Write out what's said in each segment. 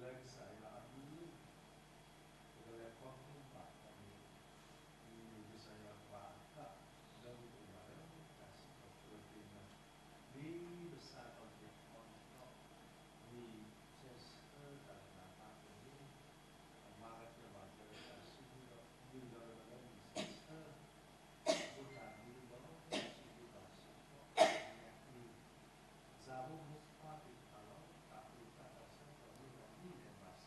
လၢကစၢ်ယွၤအဘျုး ပကလဲၤခီဖျိဘၣ်အီၤန့ၣ်, မ့ၢ်ကစၢ်ယွၤပှၤအသး လၢမူခိၣ်ဘၣ်လၢတၢ်စံးထီၣ်ပတြၢၤသ့ၣ်တဖၣ်, မ့ၢ်ပစးထီၣ်က့ၤအီၤန့ၣ်ဒီး, မ့ၢ်ဆဲးဆၢတၢ်လၤတၢ်ကပီၤန့ၣ်, အမၤကတၢၢ်ဘၣ်ကတၢၢ်လၢတၢ်စုပူၤဒီး မ့ၢ်ဒီးလၢမ့ၢ်ဆဲးဆၢ အဃိတၢ်မ့ၢ်ဒီး တၢ်စုပူၤဘၣ်စ့ၢ်ကီး အမ့ၢ်အပျ့ၤ ပသးဖိမိၢ်ပၢ်သ့ၣ်တဖၣ်လီၤ. တၢ်အိၣ်သးတၢ်ဆၢကတီၢ်မ့ၢ်ဒီးမ့ၢ်လဲၤဘၣ်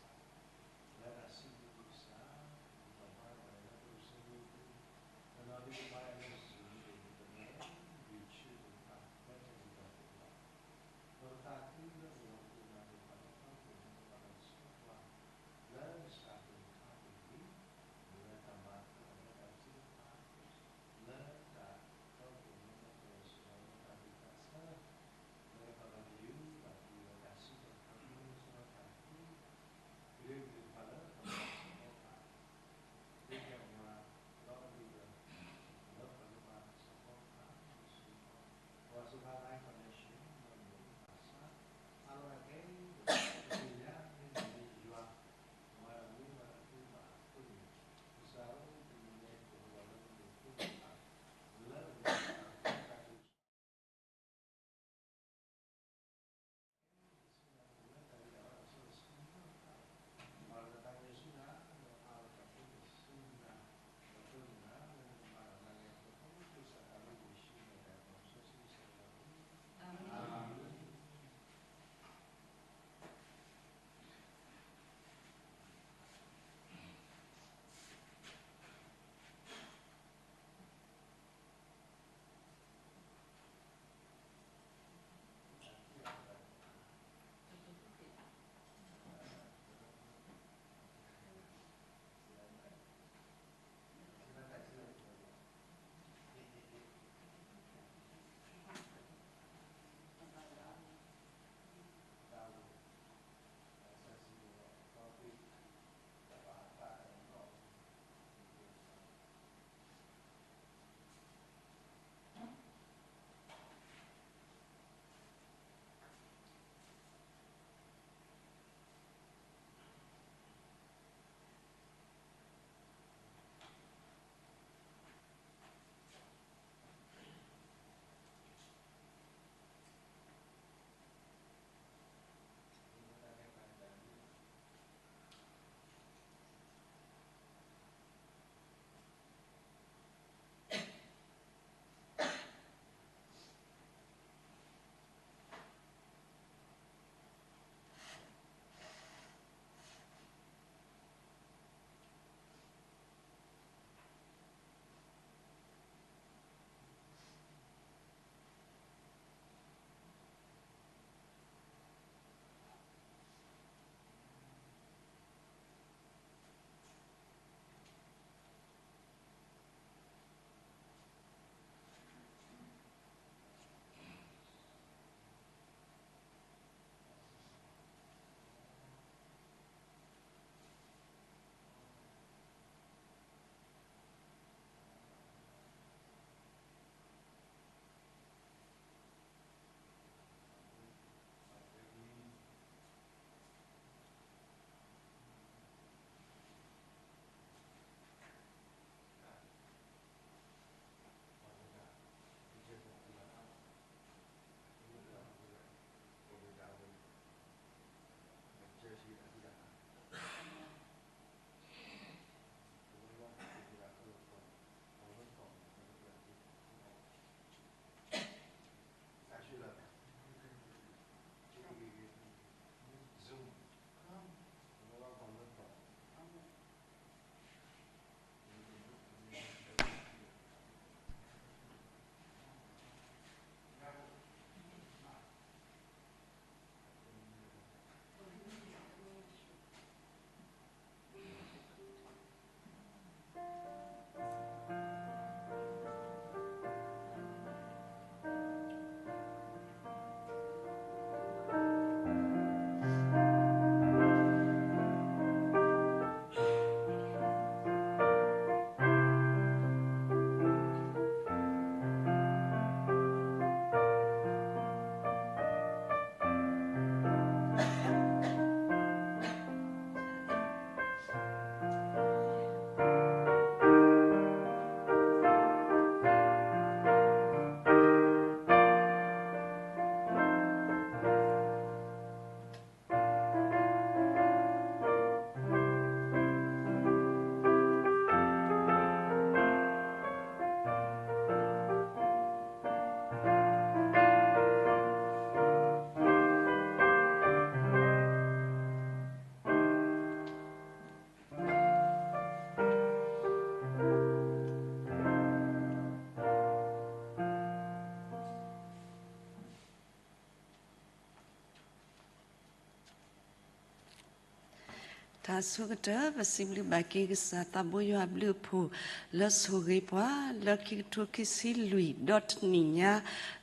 တၢ်ဆိကတၢၢ် ပစံးဘျုးဘၣ်က့ၤကစၢ်သးဘိယွၤအဘျုးအဖှိၣ် လၢဆိၣ်ဂ့ၤပှၤ လၢခံကထိခံဆံလွံၢ် ဒီးတနံၣ်ညါ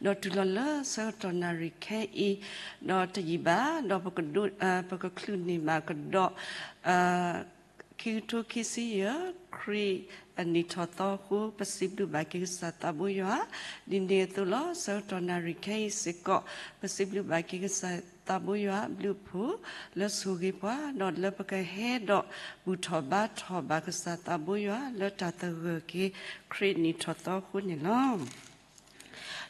ဒီးတုၤလီၤလၢဆၢကတီၢ်နၣ်ရံၣ်ခဲအံၤ ဒီးတယံာ်ဘၣ် ဒီးပကဒိး ပကချုးန့ၢ်ဘၣ်ကဒီး ခံကထိခံဆံယဲၢ် ခရံာ်အနံၣ်ထီၣ်သီအဃိ ပစံးဘျုးဘၣ်က့ၤကစၢ်သးဘိယွၤ ဒ်န့ၣ်အသိးလီၤ. ဆၢကတီၢ်နၣ်ရံၣ်ခဲအံၤစ့ၢ်ကီး ပစံးဘျုးဘၣ်က့ၤကစၢ်သးဘိယွၤအဘျုးအဖှိၣ် လၢဆိၣ်ဂ့ၤပှၤ ဒီးလၢပကဟဲဒီးဘူၣ်ထီၣ်ဘါထီၣ်ဘၣ်ကစၢ်သးဘိယွၤ လၢတၢ်သဂၢၢ်က့ၤ ခရံာ်အနံၣ်ထီၣ်သီအဃိန့ၣ်လီၤ.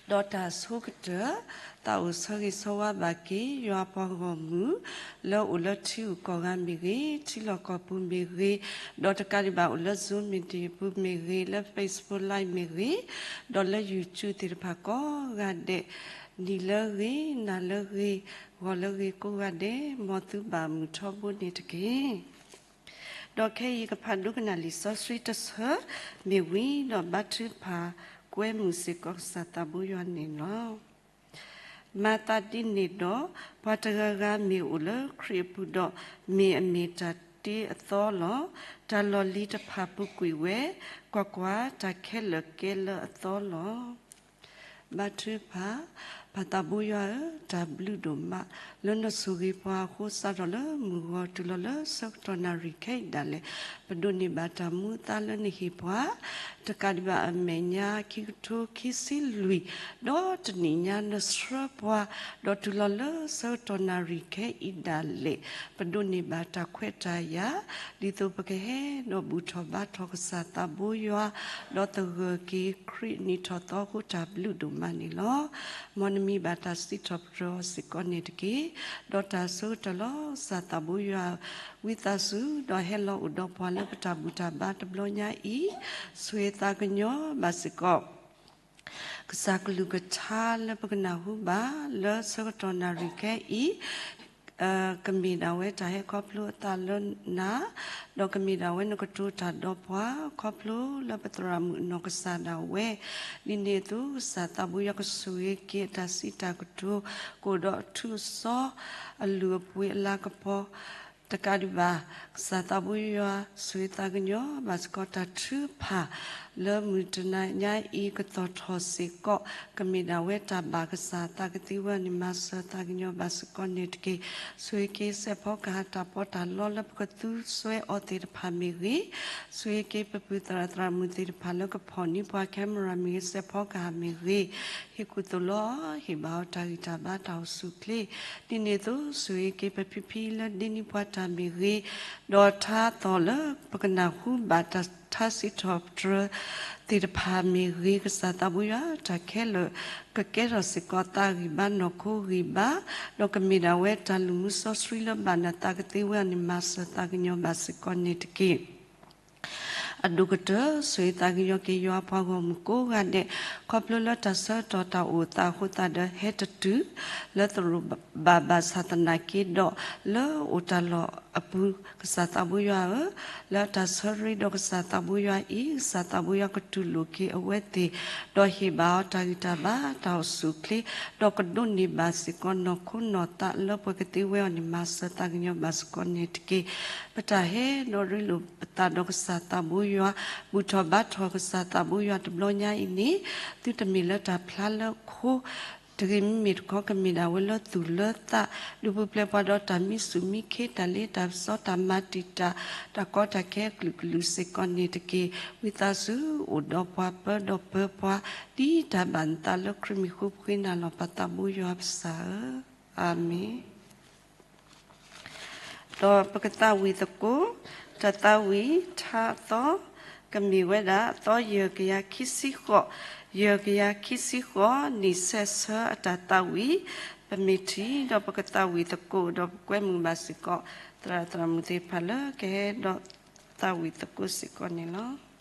ဒီးတၢ်ဆိကတၢၢ် သးအိၣ်ဆၢဂ့ၤဆၢဝါဘၣ်က့ၤ ယွၤပှၤဂီၢ်မုၢ် လၢအိၣ်လၢထံဂုၤကီၢ်ဂၤမ့ၢ်ဂ့ၤ, ထံလီၢ်ကီၢ်ပူၤမ့ၢ်ဂ့ၤ, ဒီးတကးဒံးဘၣ်အိၣ်လၢ Zoom meeting ပူၤမ့ၢ်ဂ့ၤ, လၢ Facebook Live မ့ၢ်ဂ့ၤ, ဒီးလၢ YouTube သ့ၣ်တဖၣ်ကိးဂၤဒဲး, နံၤလၢဂ့ၤ, နၤလၢဂ့ၤ, ဂီၤလၢဂ့ၤကိးဂၤဒဲး, မ်သုဘၣ်မုာ်ထီဘိန့ၣ်တက့ၢ်. ဒီးခဲအံၤယကဖးဒိကနၣ်လံာ်စီဆှံတဆၢမ့ၢ်ဝံၤ ဒီးဘါထုကဖၣ်ကွဲမုာ်စ့ၢ်ကီးကစၢ်သးဘိယွၤန့ၣ်လီၤ. မၤသးဒ်န့ၣ်ဒီး, ပှၤတဂၤဂၤမ့ၢ်အိၣ်လၢခရံာ်အပူၤဒီး, မ့ၢ်အမ့ၢ်တၢ်တ့အသီလီၤ. တၢ်လီၢ်လံၤတဖၣ်ပူၤကွံာ်ဝဲ, ကွၢ်ကွၢ်, တၢ်ခဲလၢာ်ကဲလၢအသီလီၤ. ဘါထုကဖၣ်, ပၢ်သးဘိယွၤဧၢ, တၢ်ဘျုးဒိၣ်မး လၢနဆိၣ်ဂ့ၤပှၤအဃိ စးထီၣ်လၢမုၢ်ဂီၤတုၤလီၤလၢဆၢကတီၢ်နၣ်ရံၣ်ခဲအံၤဒၣ်လဲာ်, ပဒိးန့ၢ်ဘၣ်တၢ်မူအသါလၢနဟ့ၣ်ပှၤ, တကးဒံးဘၣ်အမဲာ်ညါခံကထိခံဆံလွံၢ်, ဒီးတနံၣ်ညါနဆှၢပှၤ, ဒီးတုၤလီၤလၢဆၢကတီၢ်နၣ်ရံၣ်ခဲအံၤဒၣ်လဲာ်, ပဒိးန့ၢ်ဘၣ်တၢ်ခွဲးတၢ်ယာ်, ဒ်သိးပကဟဲဒီးဘူၣ်ထီၣ်ဘါထီၣ်ကစၢ်သးဘိယွၤ, ဒီးသဂၢၢ်က့ၤခရံာ်အနံၣ်ထီၣ်သီအဃိ တၢ်ဘျုးဒိၣ်မးန့ၣ်လီၤ. မ်နမံၤဘၣ်တၢ်စံးထီၣ်ပတြၢၤအီၤစ့ၢ်ကီးန့ၣ်တက့ၢ်. ဒီးတၢ်ဆိကတၢၢ်လီၤ. ကစၢ်သးဘိယွၤဧၢ, ဝံသးစူၤ ဒီးဟဲလီၤအိၣ်ဒီးပှၤလၢပတၢ်ဘူၣ်တၢ်ဘါတဘျီညါအံၤ, ဆိၣ်ဂ့ၤသးကညီၤဘၣ်စ့ၢ်ကီး ကစၢ်ကလုၢ်ကထါလၢပကနၢ်ဟူဘၣ် လၢဆၢကတီၢ်နၣ်ရံၣ်ခဲအံၤ ကမ့ၢ်ဒၣ်ဝဲတၢ်ဟဲခီဖျိအသးလၢနၤ, ဒီးကမ့ၢ်ဒၣ်ဝဲနကတိၤတၢ်ဒီးပှၤ ခီဖျိလၢပသရၣ်မုၣ်အနီၢ်ကစၢ်ဒၣ်ဝဲ, ဒ်န့ၣ်အသိး ကစၢ်သးဘိယွၤကဆိၣ်ဂ့ၤက့ၤအတၢ်စံးတၢ်ကတိၤ ကအိၣ်ဒီးအထူးအစီ အလုၢ်အပှ့ၤအလၤကပီၤ တကးဒံးဘၣ်, ကစၢ်သးဘိယွၤဆိၣ်ဂ့ၤသးကညီၤဘၣ်စ့ၢ်ကီးတၢ်ထုကဖၣ် လၢမုၢ်တနံၤညါအံၤကသီၣ်ထီၣ်စ့ၢ်ကီး ကမ့ၢ်ဒၣ်ဝဲတၢ်ဘၣ်ကစၢ်သးကသ့ဝဲအီၤန့ၣ် မၤစၢၤသးကညီၤဘၣ်စ့ၢ်ကီးန့ၣ်တက့ၢ်. ဆိၣ်ဂ့ၤက့ၤစဲးဖီကဟၣ်တၢ်ပီးတၢ်လီလၢပကသူစွဲအီၤသ့ၣ်တဖၣ်မ့ၢ်ဂ့ၤ, ဆိၣ်ဂ့ၤက့ၤပပုၢ်သရၣ်သရၣ်မုၣ်သ့ၣ်တဖၣ်လၢကဖီၣ်န့ၢ်ပှၤ camera မ့ၢ်ဂ့ၤ, စဲးဖီကဟၣ်မ့ၢ်ဂ့ၤ, ဟ့ၣ်ကူၣ်သိးလီၤ, ဟ့ၣ်ဘၣ်အီၤတၢ်ဂံၢ်တၢ်ဘါတၢ်အိၣ်ဆူၣ်အိၣ်ချ့, ဒ်န့ၣ်အသိး ဆိၣ်ဂ့ၤက့ၤပဖံဖံလၢဒ့နံၣ်ပှၤတၢ်မ့ၢ်ဂ့ၤ, ဒီးထါသီၣ်လၢပကနၢ်ဟူဘၣ်တၢ်ထါစံးထီၣ်ပတြၢၤသ့ၣ်တဖၣ်မ့ၢ်ဂ့ၤ, ကစၢ်သးဘိယွၤ တၢ်ခဲလၢာ်ကကဲထီၣ်စ့ၢ်ကီး သးဂံၢ်ဘါနီၢ်ခိဂံၢ်ဘါ, ဒီးကမ့ၢ်ဒၣ်ဝဲတၢ်လုၢ်မူစီဆှံလၢဘၣ်နသးကသ့ဝဲအီၤန့ၣ် မၤစၢၤသးကညီၤဘၣ်စ့ၢ်ကီးန့ၣ်တက့ၢ်. အဒိၣ်ကတၢၢ် ဆိၣ်ဂ့ၤသးကညီၤက့ၤယွၤပှၤဂီၢ်မုၢ်ကိးဂၤဒဲး, ခီဖျိလၢတၢ်ဆၢကတီၢ်တၢ်အိၣ်သးအဃိသတးဒီး ဟဲတတုၤလၢသရိာ်ဘၣ်ဘၣ်ဆၣ်သနာ်က့ဒီး, လၢအိၣ်တၢ်လီၢ်အပူၤ ကစၢ်သးဘိယွၤဧၢ, လၢတၢ်ဆၢရ့ဒီးကစၢ်သးဘိယွၤအံၤ ကစၢ်သးဘိယွၤကတူၢ်လိာ်က့ၤအဝဲသ့ၣ်, ဒီးဟ့ၣ်ဘၣ်အီၤတၢ်ဂံၢ်တၢ်ဘါတၢ်အိၣ်ဆူၣ်အိၣ်ချ့, ဒီးကဒိးန့ၢ်ဘၣ်စ့ၢ်ကီးနီၢ်ခိနီၢ်သးလၢပှၤကသ့ဝဲအီၤန့ၣ် မၤစၢၤသးကညီၤဘၣ်စ့ၢ်ကီးန့ၣ်တက့ၢ်. ပတၢ်ဟဲဒီးရ့လိာ်ပသးဒီးကစၢ်သးဘိယွၤ, ဘူၣ်ထီၣ်ဘါထီၣ်ကစၢ်သးဘိယွၤတဘျီညါအံၤန့ၣ်, သုတမ့ၢ်လၢတၢ်ဖျါလၢခိ, တဂ့ၤမ့မ့ၢ်တခီ ကမ့ၢ်ဒၣ်ဝဲလၢသူၣ်လၢသး, ဒုးပူၤဖျဲးပှၤဒီးတၢ်မံဆူၣ်မံခ့ တၢ်လ့တၢ်ပစီတၢ်မၤတံာ်တာ် တၢ်ကီတၢ်ခဲအကလုာ်ကလုာ်စ့ၢ်ကီးန့ၣ်တက့ၢ်. ဝံသးစူၤအိၣ်ဒီးပှၤပၢဒီးပၢပှၤ, ဒ်တၢ်ဘၣ်နသးလၢခရံာ်မံၤဃိပဃ့နၤလီၤ ပၢ်သးဘိယွၤပစၢ်ဧၢ, အၤမ့ၣ်. ဒီးပကသးဝံၣ်သကိး, တၢ်သးဝံၣ်ထါအသီ, ကမ့ၢ်ဝဲဒၣ်အသီယဲၢ်ကယၤခံဆံဃိး, ယဲၢ်ကယၤခံဆံဃိး နံၣ်ဆဲးဆၢအတၢ်သးဝံၣ်, ပမ့ၢ်ထံၣ်ဒီးပကသးဝံၣ်သကိး ဒီးပကွဲမုာ်ဘၣ်စ့ၢ်ကီး သရၣ်သရၣ်မုၣ်သ့ၣ်တဖၣ်လၢကဟဲဒီးသးဝံၣ်သကိးစ့ၢ်ကီးန့ၣ်လီၤ.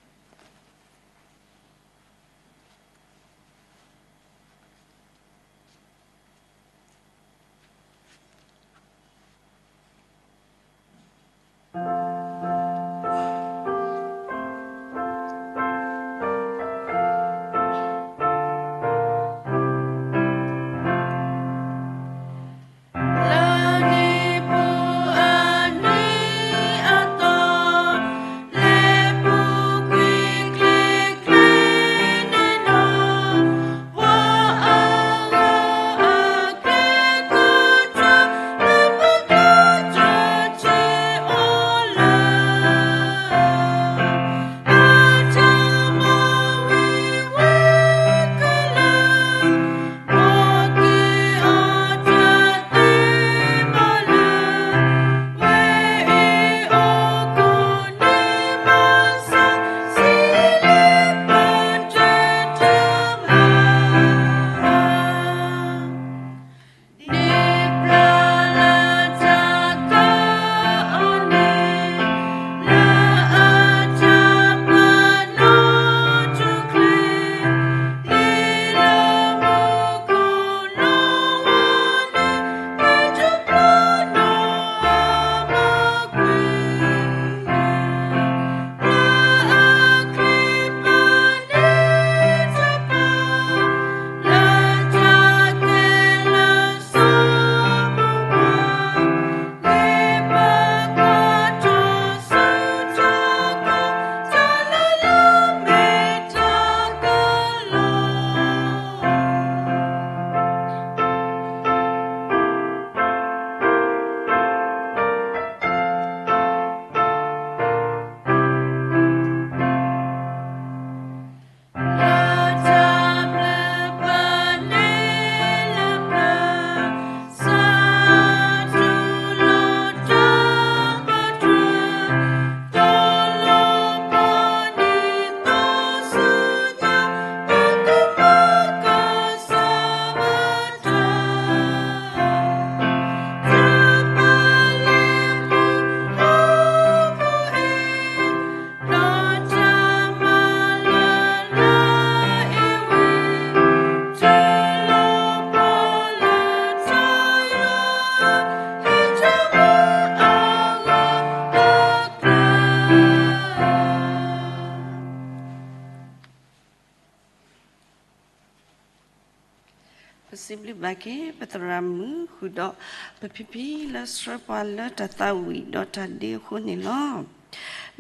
ပစံးဘျုးဘၣ်က့ၤ ပသရၣ်မုၣ်ဃုာ်ဒီး ပဖံဖံလၢဆှၢပှၤလၢတၢ်သးဝံၣ်ဒီးတၢ်ဒ့အဃိန့ၣ်လီၤ.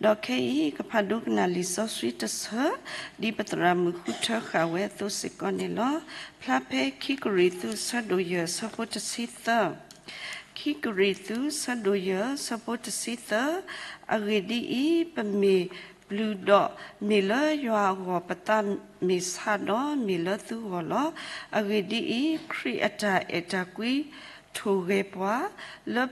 ဒီးခဲအံၤ ကဖးဒိကနၣ်လံာ်စီဆှံတဆၢ ဒ်ပသရၣ်မုၣ်ဃုထၢဃာ်ဝဲအသိးစ့ၢ်ကီးန့ၣ်လီၤ. ဖျါဖဲခံကရံၣ်သူး ဆၢဒိၣ်ယဲၢ် ဆၢဖိတဆံသၢ ခံကရံၣ်သူး ဆၢဒိၣ်ယဲၢ် ဆၢဖိတဆံသၢ, အဂ့ၢ်ဒ်အံၤ, ပမ့ၢ်ပျုၤဒီး မ့ၢ်လၢယွၤအဂီၢ်, ပသးမ့ၢ်ဆးဒီး မ့ၢ်လၢသုဂီၢ်လီၤ. အဂ့ၢ်ဒ်အံၤ, ခရံာ်အတၢ်အဲၣ်တၢ်ကွံထိၣ်ဂဲၤပှၤ, လၢ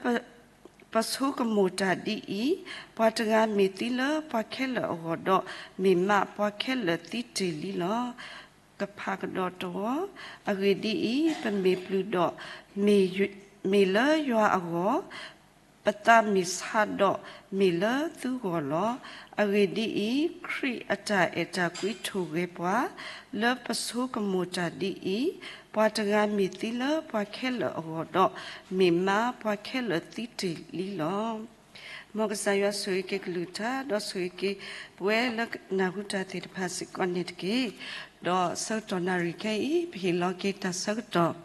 ပဆိကမိၣ်တၢ်ဒ်အံၤ, ပှၤတဂၤမ့ၢ်သံလၢပှၤခဲလၢာ်အဂီၢ်ဒီး, မ့ၢ်မးပှၤခဲလၢာ်သံတ့ၢ်လံလီၤ. ကဖးကဒီးတဝီ, အဂ့ၢ်ဒ်အံၤ, ပမ့ၢ်ပျုၤဒီး မ့ၢ်လၢယွၤအဂီၢ်, ပသးမ့ၢ်ဆးဒီး မ့ၢ်လၢသုဂီၢ်လီၤ. အဂ့ၢ်ဒ်အံၤ, ခရံာ်အတၢ်အဲၣ်တၢ်ကွံထိၣ်ဂဲၤပှၤ, လၢပဆိကမိၣ်တၢ်ဒ်အံၤ, ပှၤတဂၤမ့ၢ်သံလၢပှၤခဲလၢာ်အဂီၢ်ဒီး, မ့ၢ်မးပှၤခဲလၢာ်သံတ့ၢ်လံလီၤ. မ်ကစၢ်ယွၤဆိၣ်ဂ့ၤက့ၤကလုၢ်ကထါ ဒီးဆိၣ်ဂ့ၤက့ၤပဝဲလၢနၢ်ဟူတၢ်သ့ၣ်တဖၣ်စ့ၢ်ကီးန့ၣ်တက့ၢ်. ဒီးဆၢကတီၢ်နၣ်ရံၣ်ခဲအံၤ ပဟ့ၣ်လီၤက့ၤတၢ်ဆၢကတီၢ်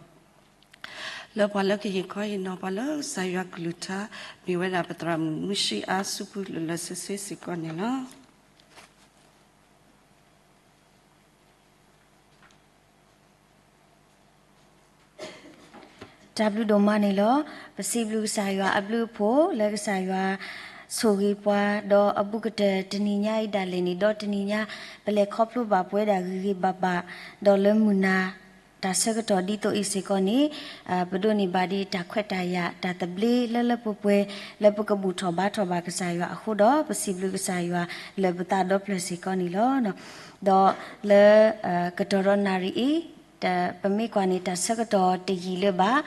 လၢပှၤလၢကဟ့ၣ်ခီဟ့ၣ်နီၤပှၤလၢကစၢ်ယွၤကလုၢ်ကထါ မ့ၢ်ဝဲဒၣ်ပသရၣ်မုၣ်မုၢ်ဆံအါဆူဖုလၢာ်လၢာ်ဆ့ဆ့စ့ၢ်ကီးန့ၣ်လီၤ. တၢ်ဘျုးဒိၣ်မးန့ၣ်လီၤ. ပစံးဘျုးကစၢ်ယွၤအဘျုးအဖှိၣ်လၢကစၢ်ယွၤဆိၣ်ဂ့ၤပှၤ ဒီးအဘူးကတၢၢ်တနံၤညါအံၤဒၣ်လဲာ်န့ၣ် ဒီးတနံၤညါ ပလဲၤခီဖျိဘၣ်ပဝဲဒၣ်ဂ့ၤဂ့ၤဘၣ်ဘၣ် ဒီးလၢမုၢ်နၤတၢ်ဆၢကတီၢ်ဒ်သိးအံၤစ့ၢ်ကီးန့ၣ် ပဒိးန့ၢ်ဘၣ်ဒံးတၢ်ခွဲးတၢ်ယာ် တၢ်သဘျ့လၢလၢပှဲၤပှဲၤ လၢပကဘူၣ်ထီၣ်ဘါထီၣ်ဘၣ်ကစၢ်ယွၤအဃိဒီး ပစံးဘျုးကစၢ်ယွၤလၢပသးဒီဖျၢၣ်စ့ၢ်ကီးန့ၣ်လီၤ. ဒီးလၢ ကတီၢ်ဒီးနၣ်ရံၣ်အံၤ ပမ့ၢ်ကွၢ်န့ၣ် တၢ်ဆၢကတီၢ်တယံာ်လၢၤဘၣ်,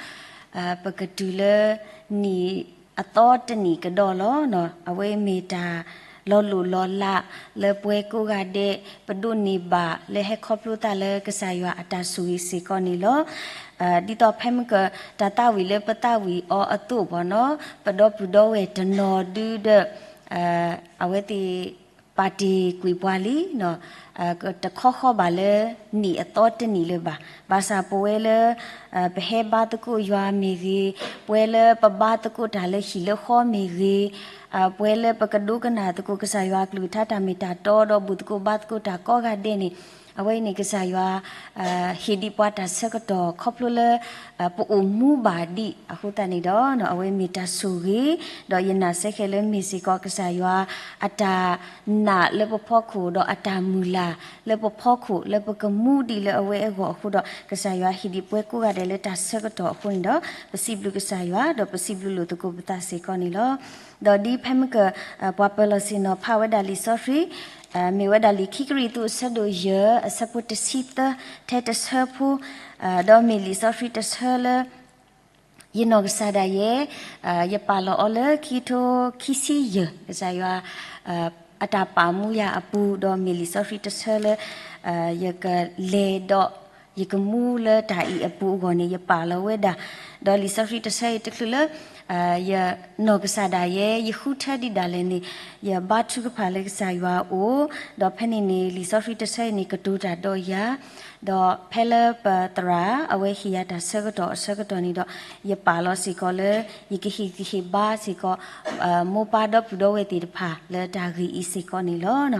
ပကတုၤလၢနံၣ်အသီတနံၣ်ကဒီးလီၤ. အဝဲမ့ၢ်တၢ်လီၤလိၢ်လီၤလးလၢပှၤကိးဂၤဒဲး ပဒိးန့ၢ်ဘၣ်လၢဟဲခီဖျိသးလၢကစၢ်ယွၤအတၢ်ဆိၣ်ဂ့ၤစ့ၢ်ကီးန့ၣ်လီၤ. ဒ်သိးဖဲမုၢ်က တၢ်သးဝံၣ်လၢပသးဝံၣ်အီၤအသိးဘၣ်နီၤ ပဒီပုၢ်ဒီဝဲၢ်တနီၤဒုဒီး အဝဲသ့ၣ် ပာ်တ့ၢ်ကွံာ်ပှၤလံ, တခီဃီဘၣ်လၢနံၣ်အသီတနံၣ်လၢၤဘၣ်. ဘၣ်ဆၣ်ပဝဲလၢ ပဟဲဘါသကိးယွၤမ့ၢ်ဂ့ၤ, ပဝဲလၢပဘါသကိးတၢ်လၢဟံၣ်လၢဃီမ့ၢ်ဂ့ၤ, ပဝဲလၢပကဒိကနၣ်သကိးကစၢ်ယွၤအကလုၢ်ကထါတၢ်မ့ၢ်တၢ်တီဒီးဘူၣ်သကိးဘါသကိးတၢ်ကိးဂၤဒဲးန့ၣ်, အဝဲအံၤန့ၣ်ကစၢ်ယွၤ ဟ့ၣ်ဒံးပှၤတၢ်ဆၢကတီၢ်ခီဖျိလၢ ပအိၣ်မူဘၣ်ဒံးအဃိသတးန့ၣ်ဒီး အဝဲမ့ၢ်တၢ်ဆိၣ်ဂ့ၤ, ဒီးယနာ်စ့ၢ်ကီးလၢမ့ၢ်စ့ၢ်ကီးကစၢ်ယွၤ အတၢ်နာ်လၢပဖီခိၣ် ဒီးအတၢ်မုၢ်လၢ်လၢပဖီခိၣ် လၢပကမူဒံးလၢအဝဲအဂီၢ်အဃိဒီး ကစၢ်ယွၤဟ့ၣ်ဒံးပှၤကိးဂၤဒဲးလၢတၢ်ဆၢကတီၢ်အဃိန့ၣ်ဒီး ပစံးဘျုးကစၢ်ယွၤ ဒီးပစံးဘျုးလိာ်သကိးပသးစ့ၢ်ကီးန့ၣ်လီၤ. ဒီးဒ်ဖဲမုၢ်က ပှၤပၢၤလီၢ်ဆ့ၣ်နီၤဖးဝဲဒၣ်လံာ်စီဆှံ မ့ၢ်ဝဲဒၣ်လံာ်ခံကရံၣ်သူးအဆၢဒိၣ်ယဲၢ် အဆၢဖိတဆံသၢ ထဲတဆၢဖိ, ဒီးမ့ၢ်လံာ်စီဆှံတဆၢလၢ ယနီၢ်ကစၢ်ဒၣ်ယဲ, ယပာ်လီၤအီၤလၢခံကထိခံဆံယဲၢ် ကစၢ်ယွၤ အတၢ်ပာ်မူယၤအပူၤ ဒီးမ့ၢ်လံာ်စီဆှံတဆၢလၢ ယကလဲၤဒီး ယကမူလၢတၢ်အံၤအပူၤအဂီၢ်န့ၣ် ယပာ်လီၤဝဲဒၣ်, ဒီးလံာ်စီဆှံတဆၢအံၤတချုးလၢ ယနီၢ်ကစၢ်ဒၣ်ယဲ ယဃုထၢဒံးဒၣ်လဲာ်န့ၣ် ယဘါထုကဖၣ်လၢကစၢ်ယွၤအအိၣ်, ဒီးဖဲန့ၣ်န့ၣ် လံာ်စီဆှံတဆၢအံၤန့ၣ် ကတိၤတၢ်ဒီးယၤ, ဒီးဖဲလၢပသရၣ် အဝဲဟ့ၣ်ယၤတၢ်ဆၢကတီၢ်အဆၢကတီၢ်န့ၣ်ဒီး ယပာ်လီၤစ့ၢ်ကီးလၢ ယကဟ့ၣ်ဂံၢ်ဟ့ၣ်ဘါစ့ၢ်ကီး မိၢ်ပၢ်ဒီပုၢ်ဒီဝဲၢ်သ့ၣ်တဖၣ်လၢတၢ်ဂ့ၢ်အံၤစ့ၢ်ကီးန့ၣ်လီၤ.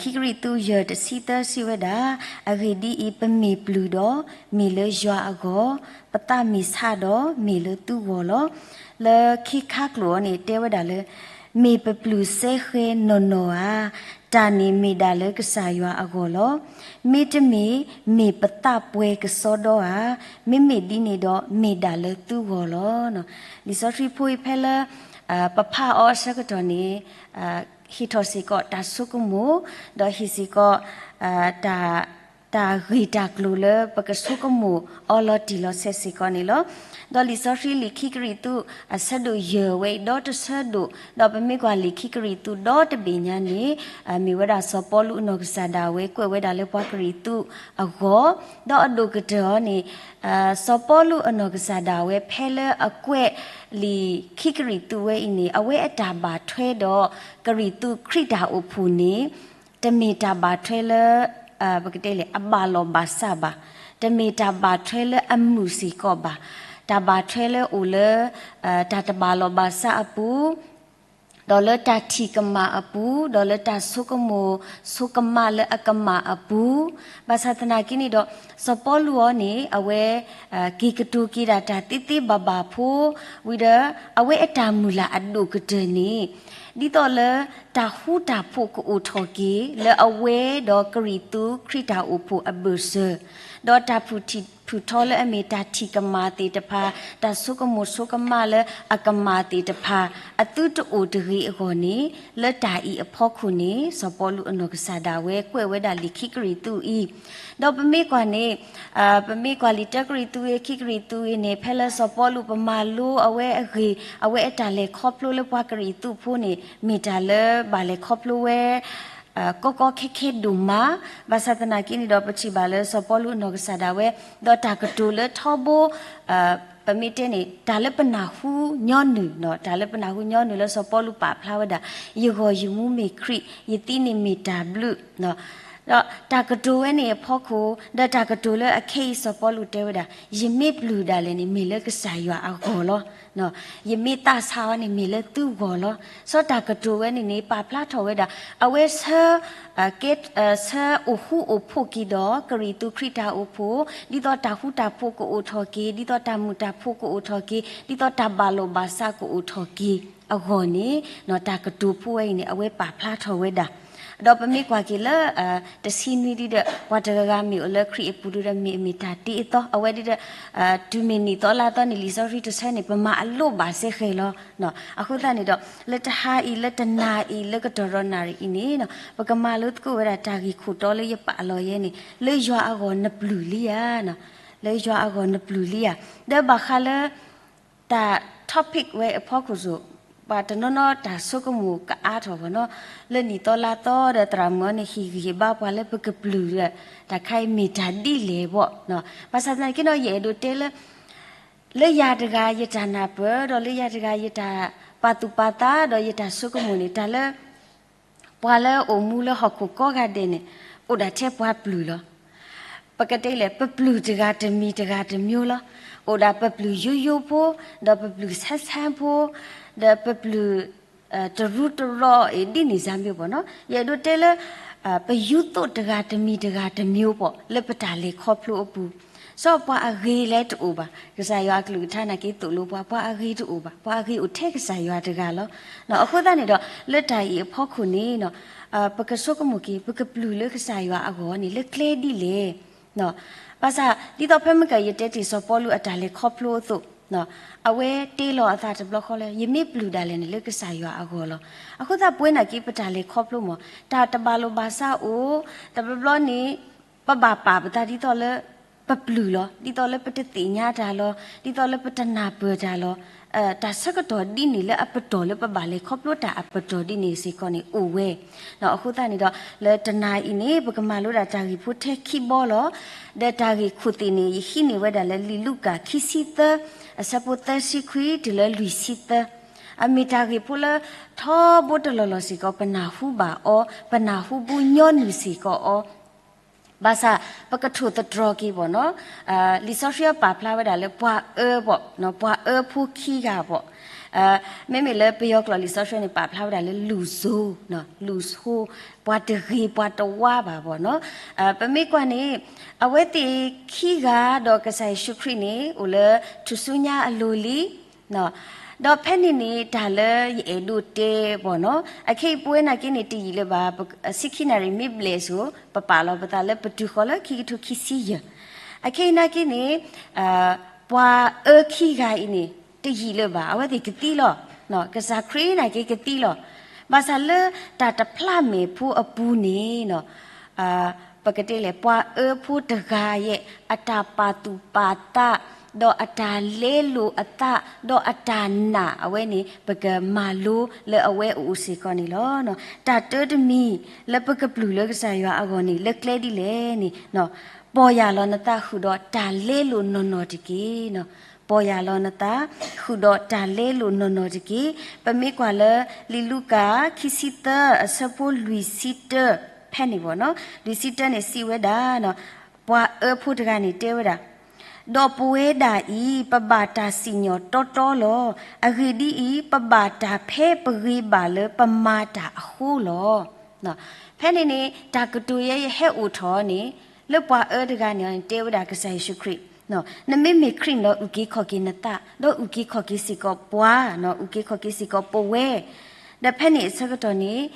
ခံကရံၣ်သူးယဲၢ်တဆံသၢစံးဝဲဒၣ်, အဂ့ၢ်ဒ်အံၤ, ပမ့ၢ်ပျုၤဒီး မ့ၢ်လၢယွၤအဂီၢ်, ပသးမ့ၢ်ဆးဒီး မ့ၢ်လၢသုဂီၢ်လီၤ. လၢခံခါကျိာ်အံၤန့ၣ် တဲဝဲဒၣ်လၢ မ့ၢ်ပပျုၤစဲဃဲနီၢ်နီၢ်ဧါ, တၢ်န့ၣ်မ့ၢ်ဒၣ်လၢကစၢ်ယွၤအဂီၢ်လီၤ. မ့တမ့ၢ်, မ့ၢ်ပသးပှဲၤကစီဒီဧါ, မ့မ့ၢ်ဒ်န့ၣ်ဒီး မ့ၢ်ဒၣ်လၢသုဂီၢ်လီၤ. လံာ်စီဆှံဖိအံၤဖဲလၢ ပဖးအီၤအဆၢကတီၢ်န့ၣ် ဟ့ၣ်ထီၣ်စ့ၢ်ကီးတၢ်ဆိကမိၣ်, ဒီးဟ့ၣ်စ့ၢ်ကီး တၢ် တၢ်ဂ့ၢ်တၢ်ကျိၤလၢပကဆိကမိၣ်အီၤလီၤတံၢ်လီၤဆဲးစ့ၢ်ကီးန့ၣ်လီၤ. ဒီးလံာ်စီဆှံလံာ်ခံကရံၣ်သူး အဆၢဒိၣ်ယဲၢ်ဝဲအံၤဒီတဆၢဒိၣ်, ဒီးပမ့ၢ်ကွၢ်လံာ်ခံကရံၣ်သူးဒီတဘ့ၣ်ညါန့ၣ် မ့ၢ်ဝဲဒၣ်စီၤပီလူးအနီၢ်ကစၢ်ဒၣ်ဝဲ ကွဲးဝဲဒၣ်လၢပှၤကရံၣ်သူးအဂီၢ်, ဒီးအဒိၣ်ကတၢၢ်အံၤန့ၣ် စီၤပီလူးအနီၢ်ကစၢ်ဒၣ်ဝဲဖဲလၢအကွဲးလံာ်ခံကရံၣ်သူးဝဲအံၤန့ၣ် အဝဲအတၢ်ဘၣ်ထွဲဒီး ကရံၣ်သူးခရံာ်တၢ်အိၣ်ဖှိၣ်န့ၣ် တမ့ၢ်တၢ်ဘၣ်ထွဲလၢ ပကတဲလဲၣ် အဘၣ်လီၢ်ဘၣ်စးဘၣ်, တမ့ၢ်တၢ်ဘၣ်ထွဲလၢအမုာ်စ့ၢ်ကီးဘၣ်, တၢ်ဘၣ်ထွဲလၢအိၣ်လၢ တၢ်တဘၣ်လီၢ်ဘၣ်စးအပူၤ, ဒီးလၢတၢ်ထံၣ်ကမၣ်အပူၤ, ဒီးလၢတၢ်ဆိကမိၣ်ဆိကမးလၢအကမၣ်အပူၤ, ဘၣ်ဆၣ်သနာ်က့န့ၣ်ဒီး စီၤပီလူးအံၤန့ၣ် အဝဲ က့ၤကတိၤက့ၤဒၣ်တၢ်သ့သ့ဘၣ်ဘၣ်ဖိ, ဝံၤဒီး အဝဲအတၢ်မုၢ်လၢ်အဒိၣ်ကတၢၢ်န့ၣ် ဒ်သိးလၢတၢ်ဃူတၢ်ဖိးကအိၣ်ထီၣ်က့ၤ လၢအဝဲဒီးကရံၣ်သူးခရံာ်တၢ်အိၣ်ဖှိၣ်အဘၢၣ်စၢၤ, ဒီးတၢ်ဖုၣ်ထံၣ်ဖုၣ်ထီလၢအမ့ၢ်တၢ်ထံၣ်ကမၣ်သ့ၣ်တဖၣ်, တၢ်ဆိကမိၣ်ဆိကမးလၢအကမၣ်သ့ၣ်တဖၣ် အသုတအိၣ်တဂ့ၤအဂီၢ်န့ၣ်, လၢတၢ်အံၤအဖီခိၣ်န့ၣ် စီၤပီလူးအနီၢ်ကစၢ်ဒၣ်ဝဲကွဲးဝဲဒၣ်လံာ်ခံကရံၣ်သူးအံၤ, ဒီးပမ့ၢ်ကွၢ်န့ၣ် ပမ့ၢ်ကွၢ်လံာ်တၢကရံၣ်သူးအံၤ ခံကရံၣ်သူးအံၤန့ၣ် ဖဲလၢစီၤပီလူးပမၤလိအဝဲအဂ့ၢ် အဝဲအတၢ်လဲၤခီဖျိလၢပှၤကရံၣ်သူးဖိန့ၣ် မ့ၢ်တၢ်လၢဘၣ်လဲၤခီဖျိဝဲ ကီကီခဲခဲဒိၣ်မး, ဘၣ်ဆၣ်သနာ်က့န့ၣ်ဒီး ပထံၣ်ဘၣ်လၢစီၤပီလူးအနီၢ်ကစၢ်ဒၣ်ဝဲ ဒီးတၢ်ကတိၤလၢထီဘိ ပမ့ၢ်တဲန့ၣ် တၢ်လၢပနၢ်ဟူညီနုၢ်, တၢ်လၢပနၢ်ဟူညီနုၢ်လၢစီၤပီလူးပာ်ဖျါဝဲဒၣ် ယဂီၢ်ယမူမ့ၢ်ခရံာ်, ယသံန့ၣ်မ့ၢ်တၢ်ဘျုး, ဒီးတၢ်ကတိၤဝဲန့ၣ်အဖီခိၣ် ဒီးတၢ်ကတိၤလၢအခဲအံၤစီၤပီလူးတဲဝဲဒၣ် ယမ့ၢ်ပျုၢ်ဒၣ်လဲာ်န့ၣ် မ့ၢ်လၢကစၢ်ယွၤအဂီၢ်လီၤ. ယမ့ၢ်သးဆါအီၤန့ၣ် မ့ၢ်လၢသုဂီၢ်လီၤ. စီၤတၢ်ကတိၤဝဲန့ၣ်န့ၣ် ပာ်ဖျါထီၣ်ဝဲဒၣ် အဝဲဆၢ ကဲ ဆၢအိၣ်ဃူအိၣ်ဖိးက့ၤဒီး ကရံၣ်သူးခရံာ်တၢ်အိၣ်ဖှိၣ်, ဒ်သိးတၢ်ဃူတၢ်ဖိးကအိၣ်ထီၣ်က့ၤ, ဒ်သိးတၢ်မုာ်တၢ်ဖိးကအိၣ်ထီၣ်က့ၤ, ဒ်သိးတၢ်ဘၣ်လီၢ်ဘၣ်စးကအိၣ်ထီၣ်က့ၤအဂီၢ်န့ၣ် တၢ်ကတိၤဖိဝဲအံၤန့ၣ် အဝဲပာ်ဖျါထီၣ်ဝဲဒၣ် ဒီးပမ့ၢ်ကွၢ်က့ၤလၢ တဆံနွံဒ်ဒီး ပှၤတဂၤဂၤမ့ၢ်အိၣ်လၢခရံာ်အပူၤဒီး မ့ၢ်အမ့ၢ်တၢ်တ့အသီ အဝဲဒ်ဒီး တုၤမ့ၢ်နံၣ်သီလါသီန့ၣ် လံာ်စီဆှံတဆၢန့ၣ် ပမၤအလိၣ်ဘၣ်စ့ၢ်ကီးလီၤ. အဃိသတးန့ၣ်ဒီး လၢတဟါအံၤ လၢတနၤအံၤ လၢကတီၢ်ဒီးနၣ်ရံၣ်အံၤန့ၣ် ပကမၤလိသကိးဝဲဒၣ် တၢ်ဂ့ၢ်ခိၣ်တီလၢယပာ်လီၤယဲန့ၣ် လၢယွၤအဂီၢ်နပျုၢ်လံဧါ, လၢယွၤအဂီၢ်နပျုၢ်လံဧါ, ဒီးဘၣ်ဃးလၢ တၢ် topic ဝဲအဖီခိၣ်စိၤ ပှၤတနီၤနီၤတၢ်ဆိကမိၣ်ကအါထီၣ်ဘၣ်နီၤ, လၢနံၣ်သီလါသီဒီးသရၣ်မုၣ်အံၤန့ၣ် ဟ့ၣ်ဂံၢ်ဟ့ၣ်ဘါပှၤလၢပကပျုၢ်ဒီး တၢ်ခါအံၤမ့ၢ်တၢ်ဒ်လဲၣ်ဘၣ်, ဘၣ်ဆၣ်သနာ်က့ဒီး ယအဲၣ်ဒိးတဲလၢ လၢယၤတဂၤယတၢ်နၢ်ပၢၢ် ဒီးလၢယၤတဂၤယတၢ်ပာ်သူၣ်ပာ်သး ဒီးယတၢ်ဆိကမိၣ်န့ၣ် တၢ်လၢ ပှၤလၢအအိၣ်မူလၢဟီၣ်ခိၣ်ကိးဂၤဒဲးန့ၣ် အိၣ်ဒၣ်ထဲပှၤပျုၢ်လီၤ. ပကတဲလဲၣ် ပပျုၢ်တဂၤတမံၤတဂၤတမျိုးလီၤ. အိၣ်ဒၣ်ပပျုၢ်ယိယိဖိ, ဒီးပပျုၢ်ဆၢဆၢဖိ, ဒီးပပျုၢ် တရူးတရီအံၤ ဒ်န့ၣ်စ့ၢ်မ့ၢ်ဘၣ်နီၤ, ယအဲၣ်ဒိးတဲလၢ ပယူးသိးတဂၤတမံၤတဂၤတမျိုးဘၣ် လၢပတၢ်လဲၤခီဖျိအပူၤ, စီၤပှၤအဂ့ၤလဲၣ်တအိၣ်ဘၣ်, ကစၢ်ယွၤအကလုၢ်ကထါနာ်က့သိၣ်လိပှၤ ပှၤအဂ့ၤတအိၣ်ဘၣ်, ပှၤအဂ့ၤအိၣ်ထဲကစၢ်ယွၤတဂၤလီၤ. အဃိသတးန့ၣ်ဒီး လၢတၢ်အံၤအဖီခိၣ်န့ၣ် ပကဆိကမိၣ်က့ၤ ပကပျုၢ်လၢကစၢ်ယွၤအဂီၢ်န့ၣ် လၢကျဲဒ်လဲၣ် ဘၣ်ဆၣ် ဒ်သိးဖဲမုၢ်ကၢၢ်ယတဲတ့ၢ်စီၤပီလူးအတၢ်လဲၤခီဖျိအသိး, အဝဲတ့လီၤအသးတဘျီဃီလၢ ယမ့ၢ်ပျုၢ်ဒၣ်လဲာ်န့ၣ် လၢကစၢ်ယွၤအဂီၢ်လီၤ. အဃိသတးပဝဲနာ်က့ ပတၢ်လဲၤခီဖျိမ့ၢ် တၢ်တဘၣ်လိာ်ဘၣ်စးအိၣ်, တဘျီဘျီန့ၣ် ပဘၣ်ပာ်ပသးဒ်သိးလၢ ပပျုၢ်လီၤ, ဒ်သိးလၢပတသ့ၣ်ညါတၢ်လီၤ, ဒ်သိးလၢပတနၢ်ပၢၢ်တၢ်လီၤ. တၢ်ဆၢကတီၢ်ဒ်န့ၣ်လၢအပတီၢ်လၢပဘၣ်လဲၤခီဖျိတၢ်အပတီၢ်ဒ်န့ၣ်စ့ၢ်ကီးန့ၣ်အိၣ်ဝဲ. အဃိသတးန့ၣ်ဒီး လၢတနၤအံၤန့ၣ် ပကမၤလိဒၣ်တၢ်ဂ့ၢ်ဖိထဲခံဘီလီၤ. ဒီးတၢ်ဂ့ၢ်ခိၣ်သ့ၣ်န့ၣ် ယဟံးန့ၢ်ဝဲဒၣ်လၢလံာ်လူၤကၣ်ခံဆံသၢ အဆၢဖိသၢဆံခွံတုၤလၢလွံၢ်ဆံသၢ, အမ့ၢ်တၢ်ဂ့ၢ်ဖိလၢ ထီဘိတလီၢ်လီၢ်စ့ၢ်ကီး ပနၢ်ဟူဘၣ်အီၤ, ပနၢ်ဟူဘူးညီနုၢ်စ့ၢ်ကီးအီၤ ဘၣ်ဆၣ် ပကထိၣ်သတြီၤက့ၤဘၣ်နီၤ, လံာ်စီဆှံပာ်ဖျါဝဲဒၣ်လၢပှၤအၢဘၣ်, ပှၤအၢဖိခံဂၤဘၣ်. မ့မ့ၢ်လၢပယီၤကျိာ်လံာ်စီဆှံန့ၣ် ပာ်ဖျါဝဲဒၣ်လၢလူၤစိၤ, လူၤစိၤ, ပှၤတဂ့ၤပှၤတဝါဘၣ်ဘၣ်နီၤ. ပမ့ၢ်ကွၢ်န့ၣ် အဝဲသ့ၣ်ခံဂၤဒီးကစၢ်ယ့ၣ်ၡူးခရံာ်န့ၣ် အိၣ်လၢထူၣ်စုညါအလိၤလံ ဒီးဖဲန့ၣ်န့ၣ်တၢ်လၢယအဲၣ်ဒိးတဲဘၣ်နီၤ, အခဲအံၤပဝဲနာ်က့န့ၣ် တယံာ်လၢၤဘၣ်, ဆံခံနၣ်ရံၣ်မ့ၢ်ဘျဲၣ်စိၤ ပပာ်လီၤပသးလၢပတုၤဃီၤလၢခံကထိခံဆံယဲၢ်. အခဲအံၤနာ်က့န့ၣ် ပှၤအၢခံဂၤအံၤန့ၣ် တယံာ်လၢၤဘၣ်, အဝဲသ့ၣ်ကသံလီၤ. ကစၢ်ခရံာ်နာ်က့ကသံလီၤ. ဘၣ်ဆၣ်လၢတၢ်တဖျးမဲာ်ဖိအပူၤန့ၣ် ပကတဲလဲၣ် ပှၤအၢဖိတဂၤယဲၢ် အတၢ်ပာ်သူၣ်ပာ်သး ဒီးအတၢ်လဲလိာ်အသး ဒီးအတၢ်နာ်အဝဲန့ၣ် ပကမၤလိလၢအဝဲအအိၣ်စ့ၢ်ကီးန့ၣ်လီၤ. တၢ်တၢတမံၤလၢပကပျုၢ်လၢကစၢ်ယွၤအဂီၢ်န့ၣ် လၢကျဲဒ်လဲၣ်န့ၣ် ပီၢ်ယၢ်လီၤနသးဃုာ်ဒီးတၢ်လဲလိာ်နီၢ်နီၢ်တက့ၢ်. ပီၢ်ယၢ်လီၤနသးဃုာ်ဒီးတၢ်လဲလိာ်နီၢ်နီၢ်တက့ၢ်. ပမ့ၢ်ကွၢ်လၢ လံာ်လူၤကၣ် ခံဆံသၢ အဆၢဖိလွံၢ်ဆံတၢ ဖဲန့ၣ်ဘၣ်နီၤ, လွံၢ်ဆံတၢန့ၣ်စံးဝဲဒၣ်, ပှၤအၢဖိတဂၤန့ၣ်တဲဝဲဒၣ်, ဒီးပဝဲဒၣ်အံၤ ပဘၣ်တၢ်စံၣ်ညီၣ်တီတီလီၤ. အဂ့ၢ်ဒ်အံၤ, ပဘၣ်တၢ်ဖဲပဂ့ၤဘၣ်လၢပမၤတၢ်အဃိလီၤ. ဖဲန့ၣ်န့ၣ် တၢ်ကတိၤယဲယဟဲအိၣ်ထီၣ်န့ၣ်, လၢပှၤအၢတဂၤန့ၣ်တဲဝဲဒၣ်ကစၢ်ယ့ၣ်ၡူးခရံာ်, နမ့မ့ၢ်ခရံာ်န့ၣ်ဒီး အုၣ်က့ၤခီၣ်က့ၤနသး, ဒီးအုၣ်က့ၤခီၣ်က့ၤစ့ၢ်ကီးပှၤ, အုၣ်က့ၤခီၣ်က့ၤစ့ၢ်ကီးပဝဲ, ဒီးဖဲန့ၣ်အဆၢကတီၢ်န့ၣ်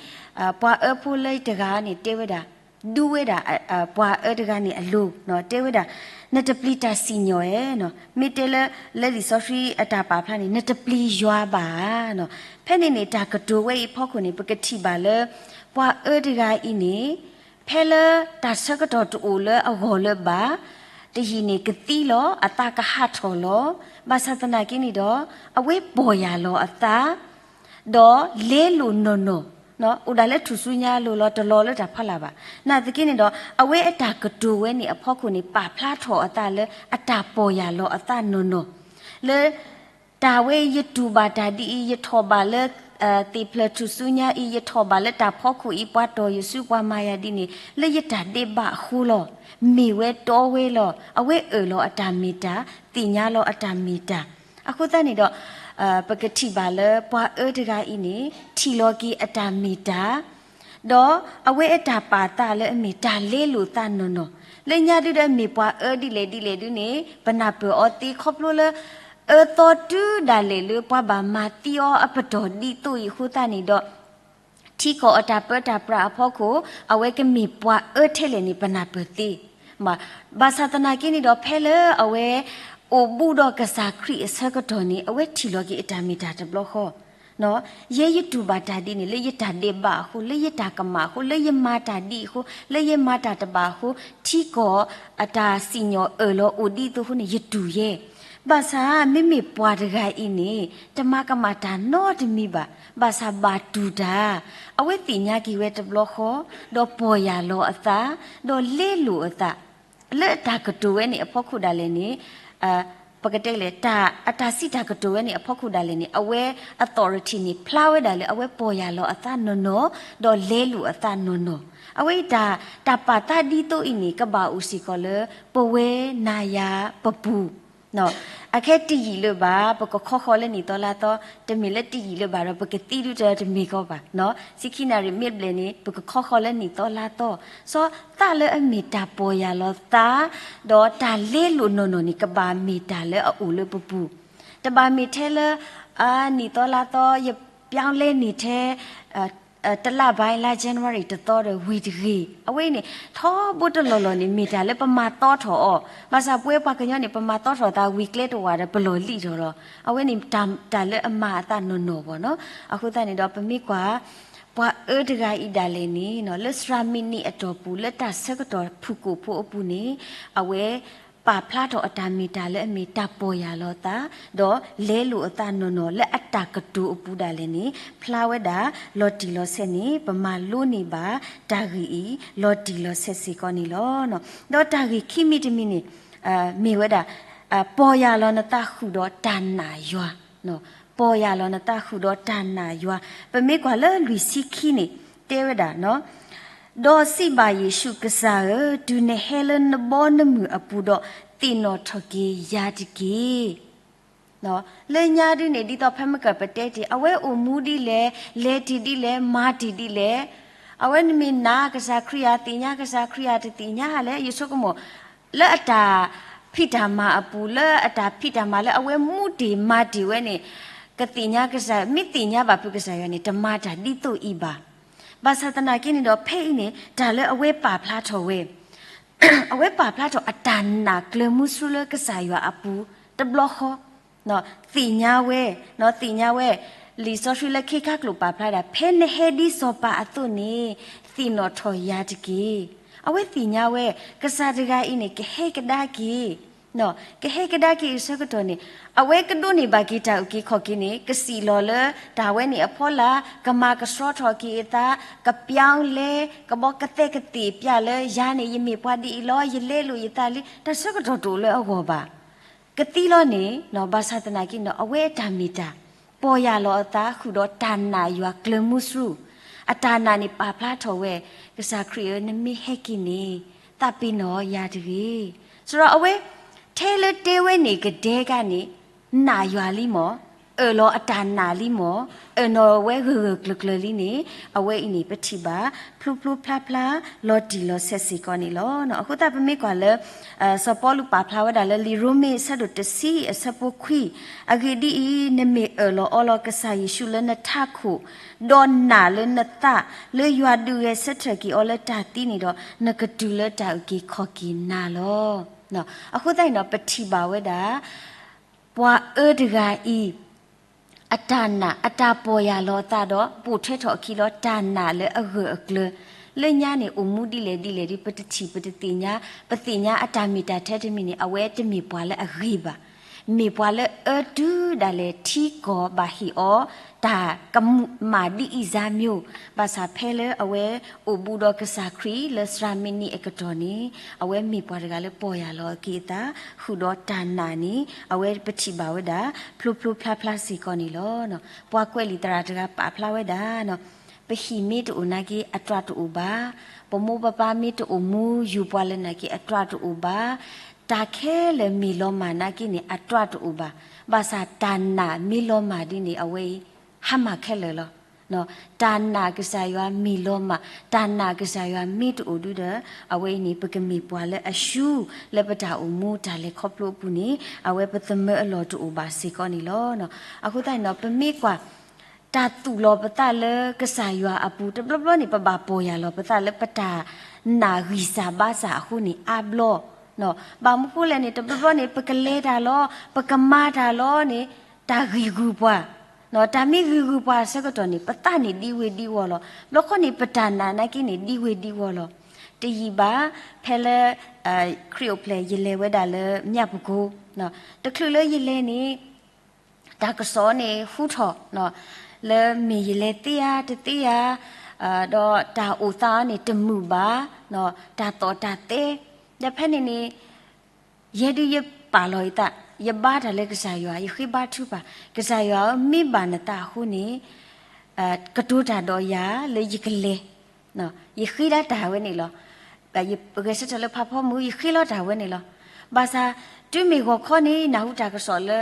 ပှၤအၢဖိလၢတဂၤန့ၣ်တဲဝဲဒၣ်, ဒူဝဲဒၣ် ပှၤအၢတဂၤန့ၣ်အလိၤ, တဲဝဲဒၣ်, နတပျံၤတၢ်စံၣ်ညီၣ်ဧါ, မ့ၢ်တဲလၢ လၢလံာ်စီဆှံအတၢ်ပာ်ဖျါန့ၣ် နတပျံၤယွၤဘၣ်ဧါ. ဖဲန့ၣ်န့ၣ် တၢ်ကတိၤဝဲအံၤအဖီခိၣ်န့ၣ် ပကထံၣ်ဘၣ်လၢ ပှၤအၢတဂၤအံၤန့ၣ် ဖဲလၢတၢ်ဆၢကတီၢ်တအိၣ်လၢအဂီၢ်လၢၤဘၣ်, တယံာ်န့ၣ်ကသံလီၤ, အသးကဟးထီၣ်လီၤ. ဘၣ်ဆၣ်သနာ်က့န့ၣ်ဒီး အဝဲပီၢ်ယၢ်လီၤအသး ဒီးလဲလိာ်နီၢ်နီၢ်, အိၣ်ဒၣ်လၢထူၣ်စုညါအလိၤလီၤ, တလီၤလၢတၢ်ဖီလာ်ဘၣ်. နာ်သက့န့ၣ်ဒီး အဝဲအတၢ်ကတိၤဝဲန့ၣ်အဖီခိၣ်န့ၣ် ပာ်ဖျါထီၣ်အသးလၢအတၢ်ပီၢ်ယၢ်လီၤအသးနီၢ်နီၢ်, လၢ တၢ်ဝဲယတူၢ်ဘၣ်တၢ်ဒ်အံၤ, ယထီၣ်ဘၣ်လၢ သ့ၣ်ဖျၢၣ်ထူၣ်စုညါအံၤ, ယထီၣ်ဘၣ်လၢတၢ်ဖီခိၣ်အံၤ, ပှၤတီၢ်ယစု, ပှၤမၤယၤဒ်န့ၣ် လၢယတၢ်ဒဲးဘးအဃိလီၤ. မ့ၢ်ဝဲတီဝဲလီၤ. အဝဲအၢၣ်လီၤအတၢ်မ့ၢ်တၢ်, သ့ၣ်ညါလီၤအတၢ်မ့ၢ်တၢ်. အဃိသတးန့ၣ်ဒီး ပကထံၣ်ဘၣ်လၢပှၤအၢတဂၤအံၤန့ၣ် ထံၣ်လီၤက့ၤအတၢ်မ့ၢ်တၢ်, ဒီးအဝဲအတၢ်ပာ်သးလၢအမ့ၢ်တၢ်လဲလိာ်သးနီၢ်နီၢ်, လၢညါဒုဒီးမ့ၢ်ပှၤအၢဒ်လဲၣ်ဒ်လဲၣ်ဒုန့ၣ် ပနၢ်ပၢၢ်အီၤသ့ခီဖျိလၢ အၢသီတုၤဒၣ်လဲာ်လၢပှၤဘၣ်မၤသံအီၤအပတီၢ်ဒ်သိးအံၤအဃိသတးန့ၣ်ဒီး ထံကီၢ်အတၢ်ပၢတၢ်ပြးအဖီခိၣ် အဝဲကမ့ၢ်ပှၤအၢထဲလဲၣ်န့ၣ် ပနၢ်ပၢၢ်သ့. ဘၣ်ဆၣ်သနာ်က့န့ၣ်ဒီး ဖဲလၢအဝဲ အိၣ်ဘူးဒီးကစၢ်ခရံာ်အဆၢကတီၢ်န့ၣ် အဝဲထံၣ်လီၤက့ၤအတၢ်မ့ၢ်တၢ်တဘျီဃီ ယဲယတူၢ်ဘၣ်တၢ်ဒ်န့ၣ် လၢယတၢ်ဒဲးဘးအဃိ, လၢယတၢ်ကမၣ်အဃိ, လၢယမၤတၢ်ဒ်အဃိ, လၢယမၤတၢ်တဘၣ်အဃိ, ထံကီၢ်အတၢ်စံၣ်ညီၣ်အၢၣ်လီၤအိၣ်ဒ်သိးအဃိန့ၣ် ယတူၢ်ယဲ. ဘၣ်ဆၣ်မ့မ့ၢ်ပှၤတဂၤအံၤန့ၣ် တမၤကမၣ်တၢ်နီတမံၤဘၣ်, ဘၣ်ဆၣ်ဘၣ်တူၢ်တၢ်, အဝဲသ့ၣ်ညါက့ၤဝဲတဘျီဃီ, ဒီးပီၢ်ယၢ်လီၤအသး, ဒီးလဲလိာ်အသး လၢအတၢ်ကတိၤဝဲန့ၣ်အဖီခိၣ်ဒၣ်လဲာ်န့ၣ်, ပကတဲလဲၣ်, အတၢ်စံးတၢ်ကတိၤဝဲန့ၣ်အဖီခိၣ်ဒၣ်လဲာ်န့ၣ် အဝဲ authority န့ၣ် ဖျါဝဲဒၣ်လၢအဝဲပီၢ်ယၢ်လီၤအသးနီၢ်နီၢ်, ဒီးလဲလိာ်အသးနီၢ်နီၢ်. အဝဲအံၤတၢ်, တၢ်ပာ်သးဒ်သိးအံၤန့ၣ် ကဘၣ်အိၣ်စ့ၢ်ကီးလၢ ပဝဲနၤယၤပပူၤ အခဲတယံာ်လၢၤဘၣ်, ပကခီဃီၤလၢနံၣ်သီလါသီ, တမ့ၢ်လၢတယံာ်လၢၤဘၣ်ဒီး ပကသံဒုတၢ်တမ့ၢ်ကီးဘၣ်. ဆံခံနၣ်ရံၣ်မ့ၢ်ဘျဲၣ်န့ၣ် ပကခီဃီၤလၢနံၣ်သီလါသီ, စီၤသးလၢအမ့ၢ်တၢ်ပီၢ်ယၢ်လီၤသး, ဒီးတၢ်လဲလိာ်နီၢ်နီၢ်န့ၣ် ကဘၣ်မ့ၢ်တၢ်လၢအအိၣ်လၢပပူၤ, တဘၣ်မ့ၢ်ထဲလၢ နံၣ်သီလါသီ ယပြောင်းလဲ န့ၣ်ထဲ တလါဘၣ် လါ January တသီဒီးဝံၤတဂ့ၤ. အဝဲအံၤန့ၣ် ထီဘိတလီၢ်လီၢ်န့ၣ် မ့ၢ်တၢ်လၢပမၤသီထီၣ်အီၤ, ဘၣ်ဆၣ်ပဝဲပှၤကညီန့ၣ် ပမၤသီထီၣ်သးဝံၤကျဲတဝာ်ဒီးပလီၢ်လံၣ်ထီၣ်လီၤ. အဝဲန့ၣ် တၢ်လၢအမၤအသးနီၢ်နီၢ်ဘၣ်နီၤ. အဃိသတးန့ၣ်ဒီး ပမ့ၢ်ကွၢ် ပှၤအၢတဂၤအံၤဒၣ်လဲာ်န့ၣ် လၢစှၤမံးနံးအတီၢ်ပူၤ လၢတၢ်ဆၢကတီၢ်ဖုၣ်ကိာ်ဖိအပူၤန့ၣ် အဝဲ ပာ်ဖျါထီၣ်အတၢ်မ့ၢ်တၢ်လၢအမ့ၢ်တၢ်ပီၢ်ယၢ်လီၤသး, ဒီးလဲလိာ်အသးနီၢ်နီၢ် လၢအတၢ်ကတိၤအပူၤဒၣ်လဲာ်န့ၣ် ဖျါဝဲဒၣ်လီၤတံၢ်လီၤဆဲးန့ၣ် ပမၤလိန့ၢ်ဘၣ်တၢ်ဂ့ၢ်အံၤ လီၤတံၢ်လီၤဆဲးစ့ၢ်ကီးန့ၣ်လီၤ. ဒီးတၢ်ဂ့ၢ်ခံမံၤတမံၤန့ၣ် မ့ၢ်ဝဲဒၣ် ပီၢ်ယၢ်လီၤနသးဃုာ်ဒီးတၢ်နာ်ယွၤ, ပီၢ်ယၢ်လီၤနသးဃုာ်ဒီးတၢ်နာ်ယွၤ. ပမ့ၢ်ကွၢ်လၢလွံၢ်ဆံခံန့ၣ် တဲဝဲဒၣ် ဒီးစံးဘၣ်ယ့ၣ်ၡူး, ကစၢ်ဧၢ, တုၤနဟဲလၢနဘီနမုၢ်အပူၤဒီး သ့ၣ်နီၣ်ထီၣ်က့ၤယၤတက့ၢ်. လၢညါဒုန့ၣ် ဒ်သိးဖဲမုၢ်ကၢ်ပတဲတ့ၢ် အဝဲအိၣ်မူဒ်လဲၣ်, လဲၤတ့ၢ်ဒ်လဲၣ်, မၤတ့ၢ်ဒ်လဲၣ်, အဝဲန့ၣ်မ့ၢ်နာ်ကစၢ်ခရံာ်ဧါ, သ့ၣ်ညါကစၢ်ခရံာ်ဧါ, တသ့ၣ်ညါဧါလဲၣ်, ယဆိကမိၣ် လၢအတၢ်ဖံးတၢ်မၤအပူၤ, လၢအတၢ်ဖံးတၢ်မၤလၢအဝဲမူတ့ၢ်မၤတ့ၢ်ဝဲန့ၣ် ကသ့ၣ်ညါကစၢ်, မ့ၢ်သ့ၣ်ညါဘၣ်ဖုးကစၢ်ယွၤန့ၣ် တမၤတၢ်ဒ်သိးအံၤဘၣ်. ဘၣ်ဆၣ်သနာ်က့န့ၣ်ဒီး ဖဲအံၤန့ၣ် တၢ်လၢအဝဲပာ်ဖျါထီၣ်ဝဲ, အဝဲပာ်ဖျါထီၣ်အတၢ်နာ်ကျၢၤမူဆူလၢကစၢ်ယွၤအပူၤတဘျီဃီ, သ့ၣ်ညါဝဲ, သ့ၣ်ညါဝဲ, လံာ်စီဆှံလၢခ့ခါကျိာ်ပာ်ဖျါဒၣ် ဖဲနဟဲဒ်စီၤပၤအသိးန့ၣ် သ့ၣ်နီၣ်ထီၣ်ယၤတက့ၢ်. အဝဲသ့ၣ်ညါဝဲ ကစၢ်တဂၤအံၤန့ၣ် ကဟဲကဒါက့ၤ ကဟဲကဒါက့ၤအဆၢကတီၢ်န့ၣ် အဝဲကဒိးန့ၢ်ဘၣ်က့ၤတၢ်အုၣ်က့ၤခီၣ်က့ၤန့ၣ် ကစံၣ်လီၤလၢ တၢ်ဝဲန့ၣ်အဖီလာ်, ကမၤကဆှီထီၣ်က့ၤအသး, ကပြောင်းလဲ, ကဘီကသဲကသ့ၣ်ပျၢ်လၢ ယၤန့ၣ် ယမ့ၢ်ပှၤဒ်အံၤလီၤ, ယလဲလိာ်ယသးလံ, တၢ်ဆၢကတီၢ်တအိၣ်လၢအဂီၢ်ဘၣ်. ကသံလီၤန့ၣ် ဘၣ်ဆၣ်သနာ်က့န့ၣ် အဝဲအတၢ်မ့ၢ်တၢ် ပီၢ်ယၢ်လီၤအသးဃုာ်ဒီးတၢ်နာ်ယွၤကျၢၤမူဆူ, အတၢ်နာ်န့ၣ်ပာ်ဖျါထီၣ်ဝဲ ကစၢ်ခရံာ်ဧၢ, နမ့ၢ်ဟဲက့ၤန့ၣ် သးပ့ၤနီၣ်ယၤတဂ့ၤ. စရီအဝဲ ထဲလၢတဲဝဲန့ၣ်ကဒဲကါန့ၣ် နာ်ယွၤလံမး, အၢၣ်လီၤအတၢ်နာ်လံမး, အၢၣ်နီၤဝဲဂၢၢ်ဂၢၢ်ကျၢၤကျၢၤလံန့ၣ် အဝဲအံၤန့ၣ် ပထံၣ်ဘၣ် ဖျိဖျိဖျါဖျါ လီၤတံၢ်လီၤဆဲးစ့ၢ်ကီးန့ၣ်လီၤ. အဃိသတးပမ့ၢ်ကွၢ်လၢ စီၤပီလူးပာ်ဖျါဝဲဒၣ်လၢလံာ်ရိမ့ၤအဆၢဒိၣ်တဆံအဆၢဖိခွံ, အဂ့ၢ်ဒ်အံၤ, နမ့ၢ်အၢၣ်လီၤအီလီၤကစၢ်ယ့ၣ်ၡူးလၢနထးခိၣ်, ဒီးနာ်လၢနသး လၢယွၤဒုးဂဲၤဆၢထၢၣ်က့ၤအီၤလၢတၢ်သံန့ၣ်ဒီး နကတုၤလၢတၢ်အုၣ်က့ၤခီၣ်က့ၤနၤလီၤ. အဃိသတးန့ၣ်ဒီး ပထံၣ်ဘၣ်ဝဲဒၣ် ပှၤအၢတဂၤအံၤ အတၢ်နာ် အတၢ်ပီၢ်ယၢ်လီၤအသးဒီး ပိာ်ထွဲထီၣ်အခံဒီးတၢ်နာ်လၢအဂၢၢ်အကျၢၤ, လၢညါန့ၣ် အိၣ်မူဒ်လဲၣ်ဒ်လဲၣ်ဒီး ပတထံၣ်ပတသ့ၣ်ညါ, ပသ့ၣ်ညါအတၢ်မ့ၢ်တၢ်ထဲတမံၤန့ၣ် အဝဲတမ့ၢ်ပှၤလၢအဂ့ၤဘၣ်. မ့ၢ်ပှၤလၢအၢတုၤဒၣ်လဲာ်ထံကီၢ်ဘၣ်ဟ့ၣ်အီၤ တၢ်ကမၤဒ်အံၤစါမၠိ, ဘၣ်ဆၣ်ဖဲလၢအဝဲအိၣ်ဘူးဒီးကစၢ်ခရံာ်လၢသရၣ်မံးနံးအကတီၢ်န့ၣ် အဝဲမ့ၢ်ပှၤတဂၤလၢပီၢ်ယၢ်လီၤအက့ၤအသး ဃုာ်ဒီးတၢ်နာ်န့ၣ် အဝဲပထံၣ်ဘၣ်ဝဲဒၣ် ဖျိဖျိဖျါဖျါစ့ၢ်ကီးန့ၣ်လီၤ. ပှၤကွဲးလံာ်သရၣ်တဂၤပာ်ဖျါဝဲဒၣ် ပဟံၣ်မ့ၢ်တအိၣ်နာ်က့ အတြၢ်တအိၣ်ဘၣ်, ပမိၢ်ပပၢ်မ့ၢ်တအိၣ်မူယူၤပှၤလၢနာ်က့ အတြၢ်တအိၣ်ဘၣ်, တၢ်ခဲလၢာ်မ့ၢ်လီၤမၢ်နာ်က့န့ၣ် အတြၢ်တအိၣ်ဘၣ်. ဘၣ်ဆၣ်တၢ်နာ်မ့ၢ်လီၤမၢ်ဒ်န့ၣ် အဝဲအံၤ ဟါမၢ်ခဲလၢာ်လီၤ. တၢ်နာ်ကစၢ်ယွၤမ့ၢ်လီၤမၢ်, တၢ်နာ်ကစၢ်ယွၤမ့ၢ်တအိၣ်ဒုဒီး အဝဲအံၤန့ၣ် ပကမ့ၢ်ပှၤလၢအရှုံး လၢပတၢ်အိၣ်မူတၢ်လဲၤခီဖျိအပူၤန့ၣ် အဝဲပသမၢအလီၢ်တအိၣ်ဘၣ်စ့ၢ်ကီးန့ၣ်လီၤ. အဃိသတးန့ၣ်ဒီး ပမ့ၢ်ကွၢ် တၢ်သူၣ်လီၤပသးလၢကစၢ်ယွၤအပူၤ တဘျီဘျီန့ၣ် ပဘၣ်ပီၢ်ယၢ်လီၤပသးလၢပတၢ်နာ်ဂံၢ်စၢ်ဘါစၢ်အဃိန့ၣ် အါဘျီ ဘၣ်မနုၤဃိလဲၣ်န့ၣ် တဘျီဘျီန့ၣ် ပကလဲၤတၢ်လီၤ ပကမၤတၢ်လီၤန့ၣ် တၢ်ဂံၢ်ဂုာ်ပှၤ, တၢ်မ့ၢ်ဂံၢ်ဂုာ်ပှၤအဆၢကတီၢ်န့ၣ် ပသးန့ၣ်ဒံဝ့ၤဒံဝီၤလီၤ. ဘျီခီန့ၣ် ပတၢ်နာ်နာ်က့န့ၣ် ဒံဝ့ၤဒံဝီၤလီၤ. တယံာ်ဘၣ် ဖဲလၢ ခရံာ်အိၣ်ဖျဲၣ်ယလဲၤဝဲဒၣ်လၢမၠၣ်ပကိ တချုးလၢယလဲၤန့ၣ် တၢ်ကစီၣ်န့ၣ်ဟူထီၣ် လၢမ့ၢ်ယလဲၤသ့ဧါတသ့ဧါ, ဒီးတၢ်အိၣ်သးအီၤန့ၣ်တမုာ်ဘၣ်, တၢ်သီၣ်တၢ်သဲ, ဒီးဖဲန့ၣ်န့ၣ် ယဲဒုးယပာ်လီၤယသး, ယဘါတၢ်လၢကစၢ်ယွၤ, ယဃ့ဘါထုကဖၣ်, ကစၢ်ယွၤဧၢ, မ့ၢ်ဘၣ်နသးအဃိန့ၣ် ကတိၤတၢ်ဒီးယၤလၢယကလဲၤ, ယဃ့ဒၣ်တၢ်ဝဲန့ၣ်လီၤ. ဂဲၤဆၢထၢၣ်လၢဖးဖီမုၢ် ယဃ့လီၤတၢ်ဝဲန့ၣ်လီၤ. ဘၣ်ဆၣ် တုၤမ့ၢ်ဂီၤခီန့ၣ် နၢ်ဟူတၢ်ကစီၣ်လၢ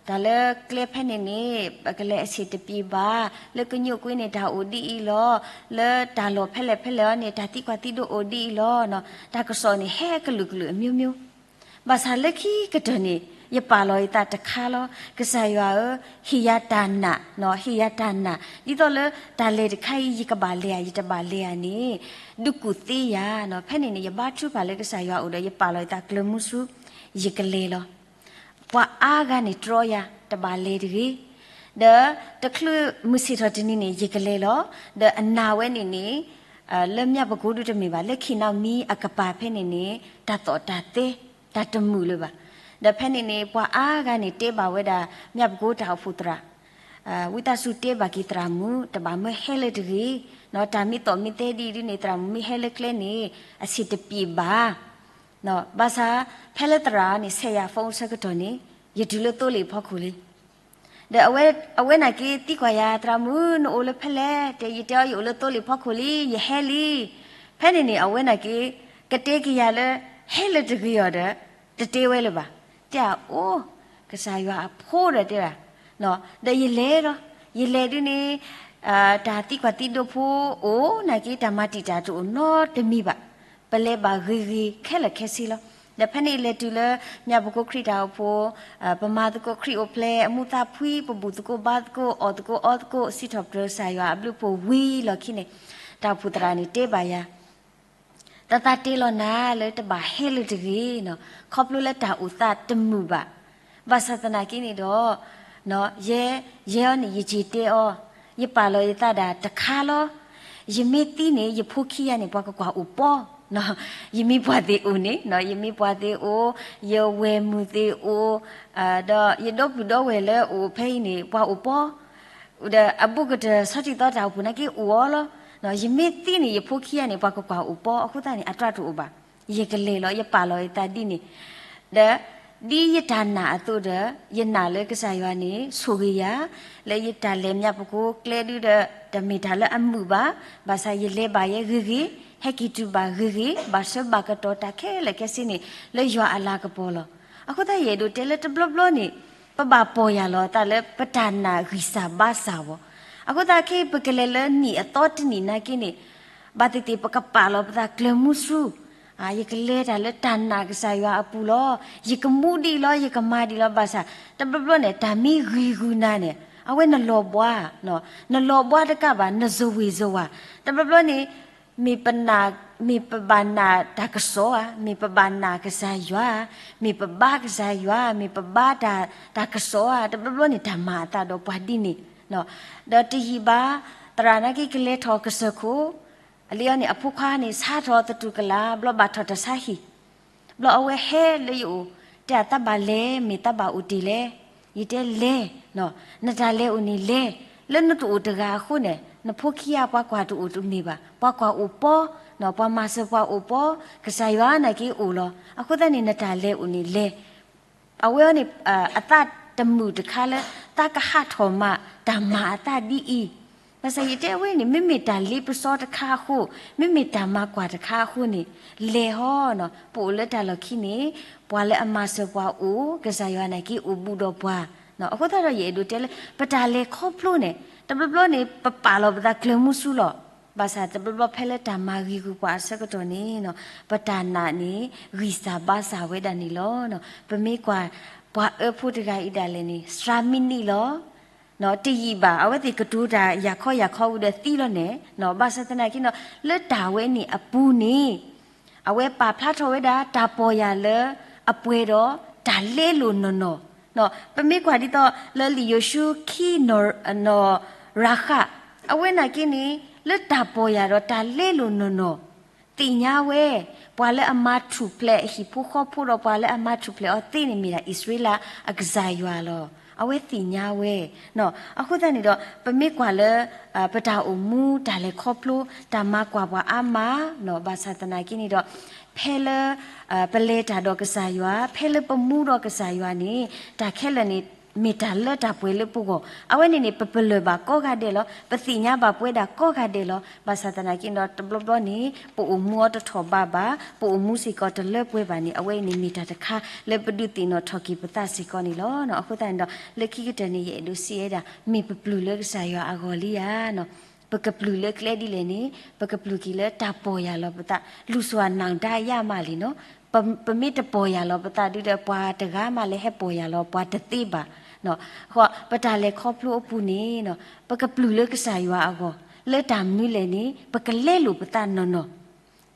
တၢ်လၢကျဲဖဲန့ၣ်န့ၣ် ပကလဲၤအဆံးတပျ့ၤဘၣ်, လၢကညိၣ်ကွ့န့ၣ် တၢ်အိၣ်ဒ်အံၤလီၤ, လၢတၢ်လီၢ်ဖဲလဲၣ်ဖဲလဲၣ်အီၤန့ၣ် တၢ်သံကွၢ်သံဒိးအိၣ်ဒ်အံၤလီၤ. တၢ်ကစီၣ်န့ၣ် ဟဲကလုာ်ကလုာ်အမျိုးမျိုး ဘၣ်ဆၣ်လၢခံကတၢၢ်န့ၣ် ယပာ်လီၤယသးတခါလီၤ, ကစၢ်ယွၤဧၢ, ဟ့ၣ်ယၤတၢ်နာ်, ဟ့ၣ်ယၤတၢ်နာ် ဒ်သိးလၢတၢ်လဲၤတခါအံၤ ယကဘၣ်လဲၤဧါ ယတဘၣ်လဲၤဧါန့ၣ် ဒုးကူၣ်သ့ယၤ. ဖဲန့ၣ်န့ၣ် ယဘါထုကဖၣ်လၢကစၢ်ယွၤအအိၣ်ဒီး ယပာ်လီၤယသးကျၢၤမူဆူ ယကလဲၤလီၤ. ပှၤအါဂၤန့ၣ်တြီယၤ တဘၣ်လဲၤတဂ့ၤ. ဒီးတချုးမုၢ်ဆ့ၣ်ထီၣ်တနံၤန့ၣ် ယကလဲၤလီၤ. ဒီးအနာ်ဝဲန့ၣ်န့ၣ် လၢမၠၣ်ပကိဒုတမ့ၢ်ဘၣ်, လၢခံနီမံၤအကပၤဖဲန့ၣ်န့ၣ် တၢ်သီၣ်တၢ်သဲ တၢ်တမုာ်လၢၤဘၣ်. ဒီးဖဲန့ၣ်န့ၣ် ပှၤအါဂၤန့ၣ်တဲဘၣ်ဝဲဒၣ် မၠၣ်ပကိတၢ်အိၣ်ဖှိၣ်သရၣ်, ဝံသးစူၤတဲဘၣ်က့ၤသရၣ်မုၣ် တဘၣ်မၢဟဲလၢတဂ့ၤ, တၢ်မ့ၢ်သီၣ်မ့ၢ်သဲဒ်အံၤဒ်န့ၣ် သရၣ်မုၣ်မ့ၢ်ဟဲလၢကျဲန့ၣ် အဆံးတပျ့ၤဘၣ်. ဘၣ်ဆၣ် ဖဲလၢသရၣ်န့ၣ် ဆဲးယၤ phone ဆၢကတီၢ်န့ၣ် ယတုၤလၢသိလ့ၣ်ဖီခိၣ်လံ. ဒီးအဝဲနာ်က့ သံကွၢ်ယၤ သရၣ်မုၣ် နအိၣ်လၢဖဲလဲၣ်, တဲယတဲအီၤ ယအိၣ်လၢသိလ့ၣ်ဖီခိၣ်လံ ယဟဲလံ. ဖဲန့ၣ်န့ၣ် အဝဲနာ်က့ ကတဲက့ၤယၤလၢ ဟဲလၢတဂ့ၤအီၤဒီး တတဲဝဲလၢၤဘၣ်. တဲအအိၣ် ကစၢ်ယွၤအဖိဒီးတဲဒၣ်, ဒီးယလဲၤလီၤ. ယလဲၤဒုန့ၣ် တၢ်သံကွၢ်သံဒိးဖိအိၣ်နာ်က့ တၢ်မၤတံာ်တာ်တအိၣ်နီတမံၤဘၣ်. ပလဲၤဘၣ်ဂ့ၤဂ့ၤခဲလၢာ်ခဲဆ့လီၤ. ဒီးဖဲန့ၣ်လဲၤတုၤလၢ မၠၣ်ပကိခရံာ်တၢ်အိၣ်ဖှိၣ်, ပမၤသကိးခရံာ်အိၣ်ဖျဲၣ် အမူးသးဖှံ, ပဘူၣ်သကိးဘါသကိး အီၣ်သကိးအီသကိး စံးထီၣ်ပတြၢၤကစၢ်ယွၤအဘျုးအဖှိၣ်ဝံၤလီၢ်ခံန့ၣ် တၢ်အိၣ်ဖှိၣ်သရၣ်န့ၣ်တဲဘၣ်ယၤ တၢ်သးတ့လီၤနၤလၢတဘၣ်ဟဲလၢတဂ့ၤ, ခီဖျိလၢတၢ်အိၣ်သးတမုာ်ဘၣ်. ဘၣ်ဆၣ်သနာ်က့န့ၣ်ဒီး ယဲ ယဲအီၤန့ၣ် ယက့ၤတဲအီၤ, ယပာ်လီၤယသးဒၣ်တခါလီၤ. ယမ့ၢ်သံန့ၣ် ယဖိခံဂၤန့ၣ် ပှၤကကွၢ်အိၣ်ပီ, ယမ့ၢ်ပှၤသ့ၣ်အိၣ်န့ၣ် ယမ့ၢ်ပှၤသ့ၣ်အိၣ်, ယဝဲၢ်မုၣ်သ့ၣ်အိၣ်, ဒီးယဒီပုၢ်ဒီဝဲၢ်လၢအိၣ်ဖဲအံၤန့ၣ် ပှၤအိၣ်ပီ ဒီးအဘူးကတၢၢ်ဆီထံသီတၢ်အိၣ်ဖှိၣ်နာ်က့အိၣ်အီၤလီၤ. ယမ့ၢ်သံန့ၣ် ယဖိခံဂၤန့ၣ် ပှၤကကွၢ်အိၣ်ပီ အဃိသတးန့ၣ် အတြၢ်တအိၣ်ဘၣ်. ယကလဲၤလီၤ ယပာ်လီၤယသးဒ်န့ၣ်, ဒီး ဒ်ယတၢ်နာ်အသိးဒီး ယနာ်လၢကစၢ်ယွၤန့ၣ် ဆိၣ်ဂ့ၤယၤ, လၢယတၢ်လဲၤမၠးပကိးကျဲဒုဒီး တမ့ၢ်တၢ်လၢအမုာ်ဘၣ်, ဘၣ်ဆၣ်ယလဲၤဘၣ်ယဲဂ့ၤဂ့ၤ, ဟဲက့ၤတုၤဘၣ်ဂ့ၤဂ့ၤ, ဘၣ်ဆၢဘၣ်ကတီၢ်တၢ်ခဲလၢာ်ခဲဆ့န့ၣ် လၢယွၤအလၤကပီၤလီၤ. အဃိသတးယအဲၣ်ဒိးတဲလၢတဘျီဘျီန့ၣ် ပဘၣ်ပီၢ်ယၢ်လီၤအသးလၢပတၢ်နာ်ဂံၢ်စၢ်ဘါစၢ်ဘၣ်. အဃိသတးခဲအံၤ ပကလဲၤလၢနံၣ်အသီတနံၣ်နာ်က့န့ၣ် ဘၣ်သ့ၣ်သ့ၣ်ပကပာ်လီၤပသးကျၢၤမူဆူ ယကလဲၤတၢ်လၢတၢ်နာ်ကစၢ်ယွၤအပူၤလီၤ. ယကမူဒံးလီၤ, ယကမၤဒံးလီၤ. ဘၣ်ဆၣ် တဘျီဘျီန့ၣ် တၢ်မ့ၢ်ဂံၢ်ဂုာ်နၤန့ၣ် အဝဲနလီၤဘှါ, နလီၤဘှါတကးဘၣ် နစဝ့ၤစဝၤ. တဘျီဘျီန့ၣ် မ့ၢ်ပနာ်, မ့ၢ်ပဘၣ်နာ်တၢ်ကစီၣ်ဧါ, မ့ၢ်ပဘၣ်နာ်ကစၢ်ယွၤဧါ, မ့ၢ်ပဘါကစၢ်ယွၤ, မ့ၢ်ပဘါတၢ်, တၢ်ကစီၣ်ဧါ. တဘျီဘျီန့ၣ် တၢ်မၤအသးဒီးပှၤဒ်န့ၣ် ဒီးတယံာ်ဘၣ် သရၣ်နာ်က့ကလဲၤထီၣ်ကစၢၢ်ခိၣ်, အလံၤအီၤန့ၣ် အဖိခွါန့ၣ် ဆါထီၣ်သတူၢ်ကလာ် ဘျီဘၣ်ထီၣ်တၢ်ဆါဟံၣ်, ဘျီအဝဲဟဲလၢယအိၣ်, တဲအသးဘၣ်လဲၤ မ့ၢ်သးဘၣ်အိၣ်တ့ၢ်လဲၣ်. ယတဲလဲၤ, နတၢ်လဲၤအိၣ်န့ၣ်လဲၤ, လၢနတအိၣ်တဂၤအဃိန့ၣ် နဖိခံဂၤပှၤကွၢ်တအိၣ်တမ့ၢ်ဘၣ်, ပှၤကွၢ်အိၣ်ပီ, ပှၤမၤစၢၤပှၤအိၣ်ပီ, ကစၢ်ယွၤနာ်က့အိၣ်လီၤ. အဃိသတးန့ၣ် နတၢ်လဲၤအိၣ်န့ၣ်လဲၤ အဝဲအံၤန့ၣ် အသးတမုာ်တခါလၢ သးကဟးထီၣ်မၤ တၢ်မၤအသးဒ်အံၤ. ဘၣ်ဆၣ်ယတဲအဝဲန့ၣ် မ့မ့ၢ်တၢ်လ့ပစီတခါအဃိ, မ့မ့ၢ်တၢ်မၤကွၢ်တခါအဃိန့ၣ် လဲၤဟီ, ပအိၣ်လၢတၢ်လီၢ်ခံန့ၣ် ပှၤလၢအမၤစၢၤပှၤအိၣ်, ကစၢ်ယွၤနာ်က့အိၣ်ဘူးဒီးပှၤ. အဃိသတးဒီးယအဲၣ်ဒိးတဲလၢ ပတၢ်လဲၤခီဖျိန့ၣ် တဘျီဘျီန့ၣ် ပပာ်လီၤပသးကျၢၤမူဆူလီၤ. ဘၣ်ဆၣ်တဘျီဘျီဖဲလၢတၢ်မၤဂ့ၤဂ့ၤပှၤအဆၢကတီၢ်န့ၣ် ပတၢ်နာ်န့ၣ် ဂံၢ်စၢ်ဘါစၢ်ဝဲဒၣ်န့ၣ်လီၤ. ပမ့ၢ်ကွၢ် ပှၤအၢဖိတဂၤအံၤဒၣ်လဲာ်န့ၣ် စှၤမံနံၣ်လီၤ. တယံာ်ဘၣ် အဝဲသ့ၣ်ကတိၤတၢ်ယၤခီယၤခီဝံၤဒီးသံလီၤန့ၣ်, ဘၣ်ဆၣ်သနာ်က့ဒီး လၢတၢ်ဝဲန့ၣ်အပူၤန့ၣ် အဝဲပာ်ဖျါထီၣ်ဝဲဒၣ် တၢ်ပီၢ်ယၢ်လၢအပှဲၤဒီးတၢ်လဲလိာ်နီၢ်နီၢ်. ပမ့ၢ်ကွၢ်ဒ်သိးလၢလံာ်ယိၤၡူခံ နီၢ်ရၤဃၣ်, အဝဲနာ်က့န့ၣ် လၢတၢ်ပီၢ်ယၢ်ဒီးတၢ်လဲလိာ်နီၢ်နီၢ် သ့ၣ်ညါဝဲ ပှၤလၢအမၤထူၣ်ဖျဲးအဟံၣ်ဖိဃီဖိဒီး ပှၤလၢအမၤထူၣ်ဖျဲးအီၤသ့န့ၣ် မ့ၢ်ဒၣ်အံၣ်စရ့လးအကစၢ်ယွၤလီၤ. အဝဲသ့ၣ်ညါဝဲ. အဃိသတးန့ၣ်ဒီး ပမ့ၢ်ကွၢ်လၢ ပတၢ်အိၣ်မူ တၢ်လဲၤခီဖျိ တၢ်မၤကွၢ်ပှၤအါမး, ဘၣ်ဆၣ်သနာ်က့န့ၣ်ဒီး ဖဲလၢ ပလဲၤတၢ်ဒီးကစၢ်ယွၤ, ဖဲလၢပမူဒီးကစၢ်ယွၤန့ၣ် တၢ်ခဲလၢာ်န့ၣ် မ့ၢ်တၢ်လၢတၢ်ပှဲၤလၢပဂီၢ်. အဝဲန့ၣ်န့ၣ် ပပလၢၢ်ဘၣ်ကိးဂၤဒဲးလီၤ. ပသ့ၣ်ညါဘၣ်ပဝဲဒၣ်ကိးဂၤဒဲးလီၤ. ဘၣ်ဆၣ်သနာ်က့ဒီး တဘျီဘျီန့ၣ် ပအိၣ်မူအီၤတထီၣ်ဘးဘၣ်, ပအိၣ်မူစ့ၢ်ကီးတလၢပှဲၤဘၣ်န့ၣ် အဝဲအံၤန့ၣ်မ့ၢ်တၢ်တခါလၢပဒုးသ့ၣ်နီၣ်ထီၣ်က့ၤပသးစ့ၢ်ကီးန့ၣ်လီၤ. အဃိသတးန့ၣ်ဒီး လၢခံကတၢၢ်န့ၣ် ယအဲၣ်ဒိးစံးဝဲဒၣ် မ့ၢ်ပပျုၢ်လၢကစၢ်ယွၤအဂီၢ်လံဧါ. ပကပျုၢ်လၢကျဲဒ်လဲၣ်န့ၣ် ပကပျုၢ်က့ၤလၢတၢ်ပီၢ်ယၢ်လီၤပသး, လူၤစိၤအနၢ်ဒါယၢ်မးလံနီၤ. ပမ့ၢ်တပီၢ်ယၢ်လီၤပသးဒုဒီး ပှၤတဂၤမးလၢဟဲပီၢ်ယၢ်လီၤပှၤတသ့ဘၣ်. ဃိ ပတၢ်လဲၤခီဖျိအပူၤန့ၣ် ပကပျုၢ်လၢကစၢ်ယွၤအဂီၢ်, လၢတၢ်မနုၤလဲၣ်န့ၣ် ပကလဲလိာ်ပသးနီၢ်နီၢ်.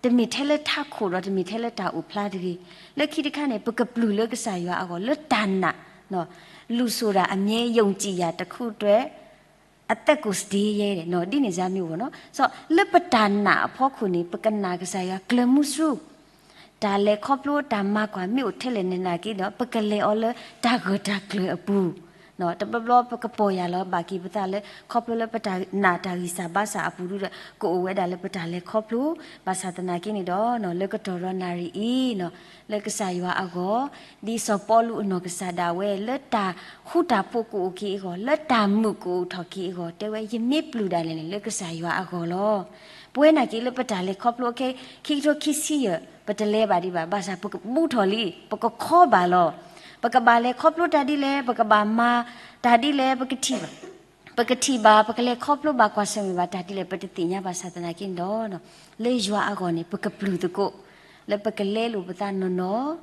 တမ့ၢ်ထဲလၢထးခိၣ်ဒီး တမ့ၢ်ထဲလၢတၢ်အိၣ်ဖျါတဂ့ၤ. လၢခံတခါန့ၣ် ပကပျုၢ်လၢကစၢ်ယွၤအဂီၢ် လၢတၢ်နာ်, လူၤစိၤဒၣ်အမြဲယုံကြည်ရာတစ်ခုအတွက် အသက်ကိုစတေးရဲ ဒ်န့ၣ်စါမ့ၢ်အိၣ်နီၤ. လၢပတၢ်နာ်အဖီခိၣ်န့ၣ် ပကနာ်ကစၢ်ယွၤကျၢၤမူဆူ တၢ်လဲၤခီဖျိတၢ်မၤကွၢ်မ့ၢ်အိၣ်ထဲလဲၣ်န့ၣ်နာ်က့ဒီး ပကလဲၤအီၤလၢတၢ်ဂၢၢ်တၢ်ကျၢၤအပူၤ. တဘျီဘျီပကပီၢ်ယၢ်လီၤဘၣ်က့ၤပသးလၢ ခီဖျိလၢပတၢ်နာ်တၢ်ဂံၢ်စၢ်ဘါစၢ်အပူၤဒုဒီး ကအိၣ်ဝဲဒၣ်လၢပတၢ်လဲၤခီဖျိ, ဘၣ်ဆၣ်သနာ်က့န့ၣ်ဒီး လၢကတီၢ်ဒီးနၣ်ရံၣ်အံၤ လၢကစၢ်ယွၤအဂီၢ်, ဒ်စီၤပီလူးအနီၢ်ကစၢ်ဒၣ်ဝဲ လၢတၢ်ဃူတၢ်ဖိးကအိၣ်က့ၤအဂီၢ်, လၢတၢ်မုာ်ကအိၣ်ထီၣ်က့ၤအဂီၢ်, တဲဝဲ ယမ့ၢ်ပျုၢ်ဒၣ်လဲာ်န့ၣ် လၢကစၢ်ယွၤအဂီၢ်လီၤ. ပဝဲနာ်က့လၢပတၢ်လဲၤခီဖျိခဲ ခံကထိခံဆံယဲၢ် ပတလဲၤဘၣ်ဒံးဘၣ်, ဘၣ်ဆၣ်ပကဘူးထီၣ်လံ, ပကခီဘၣ်လီၤ. ပကဘၣ်လဲၤခီဖျိတၢ်ဒ်လဲၣ်, ပကဘၣ်မၤတၢ်ဒ်လဲၣ်, ပကထံၣ်ဘၣ်, ပကထံၣ်ဘၣ်, ပကလဲၤခီဖျိဘၣ်ကွၢ်ဆၢၣ်မဲာ်ဘၣ်တၢ်ဒ်လဲၣ် ပတသ့ၣ်ညါဘၣ်ဆၣ်သနာ်က့န့ၣ်ဒီး လၢယွၤအဂီၢ်န့ၣ် ပကပျုၢ်သကိး, လၢပကလဲလိာ်ပသးနီၢ်နီၢ်,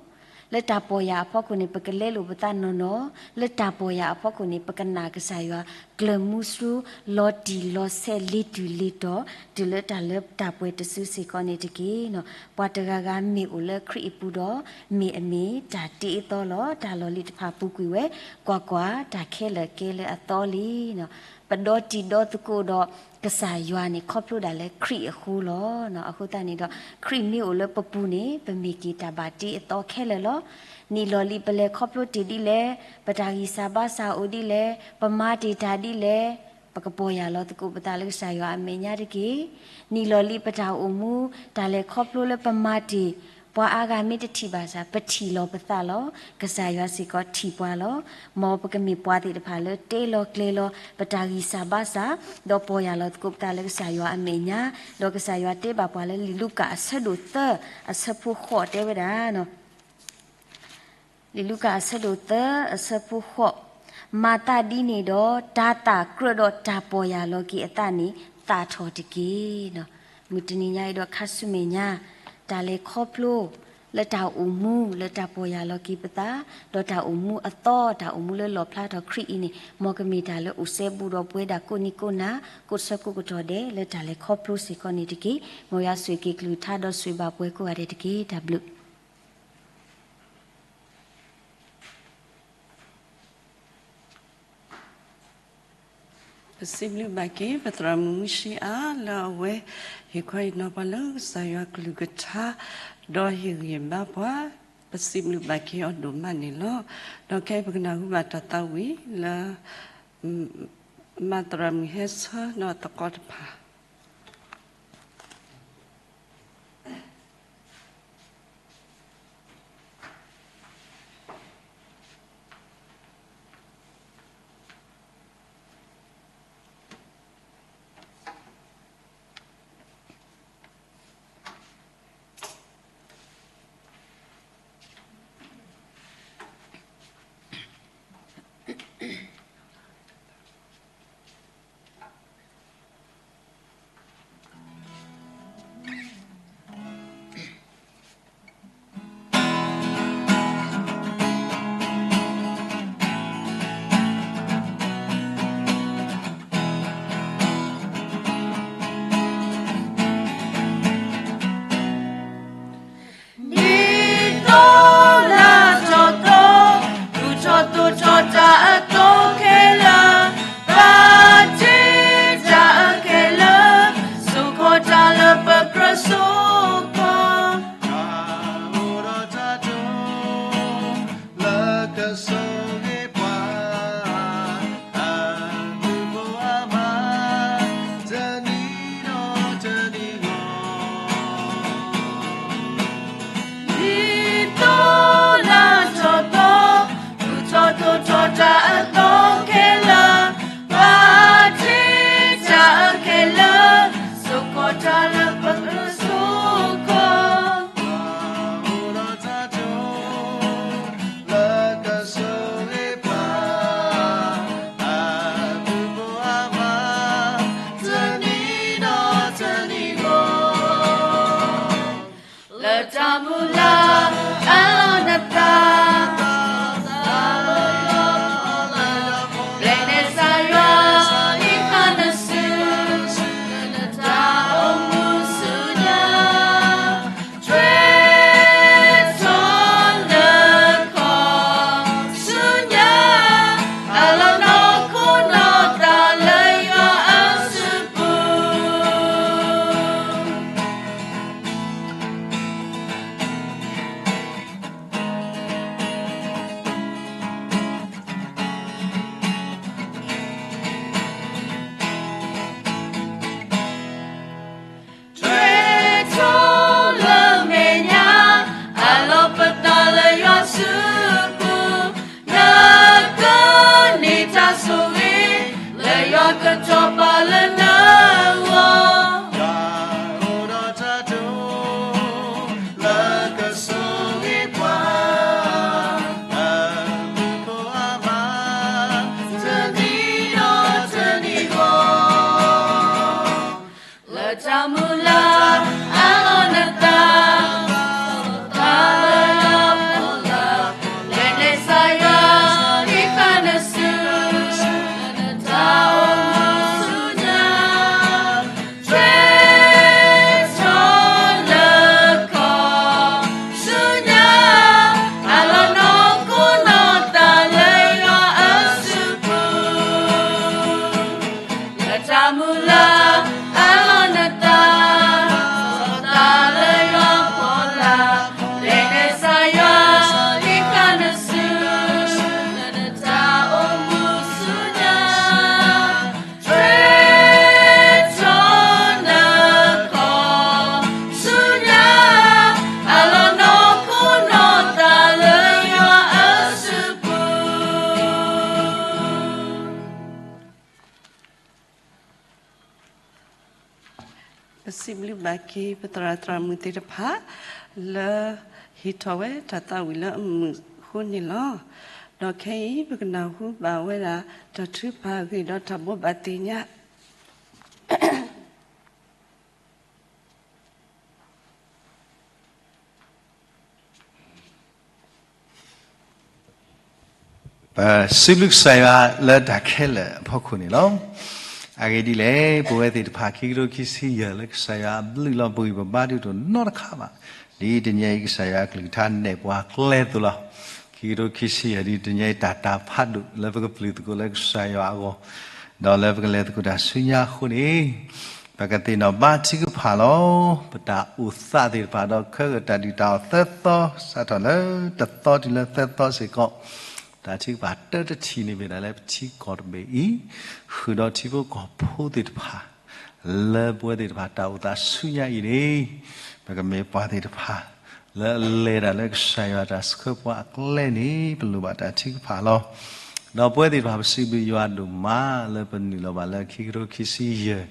လၢတၢ်ပီၢ်ယၢ်အဖီခိၣ်န့ၣ် ပကလဲလိာ်ပသးနီၢ်နီၢ်, လၢတၢ်ပီၢ်ယၢ်အဖီခိၣ်န့ၣ် ပကနာ်ကစၢ်ယွၤ ကျၢၤမူဆူ လီၤတံၢ်လီၤဆဲးလ့ၤတုၤလ့ၤတီၤ တုၤလၢတၢ်လၢတၢ်ပှဲၤတစုစ့ၢ်ကီးန့ၣ်တက့ၢ်. ပှၤတဂၤဂၤမ့ၢ်အိၣ်လၢခရံာ်အပူၤဒီး မ့ၢ်အမ့ၢ်တၢ်တ့အသီလီၤ. တၢ်လီၢ်လံၤတဖၣ်ပူၤကွံာ်ဝဲ, ကွၢ်ကွၢ်, တၢ်ခဲလၢာ်ကဲလၢအသီလံ. ပဒီတံၤဒီသကိးဒီးကစၢ်ယွၤန့ၣ် ခီဖျိဒၣ်လၢခရံာ်အဃိလီၤ. အဃိသတးန့ၣ်ဒီး ခရံာ်မ့ၢ်အိၣ်လၢပပူၤန့ၣ် ပမ့ၢ်က့ၤတၢ်ဘၣ်တ့အသီခဲလၢာ်လီၤ. နံၣ်လီၢ်လံၤပလဲၤခီဖျိတ့ၢ်ဒ်လဲၣ်, ပတၢ်ဂံၢ်စၢ်ဘါစၢ်အိၣ်ဒ်လဲၣ်, ပမၤတ့ၢ်တၢ်ဒ်လဲၣ်, ပကပီၢ်ယၢ်လီၤသကိးပသးလၢကစၢ်ယွၤအမဲာ်ညါတက့ၢ်. နံၣ်လီၢ်လံၤပတၢ်အိၣ်မူ တၢ်လဲၤခီဖျိလၢပမၤတ့ၢ် ပှၤအါဂၤမ့ၢ်တထံၣ်ဘၣ်ဆၣ် ပထံၣ်လီၤပသးလီၤ. ကစၢ်ယွၤစ့ၢ်ကီးထံၣ်ပှၤလီၤ. မ်ပကမ့ၢ်ပှၤသ့ၣ်တဖၣ်လၢတဲလီၤကျဲၤလီၤ ပတၢ်ဂံၢ်စၢ်ဘါစၢ်, ဒီးပီၢ်ယၢ်လီၤသကိးပသးလၢကစၢ်ယွၤအမဲာ်ညါ, ဒီးကစၢ်ယွၤတဲဘၣ်ပှၤလၢလံာ်လူၤကၣ်အဆၢဒိၣ်သၢ အဆၢဖိဃိးတဲဝဲဒၣ် လံာ်လူၤကၣ်အဆၢဒိၣ်သၢ အဆၢဖိဃိး, မၤသးဒ်န့ၣ်ဒီး တၤသၣ်ကြၢးဒီးတၢ်ပီၢ်ယၢ်လီၤက့ၤအသးန့ၣ် သၣ်ထီၣ်တက့ၢ်. မုၢ်တနံၤညါအံၤဒီးခါဆူမဲာ်ညါ တၢ်လဲၤခီဖျိ လၢတၢ်အိၣ်မူ လၢတၢ်ပီၢ်ယၢ်လီၤက့ၤပသး, ဒီးတၢ်အိၣ်မူအသီ တၢ်အိၣ်မူလၢလီၢ်ဖျါထီၣ်ခရံာ်အံၤန့ၣ် မ်ကမ့ၢ်တၢ်လၢအိၣ်စဲဘူးဒီးပဝဲဒၣ်ကိးနံၤကိးနၤ ကိးဆၢကိးကတီၢ်ဒဲး လၢတၢ်လဲၤခီဖျိစ့ၢ်ကီးန့ၣ်တက့ၢ်. မ်ယွၤဆိၣ်ဂ့ၤက့ၤကလုၢ်ကထါဒီးဆိၣ်ဂ့ၤဘၣ်ပှၤကိးဂၤဒဲးတက့ၢ်. တၢ်ဘျုး ပစံးဘျုးဘၣ်က့ၤ ပသရၣ်မုၣ်မုၢ်ဆံးအါ လၢအဝဲ ဟ့ၣ်ခီဟ့ၣ်နီၤပှၤလၢကစၢ်ယွၤကလုၢ်ကထါ ဒီးဟ့ၣ်ဂံၢ်ဘါပှၤ, ပစံးဘျုးဘၣ်က့ၤအီၤဒိၣ်မးန့ၣ်လီၤ. ဒီးခဲအံၤပကနၢ်ဟူဘၣ်တၢ်သးဝံၣ်လၢ မၤသရၣ်မုၣ်ဟဲဆၢနီၢ်သကိးတဖၣ် ဒ်သိးလၢထီၣ်သီ, ဒုးထီၣ်သိးထီၣ်တၢ်အသီခဲလၢာ်, ဘၣ်တ့တၢ်အခဲလၢာ်, စိာ်ခီၣ်တၢ်လၢပကြၢးစိာ်ခီၣ်, တၢ်အိၣ်ဒီးတၢ်ဒိၣ် လၢကဆိၣ်ဂ့ၤပှၤ အဘျုးဖိအမၤ တနံၤဒီးတနံၤဂီၢ်, ဒ်သိးလၢထီၣ်သီ, ဒုးထီၣ်သိးထီၣ်တၢ်အသီခဲလၢာ်, ဘၣ်တ့တၢ်အခဲလၢာ်, စိာ်ခီၣ်တၢ်လၢပကြၢးစိာ်ခီၣ် အိၣ်ဒီးတၢ်ဒိၣ် လၢကဆိၣ်ဂ့ၤပှၤ အဘျုးဖိအမၤ တနံၤဒီးတနံၤဂီၢ်, လၢတၢ်မုၢ်လၢ်အလီၢ်နသး ဘျဲၣ်န့ၢ်စၢ်ယွၤ လံခါနစု နတၢ်အိၣ်မူဆူညါ ထွဲထီၣ်လၢခီဆူညါ အလီၢ်နီၢ်ခိနီၢ်သးလၢယွၤအစုပူၤ ထွဲထီၣ်လၢမဲာ်ညါ အလီၢ်ပသးလၢယွၤစုပူၤ နကန့ၢ်တၢ်ဆိၣ်ဂ့ၤ လၢယွၤကတီၤပာ်လၢနဂီၢ် တၢ်အိၣ်ဒီးတၢ်ဒိၣ် လၢကဆိၣ်ဂ့ၤပှၤ အဘျုးဖိအမၤ တနံၤဒီးတနံၤဂီၢ် လၢတၢ်မုၢ်လၢ်အလီၢ်နသး သးလၢယွၤ ဘျဲၣ်န့ၢ်စၢ်ယွၤ လံခါနစု နတၢ်အိၣ်မူဆူညါ ဘျုးဘၣ်က့ၤပသရၣ်သရၣ်မုၣ်သ့ၣ်တဖၣ် လၢဟ့ၣ်ထီၣ်ဝဲတၢ်သးဝံၣ်လၢအမုာ်အဃိန့ၣ်လီၤ. ဒီးခဲအံၤ ပကနၢ်ဟူဘၣ်ဝဲဒၣ် တၢ်ထုကဖၣ်အဂ့ၢ်ဒီးတၢ်ဘိးဘၣ်သ့ၣ်ညါ ပစံးဘျုးကစၢ်ယွၤလၢတၢ်ခဲလၢာ်အဖီခိၣ်န့ၣ်လီၤ. အဂ့ၢ်ဒ်လဲၣ်, ပဝဲသ့ၣ်တဖၣ် ခံကထိခံဆံယဲၢ်လၢကစၢ်ယွၤအဘျုးလီၤ ပဂံၢ်ပဘါဒုးတအိၣ်နီတခါဘၣ်. ဒ်တနံၤအံၤ ကစၢ်ယွၤအကလုၢ်ကထါနဲၣ်ပှၤကျဲသိးလီၤ. ခံကထိခံဆံယဲၢ် ဒ်တနံၤအံၤ တၢ်တၢ်ဖးဒိၣ်လၢပကပျုၢ်သကိးလၢကစၢ်ယွၤအဂီၢ်, ဒီးလၢပကလဲၤသကိးတၢ်ဆူညါအဃိန့ၣ် ပကသ့ၣ်နီၣ်ဘါထုကဖၣ်လီၤ. ပတၢ်အိၣ်သးသ့ၣ်တဖၣ် ဒီးခဲဂၢၢ်တၢ်ဒုၣ်တၢ်အီၣ်သၢသီ စးထီၣ်လၢတသီတုၤလၢသၢသီစ့ၢ်ကီး, တၢ်ထုကဖၣ်တၢတထံၣ်န့ၣ်မ့ၢ်ဒၣ်လၢပထံကီၢ်တဘ့ၣ်အံၤ, ဃုာ်ဒီးထံဖိကီၢ်ဖိသ့ၣ်တဖၣ် လၢပဝဲသ့ၣ်တဖၣ်တၢ်အိၣ်သးဆူညါအံၤန့ၣ်, ပကမ့ၢ်ပှၤသ့ၣ်တဖၣ် လၢအလဲၤတၢ်လၢကစၢ်ယွၤတၢ်ဆှၢပှၤအကျဲန့ၣ် ပလိၣ်ဘၣ်တၢ်ထုကဖၣ်လီၤ. ဒီးပဝဲသ့ၣ်တဖၣ် ပစံးဘျုးယွၤဒိၣ်မး လၢပနုာ်လီၤဘၣ်လၢခံကထိခံဆံယဲၢ်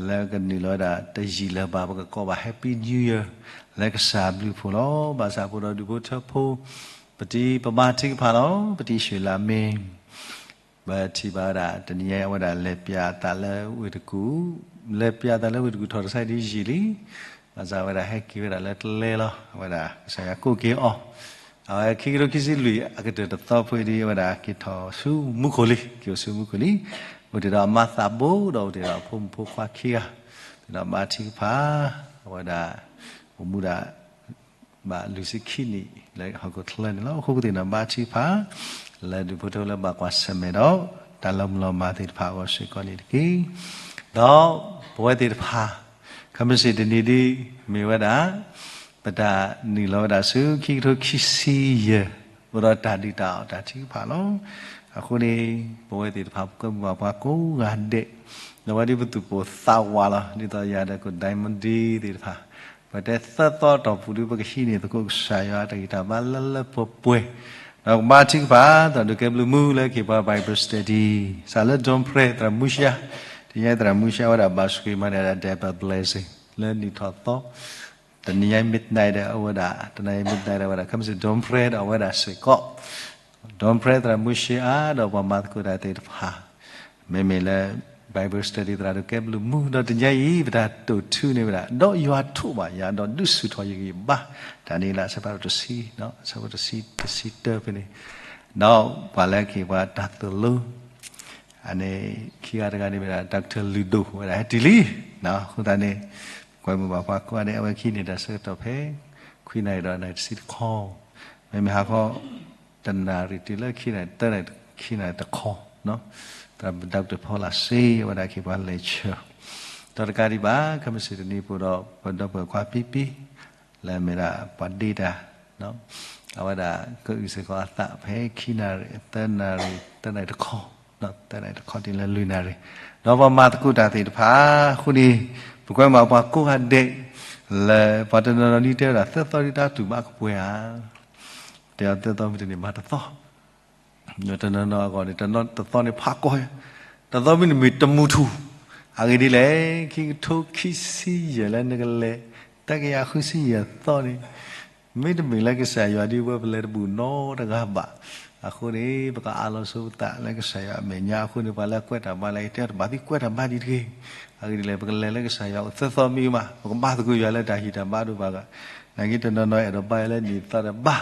လၢကနုာ်လီၤဝဲဒၣ်တယံာ်လၢၤဘၣ် ပကကိးဘၣ် Happy New Year လၢကစၢ်အဘျုးအဖှိၣ်လီၤ. ဘၣ်ဆၣ်အဃိဒီးဒူၣ်ဖိထၢဖိ ပတံၤပဘါထုကဖၣ်လီၤ. ပတံၤၡ့ၣ်လးမ့ၢ် ပထံၣ်ဘၣ်ဝဲဒၣ် တနံၤညါအံၤ အဝဲဒၣ်လဲၤပၠးအသးလၢဝ့ၢ်တကူၣ်, လဲၤပၠးအသးလၢဝ့ၢ်တကူၣ် ထီၣ်တစဲးဒ်ယံာ်လံ. ဘၣ်ဆၣ်အဝဲဒၣ်ဟဲက့ၤဝဲဒၣ်လၢကျဲလီၤ. အဝဲဒၣ်ကစၢ်ယွၤကိးက့ၤအီၤ, အဝဲခံကထိခံဆံလွံၢ် အကတၢၢ်တသီဖိအံၤဒီး အဝဲဒၣ်က့ၤထီၣ်ဆူမူခိၣ်လံ, က့ၤအိၣ်ဆူမူခိၣ်လံ. အိၣ်တ့ၢ်ဒီးအမါသးဘိ ဒီးအိၣ်တ့ၢ်ဒီးအဖိမုၣ်ဖိခွါခံဂၤ, ဒီးဘါထုကဖၣ်, အဝဲဒၣ် အိၣ်မူဒၣ် ဘၣ်လွံၢ်ဆံခံနံၣ် လၢဟီၣ်ခိၣ်ချၢန့ၣ်လီၤ. အဃိပသ့ၣ်နီၣ်ဘါထုကဖၣ် လၢဒူၣ်ဖိထၢဖိလၢဘၣ်ကွၢ်ဆၢၣ်မဲာ်ဒီး တၢ်လီၤမုၢ်လီၤမၢ်သ့ၣ်တဖၣ်အဂီၢ်စ့ၢ်ကီးန့ၣ်တက့ၢ်. ဒီးပဝဲသ့ၣ်တဖၣ် ခဲမုၢ်ဆ့ၣ်တနံၤဒ်မ့ၢ်ဝဲဒၣ် ပတၢ်နုာ်လီၤဝဲဒၣ်ဆူခံကထိခံဆံယဲၢ် အိၣ်ဒီးတၢ်ဒုၣ်တၢ်အီၣ်တၢ်ထုကဖၣ်လီၤ. အဃိန့ၣ် ပဝဲသ့ၣ်တဖၣ် ပကွဲမုာ်ဘၣ်ပှၤကိးဂၤဒဲး, ဒီးဝဲဒ်ပသူၣ်ပိၢ်သးဝးလီၤ. ဒ်သိးယၤဒီးကိၣ် Diamond သ့ၣ်တဖၣ် ပတဲသၢသီတီၢ်ပူၤဒီး ပကဟံးန့ၢ်သကိးကစၢ်ယွၤတၢ်ဂံၢ်တၢ်ဘါလၢလၢပှဲၤပှဲၤ, ဒီးကဘါထုကဖၣ် သရၣ်ဒိၣ်ကဲဘျုးမူလၢကဟ့ၣ်ပှၤ Bible study စးလၢ Don Prayer သရၣ်မူရှါ, တနံၤညါသရၣ်မူရှါဝဲဒၣ်ဘၣ်ဆိၣ်ဂ့ၤမၤန့ၢ်ဒၣ် Deborah Blessing လၢနံၣ်ထီၣ်သီ, တနံၤညါ midnight ဒီးအဝဲဒၣ်, တနံၤညါ midnight ဒီးအဝဲဒၣ်, ခဲမုၢ်ဆ့ၣ် Don Prayer ဒီးအဝဲဒၣ်စ့ၢ်ကီး, Don Prayer သရၣ်မူရှါဒီးပှၤမၤသကိးတၢ်သ့ၣ်တဖၣ် မ့မ့ၢ်လၢ Bible study သရၣ်ဒိၣ်ကဲဘျုးမူ, ဒီးတနံၤညါအံၤ ပတၢ်တိာ်ထူန့ၣ်ဝဲဒၣ် ဒီးယွၤထိးဘၣ်ယၤ ဒီးဒုးဆူၣ်ထီၣ်ယဂံၢ်ဘါ, တၢ်န့ၣ်လၢအဆၢဖးဒိၣ်တဆံ, အဆၢဖိတဆံ, တဆံတၢဖဲန့ၣ်, ဒီးပှၤလၢကဟ့ၣ်ပှၤတၢ်သိၣ်လိ အန့ၣ် ခံဂၤတဂၤန့ၣ်မ့ၢ်ဒၣ် Doctor လုၢ်ဒိၣ် ဝဲဒၣ်ဟဲတုၤလံ, အဃိသတးန့ၣ် ကွဲမုာ်ဘၣ်ပှၤကိးဂၤဒဲး အဝဲကဟံးန့ၢ်တၢ်ဆၢကတီၢ်ဖဲ ခွံနၣ်ရံၣ်ဒီးနၣ်ရံၣ်တဆံတခီ, မ့မ့ၢ်ဟါခီ တနၣ်ရံၣ်တုၤလၢခံနၣ်ရံၣ် သၢနၣ်ရံၣ် ခံနၣ်ရံၣ်တခီ, သရၣ် Doctor ဖီလာ်စ့ အဝဲဒၣ်ကဟ့ၣ်ပှၤ lecture, ဒီးတကးဒံးဘၣ် ခဲမုၢ်ဆ့ၣ်တနံၤပူၤဒီး ပဒီပုၢ်ဝဲၢ်ခွါပံပံ လၢအမ့ၢ်ဒၣ်ပှၤဒ့တၢ်, အဝဲဒၣ်ကအုၣ်စ့ၢ်ကီးအသးဖဲခံနၣ်ရံၣ် သၢနၣ်ရံၣ် သၢနၣ်ရံၣ်တခီ, သၢနၣ်ရံၣ်တခီတုၤလၢလွံၢ်နၣ်ရံၣ်, ဒီးပှၤမၤသကိးတၢ်သ့ၣ်တဖၣ်အဃိန့ၣ် ပကွဲမုာ်ဘၣ်ပှၤကိးဂၤဒဲး လၢပှၤတနီၤနီၤဒ်တဲဝဲဒၣ် သၢသီဒ်တၢ်တူၢ်ဘၣ်ကပှဲၤဧါ, တဲအီၤသၢသီမ့ၢ်တန့ၢ်မၤတသီ, တနီၤနီၤအဂီၢ်န့ၣ် တနီၤတသီန့ၣ်ဖးကီ, တသီမ့ၢ်တမ့ၢ်တမူထူၣ်, အဂ့ၢ်ဒ်လဲၣ်, ခံကထိခံဆံယဲၢ်လၢနကလဲၤ သၢကယၤဃုဆံယဲၢ်သီန့ၣ် မ့တမ့ၢ်လၢကစၢ်ယွၤဒ်ဝဲပလဲၤတဘူၣ်နီတဂၤဘၣ်. အဃိန့ၣ် ပကအးလီၤဆိပသးလၢကစၢ်ယွၤအမဲာ်ညါအဃိန့ၣ် ပှၤလၢအကွဲးတၢ်ဘါလၢယတဲတဘၣ်သံကွဲးတၢ်ဘါဒ်တဂ့ၤ. အဂ့ၢ်ဒ်လဲၣ် ပကလဲၤလၢကစၢ်ယွၤအိၣ်သၢသီမ့ၢ်မး ပကဘါသကိးယွၤလၢတၢ်ဟံၣ်တၢ်ဘါဒိၣ်ဘၣ်ဂ့ၤ, နာ်က့တနီၤနီၤအဲၣ်ဒိးဘါလၢနံၣ်သီဒီးဘါ,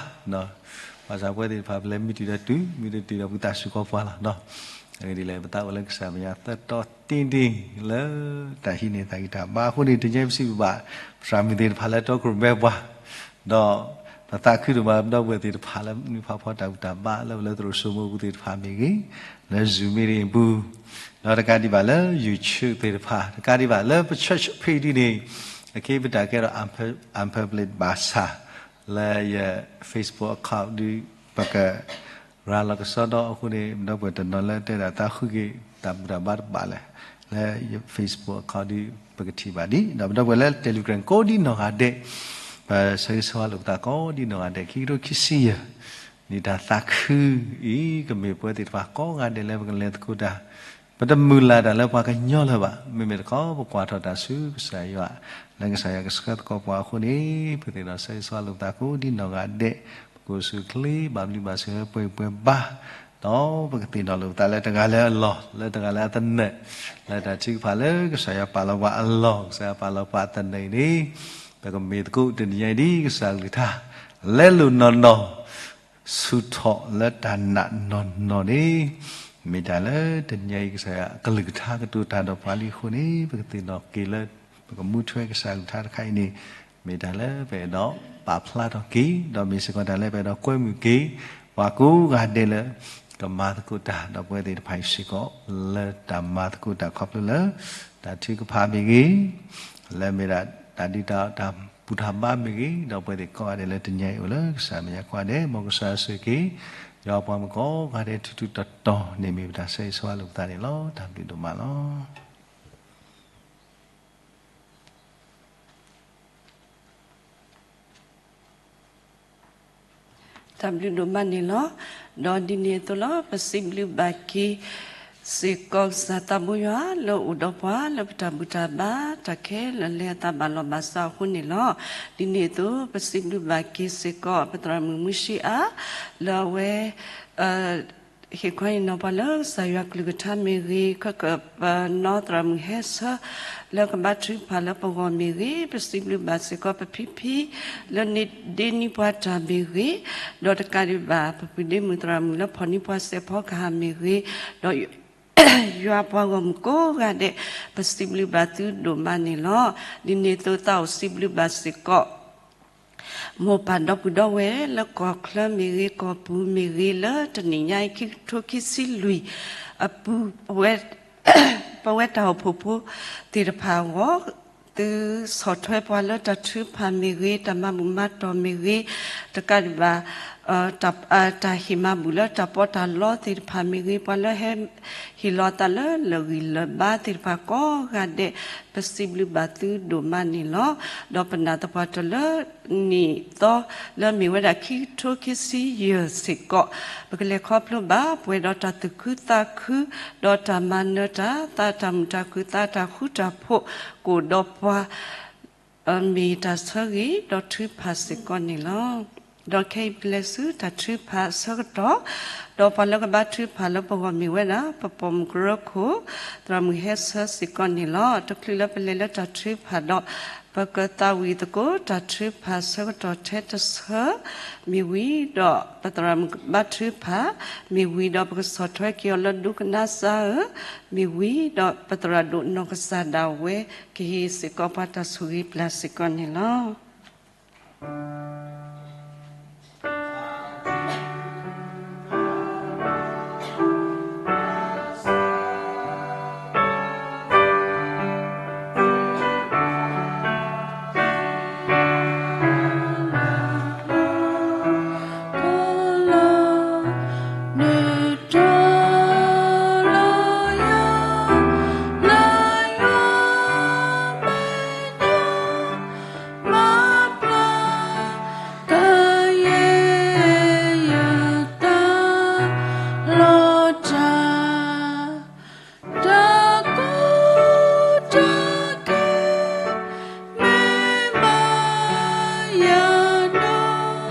ဘၣ်ဆၣ်ပဝဲသ့ၣ်တဖၣ်ပလဲၤမ့ၢ်တုၤဒီးတုၤ မ့ၢ်တတုၤဒီးပကသးဆူၣ်ခီပှၤလီၤ. အဂ့ၢ်ဒ်လဲၣ် ပသးအိၣ်လၢကစၢ်မဲာ်ညါသၢတီတ့ၢ်တ့ၢ်လၢ တၢ်ဟံးန့ၢ်တၢ်ဂံၢ်တၢ်ဘါအဃိန့ၣ် တနံၤအံၤပစံးဘၣ် ပသရၣ်မုၣ်သ့ၣ်တဖၣ်လၢတီခိၣ်ရိၣ်မဲပှၤ, ဒီးပသးခုဒိၣ်မးပဒီပုၢ်ဝဲၢ်သ့ၣ်တဖၣ်လၢမုၢ်နံၤဖးဖီတၢ်ဘူၣ်တၢ်ဘါလၢပလဲၤသရိာ်စိမိၤပူၤသ့ၣ်တဖၣ်မ့ၢ်ဂ့ၤ, လၢ Zoom meeting အပူၤ, ဒီးတကးဒံးဘၣ်လၢ YouTube သ့ၣ်တဖၣ်, တကးဒံးဘၣ်လၢပ church page ဒ်န့ၣ်, အခဲအံၤပတၢ်ကဲထီၣ် unpub-, unpublic ဘၣ်ဆၣ် လၢယ Facebook account ဒ်ပက ရၤလီၤကစီဒီအဃိန့ၣ် ပဒီပုၢ်ဝဲၢ်တနီၤလၢတဲဒၣ်သးဃုက့ၤတၢ်ဘူၣ်တၢ်ဘါတဘၣ်လဲၣ်, လၢယ Facebook account ဒ်ပကထံၣ်ဘၣ်ဒ်, ဒီးပဒီပုၢ်ဝဲၢ်လၢ Telegram ကိးဒ်နီၢ်ဂၤဒဲး, ပဆၢဂ့ၤဆၢဝါလိာ်ပသးကိးဒ်နီၢ်ဂၤဒဲး ခံကထိခံဆံယဲၢ် န့ၣ်တၢ်သးခုအံၤ ကမ့ၢ်ပဝဲသ့ၣ်တဖၣ်ကိးဂၤဒဲးလၢပကလဲၤသကိးတၢ်, ပတမုၢ်လၢ်တၢ်လၢပှၤကညီလၢၤဘၣ်, မ့မ့ၢ်တခီ ပကွၢ်ထီၣ်တၢ်ဆူကစၢ်ယွၤ လၢကစၢ်ယွၤကဆှၢသကိးပှၤအဃိန့ၣ်, ပသ့ၣ်နီၣ်ဆၢဂ့ၤဆၢဝါလိာ်ပသးကိးဒ်နီၢ်ဂၤဒဲး, ပကအိၣ်ဆူၣ်အိၣ်ချ့ ဘၣ်ဘျုးဘၣ်ဆိၣ်ဂ့ၤ ပှဲၤဂံၢ်ပှဲၤဘါ, ဒီးပကသ့ၣ်နီၣ်လိာ်ပသးလၢတဂၤလၢအလီၢ်, လၢတဂၤလၢအသနၢၣ်, လၢတၢ်ထုကဖၣ်လၢကစၢ်ယွၤပာ်လီၤပှၤအလီၢ်, ကစၢ်ယွၤပာ်လီၤပှၤအသနၢၣ်အံၤန့ၣ်, ပကမ့ၢ်သကိးတနံၤညါအံၤဒ်ကစၢ်အကလုၢ်ကထါ လဲလိာ်နီၢ်နီၢ် ဆူၣ်ထီၣ်လၢတၢ်နာ်နီၢ်နီၢ်န့ၣ်, မ့ၢ်တၢ်လၢတနံၤညါအံၤ ကစၢ်ယွၤအကလုၢ်ကထါကတိၤတၢ်ဒီးပှၤလံအဃိန့ၣ်, ပကသ့ၣ်နီၣ်က့ၤလၢ ပကမူထွဲကစၢ်အကလုၢ်ကထါတခါအံၤန့ၣ်, မ့ၢ်တၢ်လၢပအဲၣ်ဒိးပာ်ဖျါထီၣ်က့ၤ, ဒီးမ့ၢ်စ့ၢ်ကီးတၢ်လၢပအဲၣ်ဒိးကွဲမုာ်က့ၤ ပှၤကိးဂၤဒဲးလၢ ကမၤသကိးတၢ်ဒီးပဝဲသ့ၣ်တဖၣ်အံၤ စ့ၢ်ကီးလၢတၢ်မၤသကိးတၢ်ခီဖျိလၢ တၢ်ထုကဖၣ်မ့ၢ်ဂ့ၤ, လၢမ့ၢ်ဒၣ်တၢ်ဒုးတၢ် တၢ်ဘူၣ်တၢ်ဘါမ့ၢ်ဂ့ၤ, ဒီးပဝဲသ့ၣ်ကိးဂၤဒဲးလၢတနံၤညါအံၤအိၣ်လၢကစၢ်မဲာ်ညါကိးဂၤဒဲး, မ်ကစၢ်ဆိၣ်ဂ့ၤက့ၤ ယွၤပှၤမုၣ်ကိးဂၤဒဲး ထူထူတီတီန့ၣ် မ့ၢ်ပတၢ်ဆၢဂ့ၤဆၢဝါလိာ်ပသးန့ၣ်လီၤ. တၢ်ဘျုးဒိၣ်မးလီၤ. တၢ်ဘျုးဒိၣ်မးန့ၣ်လီၤ. ဒီးဒ်န့ၣ်အသိးလီၤ, ပစံးဘျုးဘၣ်က့ၤ စ့ၢ်ကီးကစၢ်သးဘိယွၤလၢအိၣ်ဒီးပှၤလၢပတၢ်ဘူၣ်တၢ်ဘါ တၢ်ခဲလၢာ်လၢအသးဘၣ်လီၤဘၣ်စးအဃိန့ၣ်လီၤ. ဒ်န့ၣ်အသိး ပစံးဘျုးဘၣ်က့ၤစ့ၢ်ကီး ပသရၣ်မုၣ်မူၡ့အါ လၢအဝဲ ဟ့ၣ်ခီဟ့ၣ်နီၤပှၤလၢကစၢ်ယွၤကလုၢ်ကထါမ့ၢ်ဂ့ၤ, ခီခီပနီသရၣ်မုၣ်ဟဲဆၢ လၢကဘါထုကဖၣ်လၢပဂီၢ်မ့ၢ်ဂ့ၤ, ပစံးဘျုးဘၣ်စ့ၢ်ကီးပဖံဖံ လၢန့ၢ်ဒ့န့ၢ်ပှၤတၢ်မ့ၢ်ဂ့ၤ, ဒီးတကးဒံးဘၣ် ပပုၢ်ဒ့မုၣ်သရၣ်မုၣ်လၢဖီၣ်န့ၢ်ပှၤစဲးဖီကဟၣ်မ့ၢ်ဂ့ၤ, ဒီး ယွၤပှၤဂီၢ်မုၢ်ကိးဂၤဒဲး, ပစံးဘျုးဘၣ်သုဒိၣ်မးန့ၣ်လီၤ. ဒ်န့ၣ်အသိးသးအိၣ်စံးဘျုးဘၣ်စ့ၢ်ကီး မိၢ်ပၢ်ဒီပုၢ်ဒီဝဲၢ်လၢကီၢ်ချၢမ့ၢ်ဂ့ၤ, ကီၢ်ပူၤမ့ၢ်ဂ့ၤ, လၢတနံၤညါအံၤ ခံကထိခံဆံလွံၢ်အပူၤ ပဝဲတၢ်အိၣ်ဖှိၣ်ဖိသ့ၣ်တဖၣ်အဂီၢ်, သုဆီၣ်ထွဲပှၤလၢတၢ်ထုကဖၣ်မ့ၢ်ဂ့ၤ, တၢ်မၤဘူၣ်မၤတီၢ်မ့ၢ်ဂ့ၤ, တကးဒံးဘၣ် တၢ်ဟ့ၣ်မၤဘူၣ်လၢတၢ်ပီးတၢ်လီသ့ၣ်တဖၣ်မ့ၢ်ဂ့ၤ, ပှၤလၢဟဲဟ့ၣ်လီၤအသးလၢလၢၢ်ဂံၢ်လၢၢ်ဘါသ့ၣ်တဖၣ်ကိးဂၤဒဲး, ပစံးဘျုးဘၣ်သုဒိၣ်မးန့ၣ်လီၤ. ဒီးပနာ်သပှၢ်တၢၢ်လၢနံၣ်သီလၢမ့ၢ်ဝဲဒၣ်ခံကထိခံဆံယဲၢ်စ့ၢ်ကီး, ပကလဲၤခီဖျိဘၣ်ပှဲၤဒီးတၢ်သူၣ်ခုသးခု, ဒီးတၢ်မၤနၢၤတၢ်သး, တၢ်မုာ်တၢ်ခုၣ်သး, တၢ်ဃူတၢ်ဖိး, ကအိၣ်ဒီးပှၤ မ့ၢ်တၢ်ဆၢဂ့ၤဒီးထုကဖၣ်စ့ၢ်ကီးန့ၣ်လီၤ. ဒီးခဲအံၤပကလဲၤဆူတၢ်ထုကဖၣ်အဆၢကတီၢ်, ဒီးပှၤလၢကဘါထုကဖၣ်လၢပဂီၢ်မ့ၢ်ဝဲဒၣ် ပပိာ်မုၣ်ကရၢခိၣ် သရၣ်မုၣ်ဟဲဆၢစ့ၢ်ကီးန့ၣ်လီၤ. တချုးလၢပလဲၤလၢတၢ်ထုကဖၣ်ဒီး, ပကသးဝံၣ်သကိးတၢ်ထုကဖၣ်ဆၢကတီၢ်ထဲတဆၢ မ့ၢ်ဝံၤဒီး ပသရၣ်မုၣ်ဘါထုကဖၣ် မ့ၢ်ဝံၤဒီး ပကဆီၣ်ထွဲက့ၤအီၤလၢဒိကနၣ်စၢ်ဧၢ, မ့ၢ်ဝံၤဒီး ပသရၣ်ဒိၣ်နီၢ်ကစၢ်ဒၣ်ဝဲ ကဟ့ၣ်စ့ၢ်ကီးပှၤတၢ်ဆိၣ်ဂ့ၤပျၢ်စ့ၢ်ကီးန့ၣ်လီၤ. တၢ်ကူတၢ်က့ၤ မ့ၢ်ဘၣ်ယၤ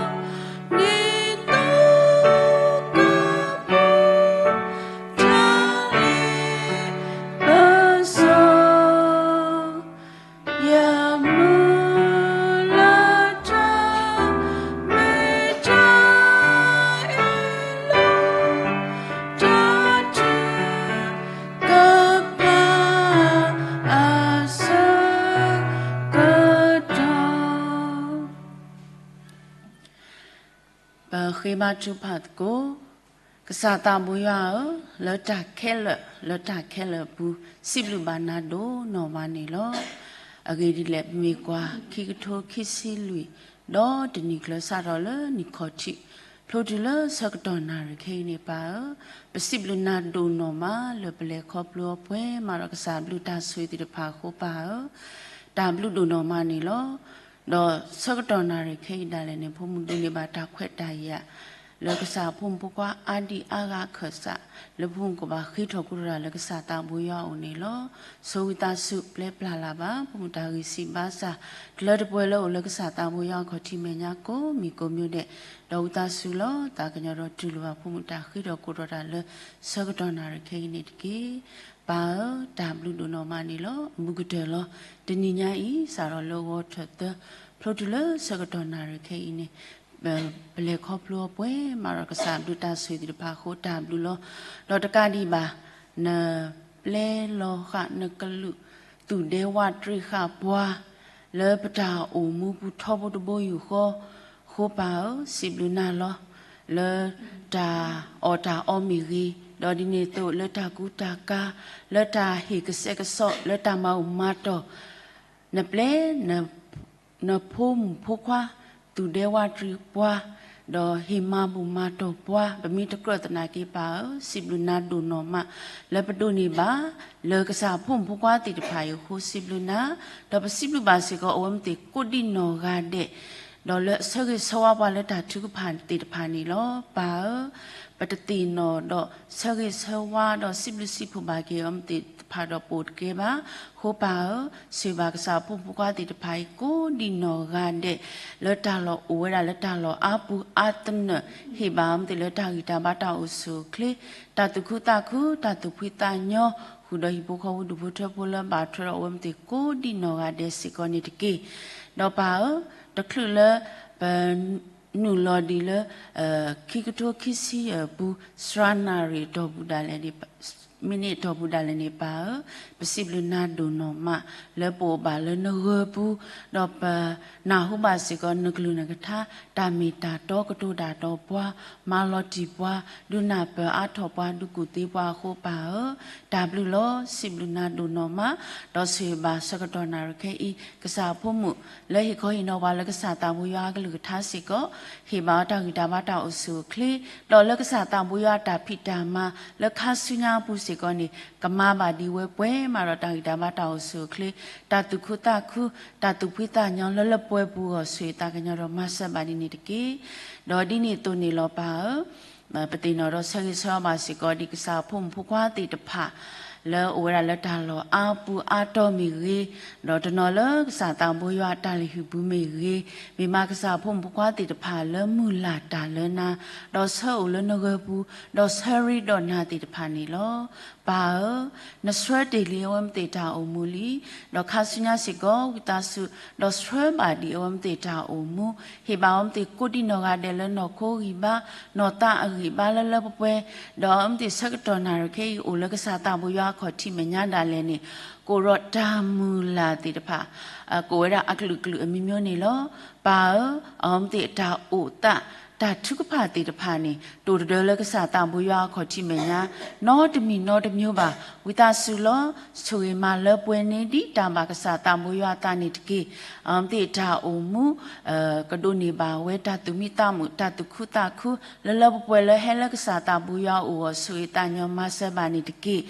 နီၤ ဒ်သိးကပူၤ တၢ်လ့ပစီ ယမုၢ်လၢ်တၢ် မ့ၢ်တၢ်အ့ၣ်လိာ် တၢ်ထုကဖၣ်အဆၢကတီၢ် ပဃ့ဘါထုကဖၣ်သကိး, ကစၢ်သးဘိယွၤဧၢ, လၢတၢ်ခဲလၢာ် လၢတၢ်ခဲလၢာ်အပူၤ စံးဘျုးဘၣ်နၤဒိၣ်နီၢ်မးန့ၣ်လီၤ. အဂ့ၢ်ဒ်လဲၣ် ပမ့ၢ်ကွၢ် ခံကထိခံဆံလွံၢ် ဒီးတနံၣ်ကျၢၤစးထီၣ်လၢနံၣ်ခီၣ်ထံး ဖျိတုၤလၢဆၢကတီၢ်နၣ်ရံၣ်ခဲအံၤန့ၣ် ပၢ်ဧၢ, ပစံးဘျုးနၤဒိၣ်နီၢ်မး လၢပလဲၤခီဖျိအီၤပှဲၤမးဒီးကစၢ်ဘျုးတၢ်ဆိၣ်ဂ့ၤသ့ၣ်တဖၣ်အဃိ ပၢ်ဧၢ, တၢ်ဘျုးဒိၣ်နီၢ်မးန့ၣ်လီၤ. ဒီးဆၢကတီၢ်နၣ်ရံၣ်ခဲအံၤဒၣ်လဲာ်န့ၣ် ဖိမုၣ်ဒိးန့ၢ်ဘၣ်တၢ်ခွဲးတၢ်ယာ် လၢကစၢ်အဖိမုၣ်ဖိခွါအါဒံၣ်အါဂၤအခၢၣ်စး လၢဖိမုၣ်ကဘၣ်ဃ့ထီၣ်ကိးထီၣ်တၢ်လၢကစၢ်သးဘိယွၤအအိၣ်န့ၣ်လီၤ. ဆိၣ်ဂ့ၤသးစူၤပျဲပျၢ်လၢ်ဘၣ် ဖိမုၣ်တၢ်ဂံၢ်စၢ်ဘါစၢ် လၢတပှဲၤလၢအိၣ်လၢကစၢ်သးဘိယွၤအခီၣ်ထံးမဲာ်ညါကိးမံၤကိးမံၤဒဲး, ဒီးဝံသးစူၤလီၤ သးကညီၤဒီးတူၢ်လိာ်ဘၣ်ဖိမုၣ်တၢ်ဃ့ထီၣ်ကိးထီၣ်တၢ်လၢဆၢကတီၢ်နၣ်ရံၣ်ခဲအံၤန့ၣ်တက့ၢ်. ပၢ်ဧၢ, တၢ်ဘျုးဒိၣ်နီၢ်မးန့ၣ်လီၤ. အဘူးကတၢၢ်လီၤ. တနံၤညါအံၤ စးထီၣ်လၢဂီၤထၢၣ်သၢ ဖျိတုၤလၢဆၢကတီၢ်နၣ်ရံၣ်ခဲအံၤန့ၣ် ပလဲၤခီဖျိအီၤပှဲၤမးဒီးကစၢ်ဘျုးတၢ်ဆိၣ်ဂ့ၤသ့ၣ်တဖၣ်အဃိ တၢ်ဘျုးလီၤ. ဒီးတကးဒံးဘၣ် နပျဲလီၤဃာ်နကလုာ် သူၣ်ဒဲဝးတရံးဃာ်ပှၤ လၢပတၢ်အိၣ်မူပူၤထီဘိတဘိယူၢ်ဃီ, အဃိပၢ်ဧၢ, စံးဘျုးနၤလီၤ. လၢတၢ်အီၣ်တၢ်အီမ့ၢ်ဂ့ၤ, ဒီးဒ်န့ၣ်အသိးလၢတၢ်ကူတၢ်ကၤ, လၢတၢ်ဟ့ၣ်ကစဲးကစီး, လၢတၢ်မၤဘူၣ်မၤတီၢ် နပျဲ နဖိမုၣ်ဖိခွါ သူၣ်ဒဲဝးတရံးပှၤ, ဒီးဟ့ၣ်မၤဘူၣ်မၤတီၢ်ပှၤ ပမ့ၢ်တကြၢးသနာ်က့ပၢ်ဧၢ, စံးဘျုးနၤဒိၣ်နီၢ်မး လၢပဒိးန့ၢ်ဘၣ် လၢကစၢ်ဖိမုၣ်ဖိခွါသ့ၣ်တဖၣ်အံၤအဃိ စံးဘျုးနၤ, ဒီးပစံးဘျုးဘၣ်စ့ၢ်ကီး အဝဲမ့ၢ်သ့ၣ်ကိးဒံနီၢ်ဂၤဒဲး ဒီးလၢအဆၢဂ့ၤဆၢဝါပှၤလၢတၢ်ထုကဖၣ်သ့ၣ်တဖၣ်န့ၣ်လီၤ. ပၢ်ဧၢ, ပတသ့ၣ်နီၣ်ဒီးဆၢဂ့ၤဆၢဝါဒီးစံးဘျုးစံးဖှိၣ်ဘၣ်က့ၤအီၤမ့ၢ်သ့ၣ်တဖၣ်ဒီးပအိၣ်တကဲဘၣ်. အဃိပၢ်ဧၢ, ဆိၣ်ဂ့ၤဘၣ်ကစၢ်ဖိမုၣ်ဖိခွါသ့ၣ်တဖၣ်အံၤ ကိးဒံနီၢ်ဂၤဒဲး လၢတၢ်လီၢ်အိၣ်ဝဲဒၣ်လၢတၢ်လီၢ်အါပူၤအါသနၢၣ်, ဟ့ၣ်ဘၣ်အီၤမ့ၢ်သ့ၣ်လၢတၢ်ဂံၢ်တၢ်ဘါတၢ်အိၣ်ဆူၣ်အိၣ်ချ့, တၢ်သူၣ်ခုသးခု, တၢ်သူၣ်ဖှံသးညီ, ဃုာ်ဒီးဟံၣ်ဖိဃီဖိဒူၣ်ဖိထၢဖိလၢဘၣ်ထွဲဒီးအဝဲမ့ၢ်သ့ၣ်ကိးဒံနီၢ်ဂၤဒဲးစ့ၢ်ကီးန့ၣ်တက့ၢ်. ဒီးပၢ်ဧၢ, တချုးလၢ ပ နုာ်လီၤဒံးလၢ ခံကထိခံဆံယဲၢ်အပူၤ စှၤနၣ်ရံၣ်အတီၢ်ပူၤဒၣ်လဲာ်န့ၣ်, မံးနံးအတီၢ်ပူၤဒၣ်လဲာ်န့ၣ် ပၢ်ဧၢ, ပစံးဘျုးနၤဒိၣ်နီၢ်မး လၢပအိၣ်ဘၣ်လၢနဂၢၢ်ပူၤ, ဒီးပနၢ်ဟူဘၣ်စ့ၢ်ကီးနကလုၢ်နကထါ တၢ်မ့ၢ်တၢ်တီကတိၤတၢ်ဒီးပှၤ, မၤလီၤတံၢ်ပှၤ, ဒုးနၢ်ပၢၢ်အါထီၣ်ပှၤ, ဒုးကူၣ်သ့ပှၤအဃိပၢ်ဧၢ, တၢ်ဘျုးလီၤ. စံးဘျုးနၤဒိၣ်နီၢ်မး, ဒီးဆိၣ်ဂ့ၤဘၣ်ဆၢကတီၢ်နၣ်ရံၣ်ခဲအံၤ ကစၢ်အဖိမုၣ် လၢဟ့ၣ်ခီဟ့ၣ်နီၤပှၤလၢကစၢ်သးဘိယွၤအကလုၢ်ကထါစ့ၢ်ကီး, ဟ့ၣ်ဘၣ်အီၤတၢ်ဂံၢ်တၢ်ဘါတၢ်အိၣ်ဆူၣ်အိၣ်ချ့, ဒီးလၢကစၢ်သးဘိယွၤအတၢ်ဖံးတၢ်မၤ လၢခါဆူညါအပူၤစ့ၢ်ကီးန့ၣ် ကမၤဘၣ်ဒံးဝဲပှဲၤမးဒီးတၢ်ဂံၢ်တၢ်ဘါတၢ်အိၣ်ဆူၣ်အိၣ်ချ့, တၢ်သူၣ်ခုသးခု, တၢ်သူၣ်ဖှံသးညီလၢလၢပှဲၤပူၤအဂီၢ် ဆိၣ်ဂ့ၤသးကညီၤဒီးမၤစၢၤဘၣ်ဒ်န့ၣ်တက့ၢ်. ဒီးဒ်န့ၣ်အသိးန့ၣ်လီၤပၢ်ဧၢ, ပသ့ၣ်နီၣ်ဒီးဆၢဂ့ၤဆၢဝါဘၣ်စ့ၢ်ကီးဒ်ကစၢ်အဖိမုၣ်ဖိခွါသ့ၣ်တဖၣ် လၢအိၣ်ဝဲဒၣ်လၢတၢ်လီၢ်အါပူၤအါတီၤမ့ၢ်ဂ့ၤ, ဒီးတနီၤလၢကစၢ်သးဘိယွၤအတၢ်လုၢ်ဟံၣ်ပူၤမ့ၢ်ဂ့ၤ, မ့ၢ်မးကစၢ်အဖိမုၣ်ဖိခွါသ့ၣ်တဖၣ်လၢမုၢ်လၢ်တၢ်လၢနၤ, ဒီးဆၢအိၣ်လၢနဂၢၢ်ပူၤ, ဒီးဆၢရ့ဒီးနၤသ့ၣ်တဖၣ်န့ၣ်လီၤ. ပၢ်ဧၢ, နဆှၢတ့ၢ်လံအဝဲမ့ၢ်သ့ၣ်တၢ်အိၣ်မူလံ, ဒီးခါဆူညါစ့ၢ်ကီး ဝံသးစူၤ ဒီးဆှၢဘၣ်ဒံးအဝဲမ့ၢ်သ့ၣ်တၢ်အိၣ်မူ, ဟ့ၣ်ဘၣ်အဝဲမ့ၢ်သ့ၣ်ကိးဒံနီၢ်ဂၤဒဲးလၢနီၢ်ခိဂံၢ်ဘါ, နီၢ်သးအဂံၢ်ဘါလၢလၢပှဲၤပှဲၤ, ဒီးအဝဲမ့ၢ်သ့ၣ်ဆၢကတီၢ်နၣ်ရံၣ်ခဲအံၤအိၣ်လၢကစၢ်သးဘိယွၤအခီၣ်ထံးမဲာ်ညါဒၣ်လဲာ်န့ၣ်, ကအိၣ်ဒီးတၢ်မုၢ်လၢ်သ့ၣ်တဖၣ်, ကအိၣ်ဝဲဒၣ်အကလုာ်ကလုာ်အမံၤမံၤန့ၣ်လီၤ. ပၢ်ဧၢ, အဝဲမ့ၢ်သ့ၣ်အတၢ်အိၣ်သး တၢ်ထုကဖၣ်သ့ၣ်တဖၣ်န့ၣ် တအိၣ်တဒၢလၢကစၢ်သးဘိယွၤအခီၣ်ထံးမဲာ်ညါ နီတမံၤနီတမံၤဘၣ်. ဝံသးစူၤလီၤ, ဆိၣ်ဂ့ၤမၤလၢပှဲၤန့ၢ်ဒံးတၢ်ဘၣ်ကစၢ်သးဘိယွၤအသးန့ၣ်တက့ၢ်. အဝဲမ့ၢ်သ့ၣ်အတၢ်အိၣ်မူ ကဒိးန့ၢ်ဘၣ်ဝဲတၢ်သူၣ်မံသးမုာ် တၢ်သူၣ်ခုသးခု လၢလၢပှဲၤပှဲၤလၢဟဲလၢကစၢ်သးဘိယွၤအအိၣ်အဂီၢ် ဆိၣ်ဂ့ၤသးကညီၤမၤစၢၤဘၣ်န့ၣ်တက့ၢ်.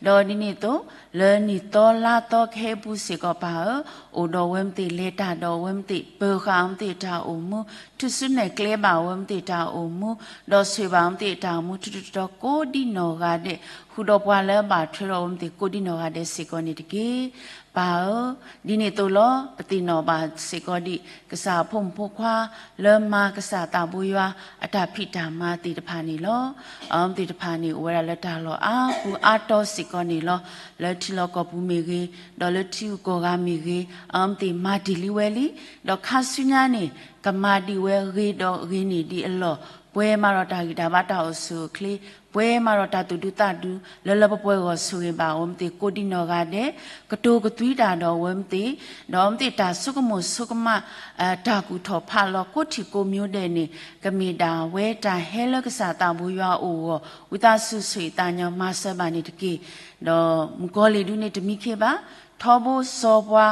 ဒီးဒ်န့ၣ်အသိး လၢနံၣ်သီလါသီကဟဲအပူၤစ့ၢ်ကီးပၢ်ဧၢ, အိၣ်ဒီးအဝဲမ့ၢ်သ့ၣ်လဲၤတၢ်ဒီးအဝဲမ့ၢ်သ့ၣ် ပၢၤဃာ်အဝဲမ့ၢ်သ့ၣ်တၢ်အိၣ်မူ, ထုးစုနဲၣ်ကျဲဘၣ်အဝဲမ့ၢ်သ့ၣ်တၢ်အိၣ်မူ, ဒီးဆိၣ်ဂ့ၤဘၣ်အဝဲမ့ၢ်သ့ၣ်တၢ်အိၣ်မူ ထူးထူးတီၤတီၤကိးဒံနီၢ်ဂၤဒဲး, ဃုာ်ဒီးပှၤလၢအဘၣ်ထွဲဒီးအဝဲမ့ၢ်သ့ၣ်ကိးဒံနီၢ်ဂၤဒဲးစ့ၢ်ကီးန့ၣ်တက့ၢ်. ပၢ်ဧၢ, ဒ်န့ၣ်အသိးလီၤ. ပသ့ၣ်နီၣ်ဘၣ်စ့ၢ်ကီးဒံး ကစၢ်အဖိမုၣ်ဖိခွါ လၢမၤကစၢ်သးဘိယွၤအတၢ်ဖံးတၢ်မၤသ့ၣ်တဖၣ်န့ၣ်လီၤ. အဝဲမ့ၢ်သ့ၣ်တဖၣ်န့ၣ် အိၣ်ဝဲဒၣ်လၢတၢ်လီၢ်အါပူၤအါတီၤစ့ၢ်ကီးန့ၣ်လီၤ. လၢထံလီၢ်ကီၢ်ပူၤမ့ၢ်ဂ့ၤ, ဒီးလၢထံဂုၤကီၢ်ဂၤမ့ၢ်ဂ့ၤ, အဝဲမ့ၢ်သ့ၣ်မၤတ့ၢ်လံဝဲလံ, ဒီးခါဆူညါန့ၣ် ကမၤဒံးဝဲဂ့ၤဒီးဂ့ၤန့ၢ်ဒံးအလီၢ်, ပှဲၤမးဒီးတၢ်ဂံၢ်တၢ်ဘါတၢ်အိၣ်ဆူၣ်အိၣ်ချ့, ပှဲၤမးဒီးတၢ်သူၣ်ဒူသးဒူ လၢလၢပှဲၤပှဲၤအဂီၢ် ဆိၣ်ဂ့ၤဘၣ်အဝဲမ့ၢ်သ့ၣ်ကိးဒံနီၢ်ဂၤဒဲး, ကတိၤကသွံတၢ်ဒီးအဝဲမ့ၢ်သ့ၣ်, ဒီးအဝဲမ့ၢ်သ့ၣ်တၢ်ဆိကမိၣ်ဆိကမး တၢ်ကူၣ်ထီၣ်ဖးလီၤကိးထံၣ်ကိးမံၤဒဲးန့ၣ် ကမ့ၢ်ဒၣ်ဝဲတၢ်ဟဲလၢကစၢ်သးဘိယွၤအအိၣ်အဂီၢ် ဝံသးစူၤဆိၣ်ဂ့ၤသးကညီၤမၤစၢၤဘၣ်န့ၣ်တက့ၢ်. ဒီးမုၣ်ကီၤလံၢ်ဒုန့ၣ်တမံခ့ဘၣ်, ထီဘိစီၤပှၤ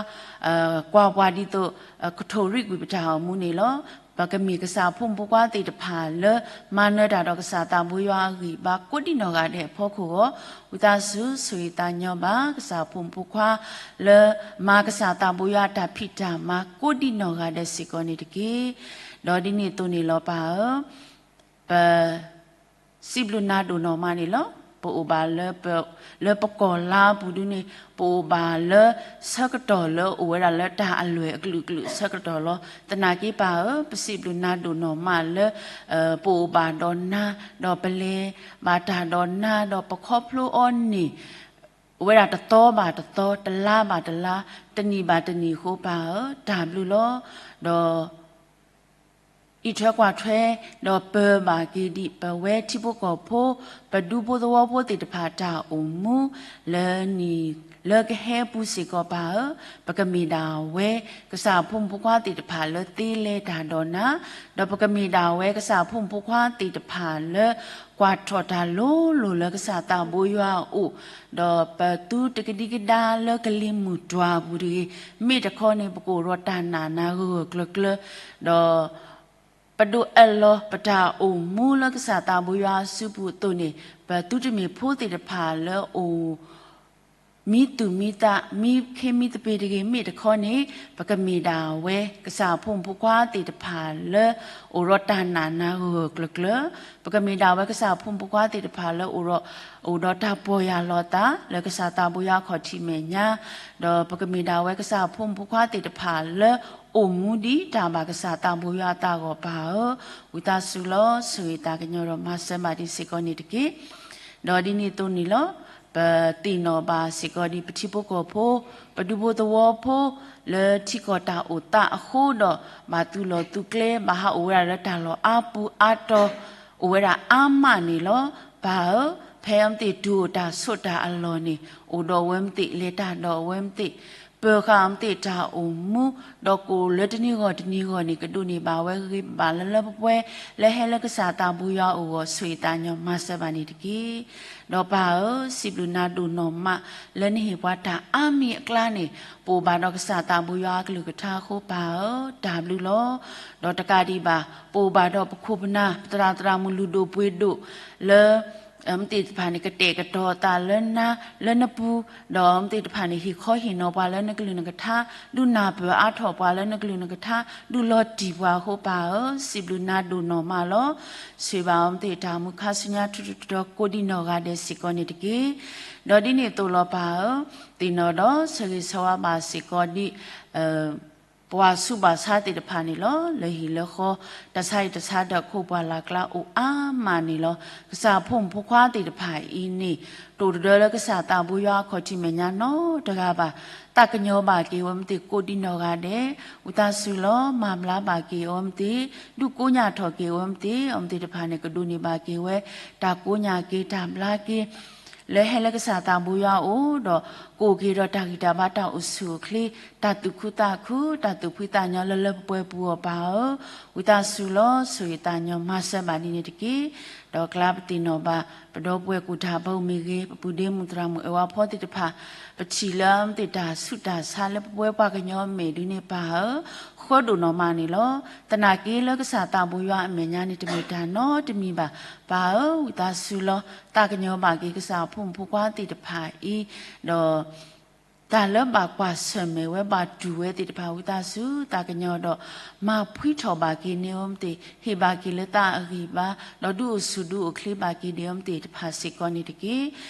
ကွၢ်ပှၤဒ်သိး ကထိၣ်ရံၣ်ကွံာ်ပတၢ်အိၣ်မူန့ၣ်လီၤ. ပကမ့ၢ်ကစၢ်အဖိမုၣ်ဖိခွါသ့ၣ်တဖၣ်လၢ မၤနၢၤတၢ်ဒီးကစၢ်သးဘိယွၤအဂံၢ်ဘါကိးဒံနီၢ်ဂၤဒဲးအဖီခိၣ်အဂီၢ်, ဝံသးစူၤဆိၣ်ဂ့ၤသးကညီၤဘၣ် ကစၢ်အဖိမုၣ်ဖိခွါ လၢမၤကစၢ်သးဘိယွၤအတၢ်ဖံးတၢ်မၤကိးဒံနီၢ်ဂၤဒဲးစ့ၢ်ကီးန့ၣ်တက့ၢ်. ဒီးဒ်န့ၣ်အသိးန့ၣ်လီၤပၢ်ဧၢ ပစံးဘျုးနၤဒိၣ်နီၢ်မးန့ၣ်လီၤ. ပအိၣ်ဘၣ်လၢပ, လၢပကီၢ်လါပူၤဒုန့ၣ် ပအိၣ်ဘၣ်လၢဆၢကတီၢ်လၢအိၣ်ဝဲဒၣ်လၢတၢ်အလွဲၢ်အကလုာ်ကလုာ်ဆၢကတီၢ်လီၤ. သနာ်က့ပၢ်ဧၢ, ပစံးဘျုးနၤဒိၣ်နီၢ်မးလၢ ပအိၣ်ဘၣ်ဒီးနၤ, ဒီးပလဲၤဘၣ်တၢ်ဒီးနၤ, ဒီးပခီဖျိအီၤန့ၣ် အိၣ်ဝဲဒၣ်တသီဘၣ်တသီ, တလါဘၣ်တလါ, တနံၣ်ဘၣ်တနံၣ်အဃိပၢ်ဧၢ, တၢ်ဘျုးလီၤ. ဒီး အံးထွဲကွၢ်ထွဲ, ဒီးပၢၤဘၣ်က့ၤဒံး ပဝဲထံဖိကီၢ်ဖိ, ပဒူဖိသဝီဖိသ့ၣ်တဖၣ်တၢ်အိၣ်မူ, လၢနံၣ်လၢကဟဲအပူၤစ့ၢ်ကီးပၢ်ဧၢ, ပကမ့ၢ်ဒၣ်ဝဲ ကစၢ်ဖိမုၣ်ဖိခွါသ့ၣ်တဖၣ်လၢသ့လဲၤတၢ်ဒီးနၤ, ဒီးပကမ့ၢ်ဒၣ်ဝဲကစၢ်ဖိမုၣ်ဖိခွါသ့ၣ်တဖၣ်လၢ ကွၢ်ထီၣ်တၢ်လိၤလိၤလၢကစၢ်သးဘိယွၤအအိၣ်, ဒီးပသုတကဒံကဒါလၢကလံၤမုၢ်တွၤပူၤတဂ့ၤ, မ့ၢ်တခီန့ၣ် ပကအိၣ်ဒီးတၢ်နာ်နၤဂၢၢ်ဂၢၢ်ကျၢၤကျၢၤ, ဒီး ပဒိးအၢၣ်လီၤပတၢ်အိၣ်မူလၢကစၢ်သးဘိယွၤအစုပူၤအသိးန့ၣ်, ပသုတမ့ၢ်ဖိသ့ၣ်တဖၣ်လၢအိၣ် မံသူၣ်မံသး မံခ့မံသပ့ၤတဂ့ၤ, မ့ၢ်တခီန့ၣ် ပကမ့ၢ်ဒၣ်ဝဲ ကစၢ်ဖိမုၣ်ဖိခွါသ့ၣ်တဖၣ်လၢ အိၣ်ဒီးတၢ်နာ်နၤဂၢၢ်ဂၢၢ်ကျၢၤကျၢၤ, ပကမ့ၢ်ဒၣ်ဝဲကစၢ်ဖိမုၣ်ဖိခွါသ့ၣ်တဖၣ်လၢအိၣ်ဒီး အိၣ်ဒီးတၢ်ပီၢ်ယၢ်လီၤသး လၢကစၢ်သးဘိယွၤအခီၣ်ထံးမဲာ်ညါ, ဒီးပကမ့ၢ်ဒၣ်ဝဲကစၢ်ဖိမုၣ်ဖိခွါသ့ၣ်တဖၣ်လၢ အိၣ်မူဒ်တၢ်ဘၣ်ကစၢ်သးဘိယွၤအသးအဂီၢ်ပၢ်ဧၢ, ဝံသးစူၤလီၤ ဆိၣ်ဂ့ၤသးကညီၤဒီးမၤစၢၤဘၣ်ဒံးစ့ၢ်ကီးန့ၣ်တက့ၢ်. ဒီးဒ်န့ၣ်အသိးန့ၣ်လီၤ, ပသ့ၣ်နီၣ်ဘၣ်စ့ၢ်ကီးဒံးပထံဖိကီၢ်ဖိ, ပဒူဖိသဝီဖိ, လၢထံကီၢ်တၢ်အိၣ်သးအဃိဒီး ဘၣ်သူၣ်လီၢ်သူၣ်ကျဲ ဘၣ်ဟးအိၣ်ဝဲဒၣ်လၢတၢ်လီၢ်အါပူၤအါတီၤ အိၣ်ဝဲဒၣ်အါမးန့ၣ်လီၤ. ပၢ်ဧၢ, ဖဲအဝဲသ့ၣ်တုၤအိၣ်တၢ်ဆိးတၢ်အလီၢ်န့ၣ် အိၣ်ဒီးအဝဲသ့ၣ် လဲၤတၢ်ဒီးအဝဲသ့ၣ် ပၢၤဃာ်အဝဲသ့ၣ်တၢ်အိၣ်မူ, ဒီးကအိၣ်လၢတနံၤဂီၢ်တနံၤဂီၢ်န့ၣ် ကဒိးန့ၢ်ဘၣ်ဝဲဂ့ၤဘၣ်လၢလၢပှဲၤပှဲၤ လၢဟဲလၢကစၢ်သးဘိယွၤအအိၣ်အဂီၢ် ဆိၣ်ဂ့ၤသးကညီၤမၤစၢၤဘၣ်န့ၣ်တက့ၢ်. ဒီးပၢ်ဧၢ, စံးဘျုးနၤဒိၣ်နီၢ်မး လၢနဟ့ၣ်ပှၤတၢ်အါမံၤအကျါန့ၣ် ပအိၣ်ဘၣ်ဒီးကစၢ်သးဘိယွၤအကလုၢ်ကထါအဃိပၢ်ဧၢ, တၢ်ဘျုးလီၤ. ဒီးတကးဒံးဘၣ် ပအိၣ်ဘၣ်ဒီးပခိၣ်ပနၢ် ပသရၣ်သရၣ်မုၣ်လုၢ်ဒိၣ်ပှ့ၤဒိၣ်လၢ မ့ၢ်သ့ၣ်တဖၣ်န့ၣ် ကတဲာ်ကတီၤအသးလၢနၤ လၢနပူၤ, ဒီးမ့ၢ်သ့ၣ်တဖၣ်န့ၣ် ဟ့ၣ်ခီဟ့ၣ်နီၤပှၤလၢနကလုၢ်နကထါ, ဒုးနၢ်ပၢၢ်အါထီၣ်ပှၤလၢနကလုၢ်နကထါ, ဒုးလီၤတံၢ်ပှၤအဃိပၢ်ဧၢ, စံးဘျုးနၤဒိၣ်နီၢ်မးလီၤ. ဆိၣ်ဂ့ၤဘၣ်အဝဲသ့ၣ်တၢ်မူခါဆူညါထူထူတီတီ ကိးဒံးနီၢ်ဂၤဒဲးစ့ၢ်ကီးန့ၣ်တက့ၢ်. ဒီးဒ်န့ၣ်အသိးလီၤပၢ်ဧၢ, သ့ၣ်နီၣ်ဒီးဆၢဂ့ၤဆၢဝါဘၣ်စ့ၢ်ကီးဒံး ပှၤဆူးဘၣ်ဆါသ့ၣ်တဖၣ်န့ၣ်လီၤ. လၢဟံၣ်လၢဃီ တၢ်ဆါဟံၣ်တၢ်ဆါဒီးခိၣ်ပှၢ်လၢ်ကျါအိၣ်အါမးန့ၣ်လီၤ. ကစၢ်ဖိမုၣ်ဖိခွါသ့ၣ်တဖၣ်အံၤန့ၣ် တအိၣ်တဒၢလၢကစၢ်သးဘိယွၤအခီၣ်ထံးမဲာ်ညါနီတဂၤဘၣ်. သးကညီၤဘၣ်က့ၤအဝဲမ့ၢ်သ့ၣ်ကိးဒံးနီၢ်ဂၤဒဲး, ဝံသးစူၤလီၤ မၤဘျါဘၣ်က့ၤအဝဲမ့ၢ်သ့ၣ်, ဒုးကိညၢ်ထီၣ်က့ၤအဝဲမ့ၢ်သ့ၣ်, အဝဲမ့ၢ်သ့ၣ်တဖၣ်န့ၣ် ကဒိးန့ၢ်ဘၣ်က့ၤဝဲ တၢ်ကိညၢ်က့ၤ တၢ်ဘျါက့ၤ လၢဟဲလၢကစၢ်သးဘိယွၤအအိၣ်ဒီး ကအိၣ်က့ၤဒီးတၢ်ဂံၢ်တၢ်ဘါတၢ်အိၣ်ဆူၣ်အိၣ်ချ့, တၢ်သူၣ်ခုသးခု, တၢ်သူၣ်ဖှံသးညီလၢလၢပှဲၤပှဲၤပူၤအီၤပၢ်ဧၢ, ဝံသးစူၤလီၤ ဆိၣ်ဂ့ၤသးညီမၤစၢၤဘၣ်ဒ်န့ၣ်တက့ၢ်. ဒီးကျါပသ့ၣ်နီၣ်ဘၣ် ပဒီပုၢ်ဝဲၢ်ကူၣ်တၢ်ဘၢမ့ၢ်ဂ့ၤ, ပပုၢ်ဒ့မုၣ်သရၣ်မုၣ်အဲၣ်ဝါဖီသ့ၣ်တဖၣ်, ပထံၣ်လၢအဝဲသ့ၣ်တၢ်ဆူးတၢ်ဆါလၢပဝဲပှၤကညီအမဲာ်ဒ်န့ၣ်ပၢ်ဧၢ, ဃၢဒိၣ်နီၢ်မးန့ၣ်လီၤ. သနာ်က့လၢကစၢ်သးဘိယွၤအမဲာ်ညါန့ၣ် တမ့ၢ်တၢ်နီတမံၤဘၣ်. ပၢ်ဧၢ, ဝံသးစူၤလီၤ သးကညီၤဘၣ်က့ၤကစၢ်အဖိမုၣ်ဖိခွါသ့ၣ်တဖၣ်အံၤ, ဒီး တၢ်လၢဘၣ်ကွၢ်ဆၢၣ်မဲာ်ဝဲဘၣ်တူၢ်ဝဲသ့ၣ်တဖၣ် ဝံသးစူၤ သးကညီၤဒီး မၤဖှံထီၣ်ဘၣ်က့ၤန့ၢ်အဝဲမ့ၢ်သ့ၣ်, ဟ့ၣ်ဘၣ်က့ၤလၢသးအဂံၢ်ဘါ, ဒီးဒုးအိၣ်ဆူၣ်ဒုးအိၣ်ချ့ဘၣ်က့ၤဒံးအဝဲမ့ၢ်သ့ၣ်တဖၣ်စ့ၢ်ကီးန့ၣ်တက့ၢ်.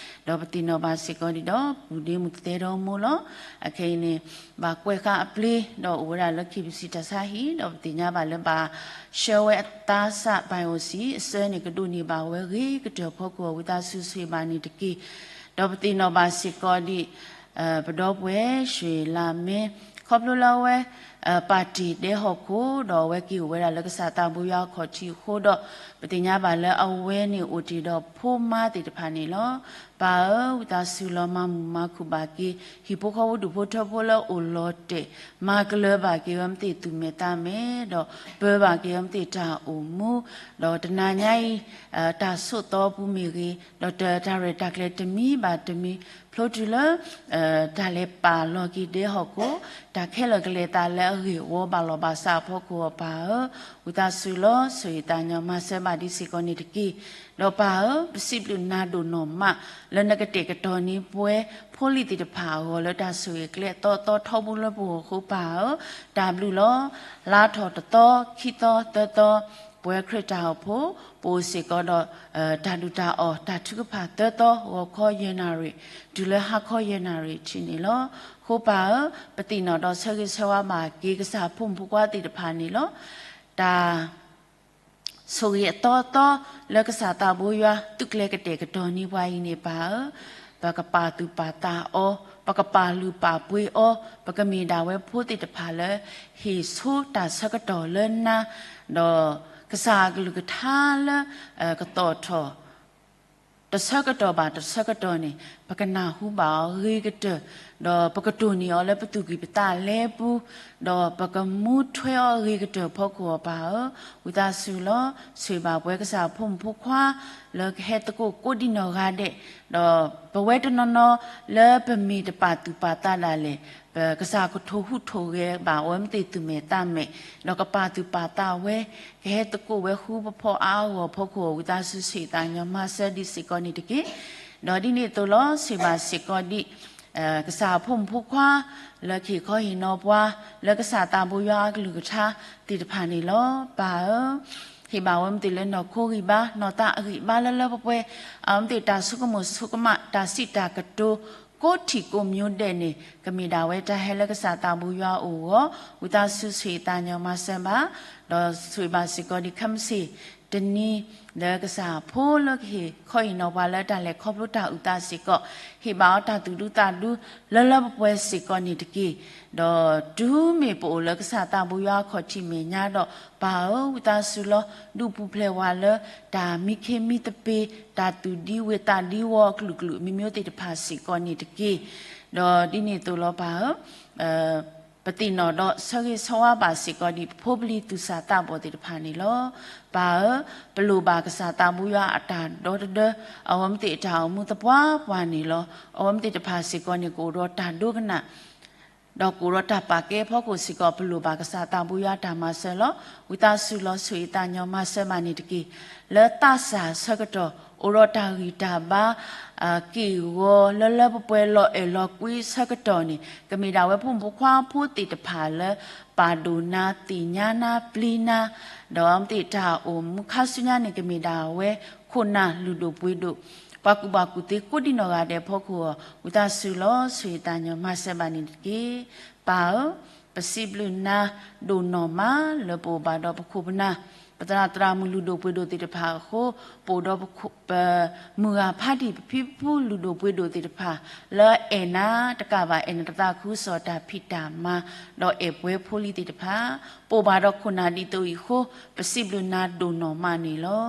ဒီးပသ့ၣ်နီၣ်ဘၣ်စ့ၢ်ကီးဒံးဒီး ပုၢ်ဒ့မုၣ်သဲဒီမိၢ်လီၤ. အခဲအံၤန့ၣ် ဘၣ်ကွဲးဃာ်အပျ့ၤ ဒီးအိၣ်ဝဲဒၣ်လၢ ခ့ပစံး တၢ်ဆါဟံၣ်, ဒီးပသ့ၣ်ညါဘၣ်လၢဘၣ်ဆှၢဝဲအသးစၢ် ဘၣ်အိၣ်စံအစၢန့ၣ် ကဒိးန့ၢ်ဘၣ်ဝဲဂ့ၤကတၢၢ်ဖီခိၣ် ဝံသးစူၤဆိၣ်ဂ့ၤဘၣ်န့ၣ်တက့ၢ်. ဒီးပသ့ၣ်နီၣ်ဘၣ်စ့ၢ်ကီးဒံး ပဒီပုၢ်ဝဲၢ် ရွှေလမင်း ခီဖျိလၢအဝဲ ပၣ်တံၣ်ဒဲဟီၣ်ခိၣ် ဒီးအဝဲက့ၤအိၣ်ဝဲဒၣ်လၢကစၢ်သးဘိယွၤအခီၣ်ထံးအဃိဒီး ပသ့ၣ်ညါဘၣ်လၢအဝဲန့ၣ်အိၣ်တ့ၢ်ဒီးဖိမါသ့ၣ်တဖၣ်န့ၣ်လီၤ. ပၢ်ဧၢ, ဝံသးစူၤလီၤ မၤမုာ်မၤခုၣ်ဘၣ်က့ၤ ဟံၣ်ဖိဃီဖိဒူၣ်ဖိထၢဖိလၢအိၣ်လီၤတဲာ် မၤကလၢၤဘၣ်က့ၤဝဲမ့ၢ်သ့ၣ်သူၣ်မဲာ်သးမဲာ် ဒီးပၢၤဘၣ်က့ၤဝဲမ့ၢ်သ့ၣ်တၢ်အိၣ်မူ, ဒီးတနၤညါအံၤ တၢ်ဆိးသီပူၤမ့ၢ်ဂ့ၤ, ဒီးတၢ်ရဲၣ်တၢ်ကျဲၤတမံၤဘၣ်တမံၤ ဖျိတုၤလၢ တၢ်လဲၤပာ်လီၤက့ၤဒဲဟီၣ်ခိၣ်, တၢ်ခဲလၢာ်ကလဲၤသးလၢအဂ့ၢ်အဝီဘၣ်လီၤဘၣ်စးအဖီခိၣ်အီၤပၢ်ဧၢ, ဝံသးစူၤလီၤ ဆိၣ်ဂ့ၤသးညီမၤစၢၤဘၣ်ဒံးစ့ၢ်ကီးန့ၣ်တက့ၢ်. ဒီးပၢ်ဧၢ, ပစံးဘျုးနၤဒိၣ်နီၢ်မး လၢနကတဲာ်ကတီၤန့ၢ်ပဝဲဖိလံၤသ့ၣ်တဖၣ်အဂီၢ်လၢတၢ်ဆိၣ်ဂ့ၤကျဲအသီအသီထီဘိလၢပဂီၢ်အဃိပၢ်ဧၢ, တၢ်ဘျုးလီၤ. လါထီၣ်တသီ, ခံသီ, သၢသီ ပဝဲခရံာ်တၢ်အိၣ်ဖှိၣ် ပအိၣ်စ့ၢ်ကီးဒီး တၢ်ဒုၣ်တၢ်အီၣ် တၢ်ထုကဖၣ်သၢသီ ဂီၤခီယဲၢ်နၣ်ရံၣ် တုၤလၢဟါခီယဲၢ်နၣ်ရံၣ်ထံးန့ၣ်လီၤ. အဃိပၢ်ဧၢ, ပသ့ၣ်နီၣ်ဒီးဆၢဂ့ၤဆၢဝါဘၣ်က့ၤ ကစၢ်ဖိမုၣ်ဖိခွါသ့ၣ်တဖၣ်န့ၣ်လီၤ. တၢ် ဆိၣ်ဂ့ၤအသီအသီ လၢကစၢ်သးဘိယွၤ သုးကျဲၤကတဲာ်ကတီၤန့ၢ်ပှၤအံၤန့ၣ်ပၢ်ဧၢ, ပကပာ်သူၣ်ပာ်သးအီၤ, ပကပာ်လုၢ်ပာ်ပှ့ၤအီၤ, ပကမ့ၢ်ဒၣ်ဝဲဖိသ့ၣ်တဖၣ်လၢ ဟ့ၣ်ဆိတၢ်ဆၢကတီၢ်လၢနၤ, ဒီးကစၢ်အကလုၢ်ကထါလၢ ကသီၣ်ထီၣ် တဆၢကတီၢ်ဘၣ်တဆၢကတီၢ်န့ၣ် ပကနၢ်ဟူဘၣ်အီၤအဂ့ၤကတၢၢ်, ဒီးပကတိၢ်နီၣ်အီၤလၢပသူၣ်ကံၢ်ပသးလဲပူၤ, ဒီးပကမူထွဲအီၤအဂ့ၤကတၢၢ်အဖီခိၣ်အပၢ်ဧၢ, ဝံသးစူၤလီၤ. ဆိၣ်ဂ့ၤဘၣ်ပဝဲကစၢ်ဖိမုၣ်ဖိခွါ လၢကဟဲသကိးကိးဒံနီၢ်ဂၤဒဲး, ဒီးပဝဲတနီၤနီၤလၢပမ့ၢ်တပာ်သူၣ်ပာ်သးဒၣ်လဲာ်, ပကစၢ်ကထိၣ်ဟူးထိၣ်ဂဲၤဘၣ်အဝဲမ့ၢ်သ့ၣ်သူၣ်မဲာ်သးမဲာ်, ဒီးကပာ်သူၣ်ပာ်သးဝဲ, ကဟဲသကိးဝဲဃူပဖီအါအါဂီၢ်ဂီၢ်အဖီခိၣ် ဝံသးစူၤဆိၣ်ဂ့ၤသးကညီၤမၤစၢၤဒံးစ့ၢ်ကီးန့ၣ်တက့ၢ်. ဒီးဒ်န့ၣ်အသိးလီၤ ဆိၣ်ဂ့ၤဘၣ်စ့ၢ်ကီးဒံး ကစၢ်အဖိမုၣ်ဖိခွါ လၢကဟ့ၣ်ခီဟ့ၣ်နီၤပှၤ လၢကစၢ်သးဘိယွၤအကလုၢ်ကထါသ့ၣ်တဖၣ်န့ၣ်လီၤ. ပၢ်ဧၢ, ဟ့ၣ်ဘၣ်ဝဲမ့ၢ်သ့ၣ်လၢနီၢ်ခိဂံၢ်ဘါ နီၢ်သးအဂံၢ်ဘါလၢလၢပှဲၤပှဲၤ, အဝဲမ့ၢ်သ့ၣ်တၢ်ဆိကမိၣ်ဆိကမး တၢ်စံးတၢ်ကတိၤ ကိးထံၣ်ကိးမံၤဒဲးန့ၣ် ကမ့ၢ်ဒၣ်ဝဲတၢ်ဟဲလၢကစၢ်သးဘိယွၤအအိၣ်အဂီၢ် ဝံသးစူၤဆိၣ်ဂ့ၤသးကညီၤမၤစၢၤဘၣ်, ဒီးဆိၣ်ဂ့ၤဘၣ်စ့ၢ်ကီးဒံးခဲမုၢ်ဆ့ၣ် တနံၤ လၢကစၢ်ဖိလၢကဟ့ၣ်ခီဟ့ၣ်နီၤပှၤလၢတၢ်လဲၤခီဖျိတၢ်အုၣ်သးစ့ၢ်ကီး, ဟ့ၣ်ဘၣ်အီၤတၢ်သူၣ်ဒူသးဒူ လၢလၢပှဲၤပှဲၤစ့ၢ်ကီးန့ၣ်တက့ၢ်. ဒီးတုၤမ့ၢ်ပအိၣ်လၢကစၢ်သးဘိယွၤအခီၣ်ထံးမဲာ်ညါဒီး ပၢ်ဧၢ ဝံသးစူၤလီၤ ဒုးပူၤဖျဲးဝဲလၢ တၢ်မံခ့မံသပ့ၤ တၢ်သူၣ်ဒံဝ့ၢ်သးဒံဝီအကလုာ်ကလုာ် မ့မ့ၢ်သ့ၣ်တဖၣ်စ့ၢ်ကီးန့ၣ်တက့ၢ်. ဒီးဒ်န့ၣ်အသိးလီၤ ပၢ်ဧၢ ပသ့ၣ်နီၣ်ဒီးဆၢဂ့ၤဆၢဝါဘၣ်စ့ၢ်ကီးဒံးပဖိပလံၤသူၣ်စၢ်သးဘီၣ်သ့ၣ်တဖၣ်န့ၣ်လီၤ. ပၢ်ဧၢ, ပလိၣ်ဘၣ်ကစၢ်သးဘိယွၤအတၢ်ဒီတဒၢ, အဝဲမ့ၢ်သ့ၣ်တၢ်အိၣ်မူသပှၢ်ပှၢ်န့ၣ်လီၤ. အဝဲမ့ၢ်သ့ၣ်တဖၣ်စ့ၢ်ကီးန့ၣ် ကအိၣ်ဒီးတၢ်ဒိကနၣ် ဒီးကအိၣ်ဒီးတၢ်ပာ်ကဲအဖီခိၣ်စ့ၢ်ကီး ပလိၣ်ဘၣ်ကစၢ်သးဘိယွၤအတၢ်မၤစၢၤလီၤ. ဝံသးစူၤလီၤ ဆိၣ်ဂ့ၤသးကညီၤမၤစၢၤဘၣ်န့ၣ်တက့ၢ်. လၢသးစၢ်ဆၢကတီၢ် အိၣ်ဒီးတၢ်ဂံၢ်တၢ်ဘါ က့ၢ်ဂီၤလၢလၢပှဲၤပှဲၤ လီၤအဲၣ်လီၤကွံဆၢကတီၢ်န့ၣ် ကမ့ၢ်ဒၣ်ဝဲဖိမုၣ်ဖိခွါဖိသ့ၣ်တဖၣ်လၢ ပာ်ဒိၣ်နၤ သ့ၣ်ညါနၤ ပျံၤနၤ, ဒီးမ့ၢ်သ့ၣ်တၢ်အိၣ်မူခါဆူညါန့ၣ် ကမ့ၢ်ဒၣ်ဝဲ ခိၣ်နၢ်လုၢ်ဒိၣ်ပှ့ၤဒိၣ် ပှၤကူၣ်ဘၣ်ကူၣ်သ့ကိးဒံနီၢ်ဂၤဒဲးအဖီခိၣ်အီၤ ဝံသးစူၤလီၤ ဆိၣ်ဂ့ၤသးကညီၤမၤစၢၤဘၣ်န့ၣ်တက့ၢ်. ပၢ်ဧၢ, ပစံးဘျုးနၤဒိၣ်နီၢ်မးလၢပအိၣ်ဘၣ်ဒီးပခိၣ်ပနၢ် ပသရၣ်သရၣ်မုၣ်လုၢ်ဒိၣ်ပှ့ၤဒိၣ်သ့ၣ်တဖၣ်အဃိ, ပအိၣ်ဒီးပ ပမုၢ်ဂၤဖးဒံၣ်ပဖံပဖုလုၢ်ဒိၣ်ပှ့ၤဒိၣ်သ့ၣ်တဖၣ် လၢအဲၣ်နၤတကးဘၣ် အဲၣ်နတသးခုကစီၣ်တၢ်ဖံးတၢ်မၤ ဒီးအဲၣ်ပှဲၤဖိလံၤသ့ၣ်တဖၣ်, ပအိၣ်ဘၣ်ဒီးခိၣ်နၢ်ဒ်သိးအံၤအဃိ, ပစံးဘျုးနၤဒိၣ်နီၢ်မးန့ၣ်လီၤ.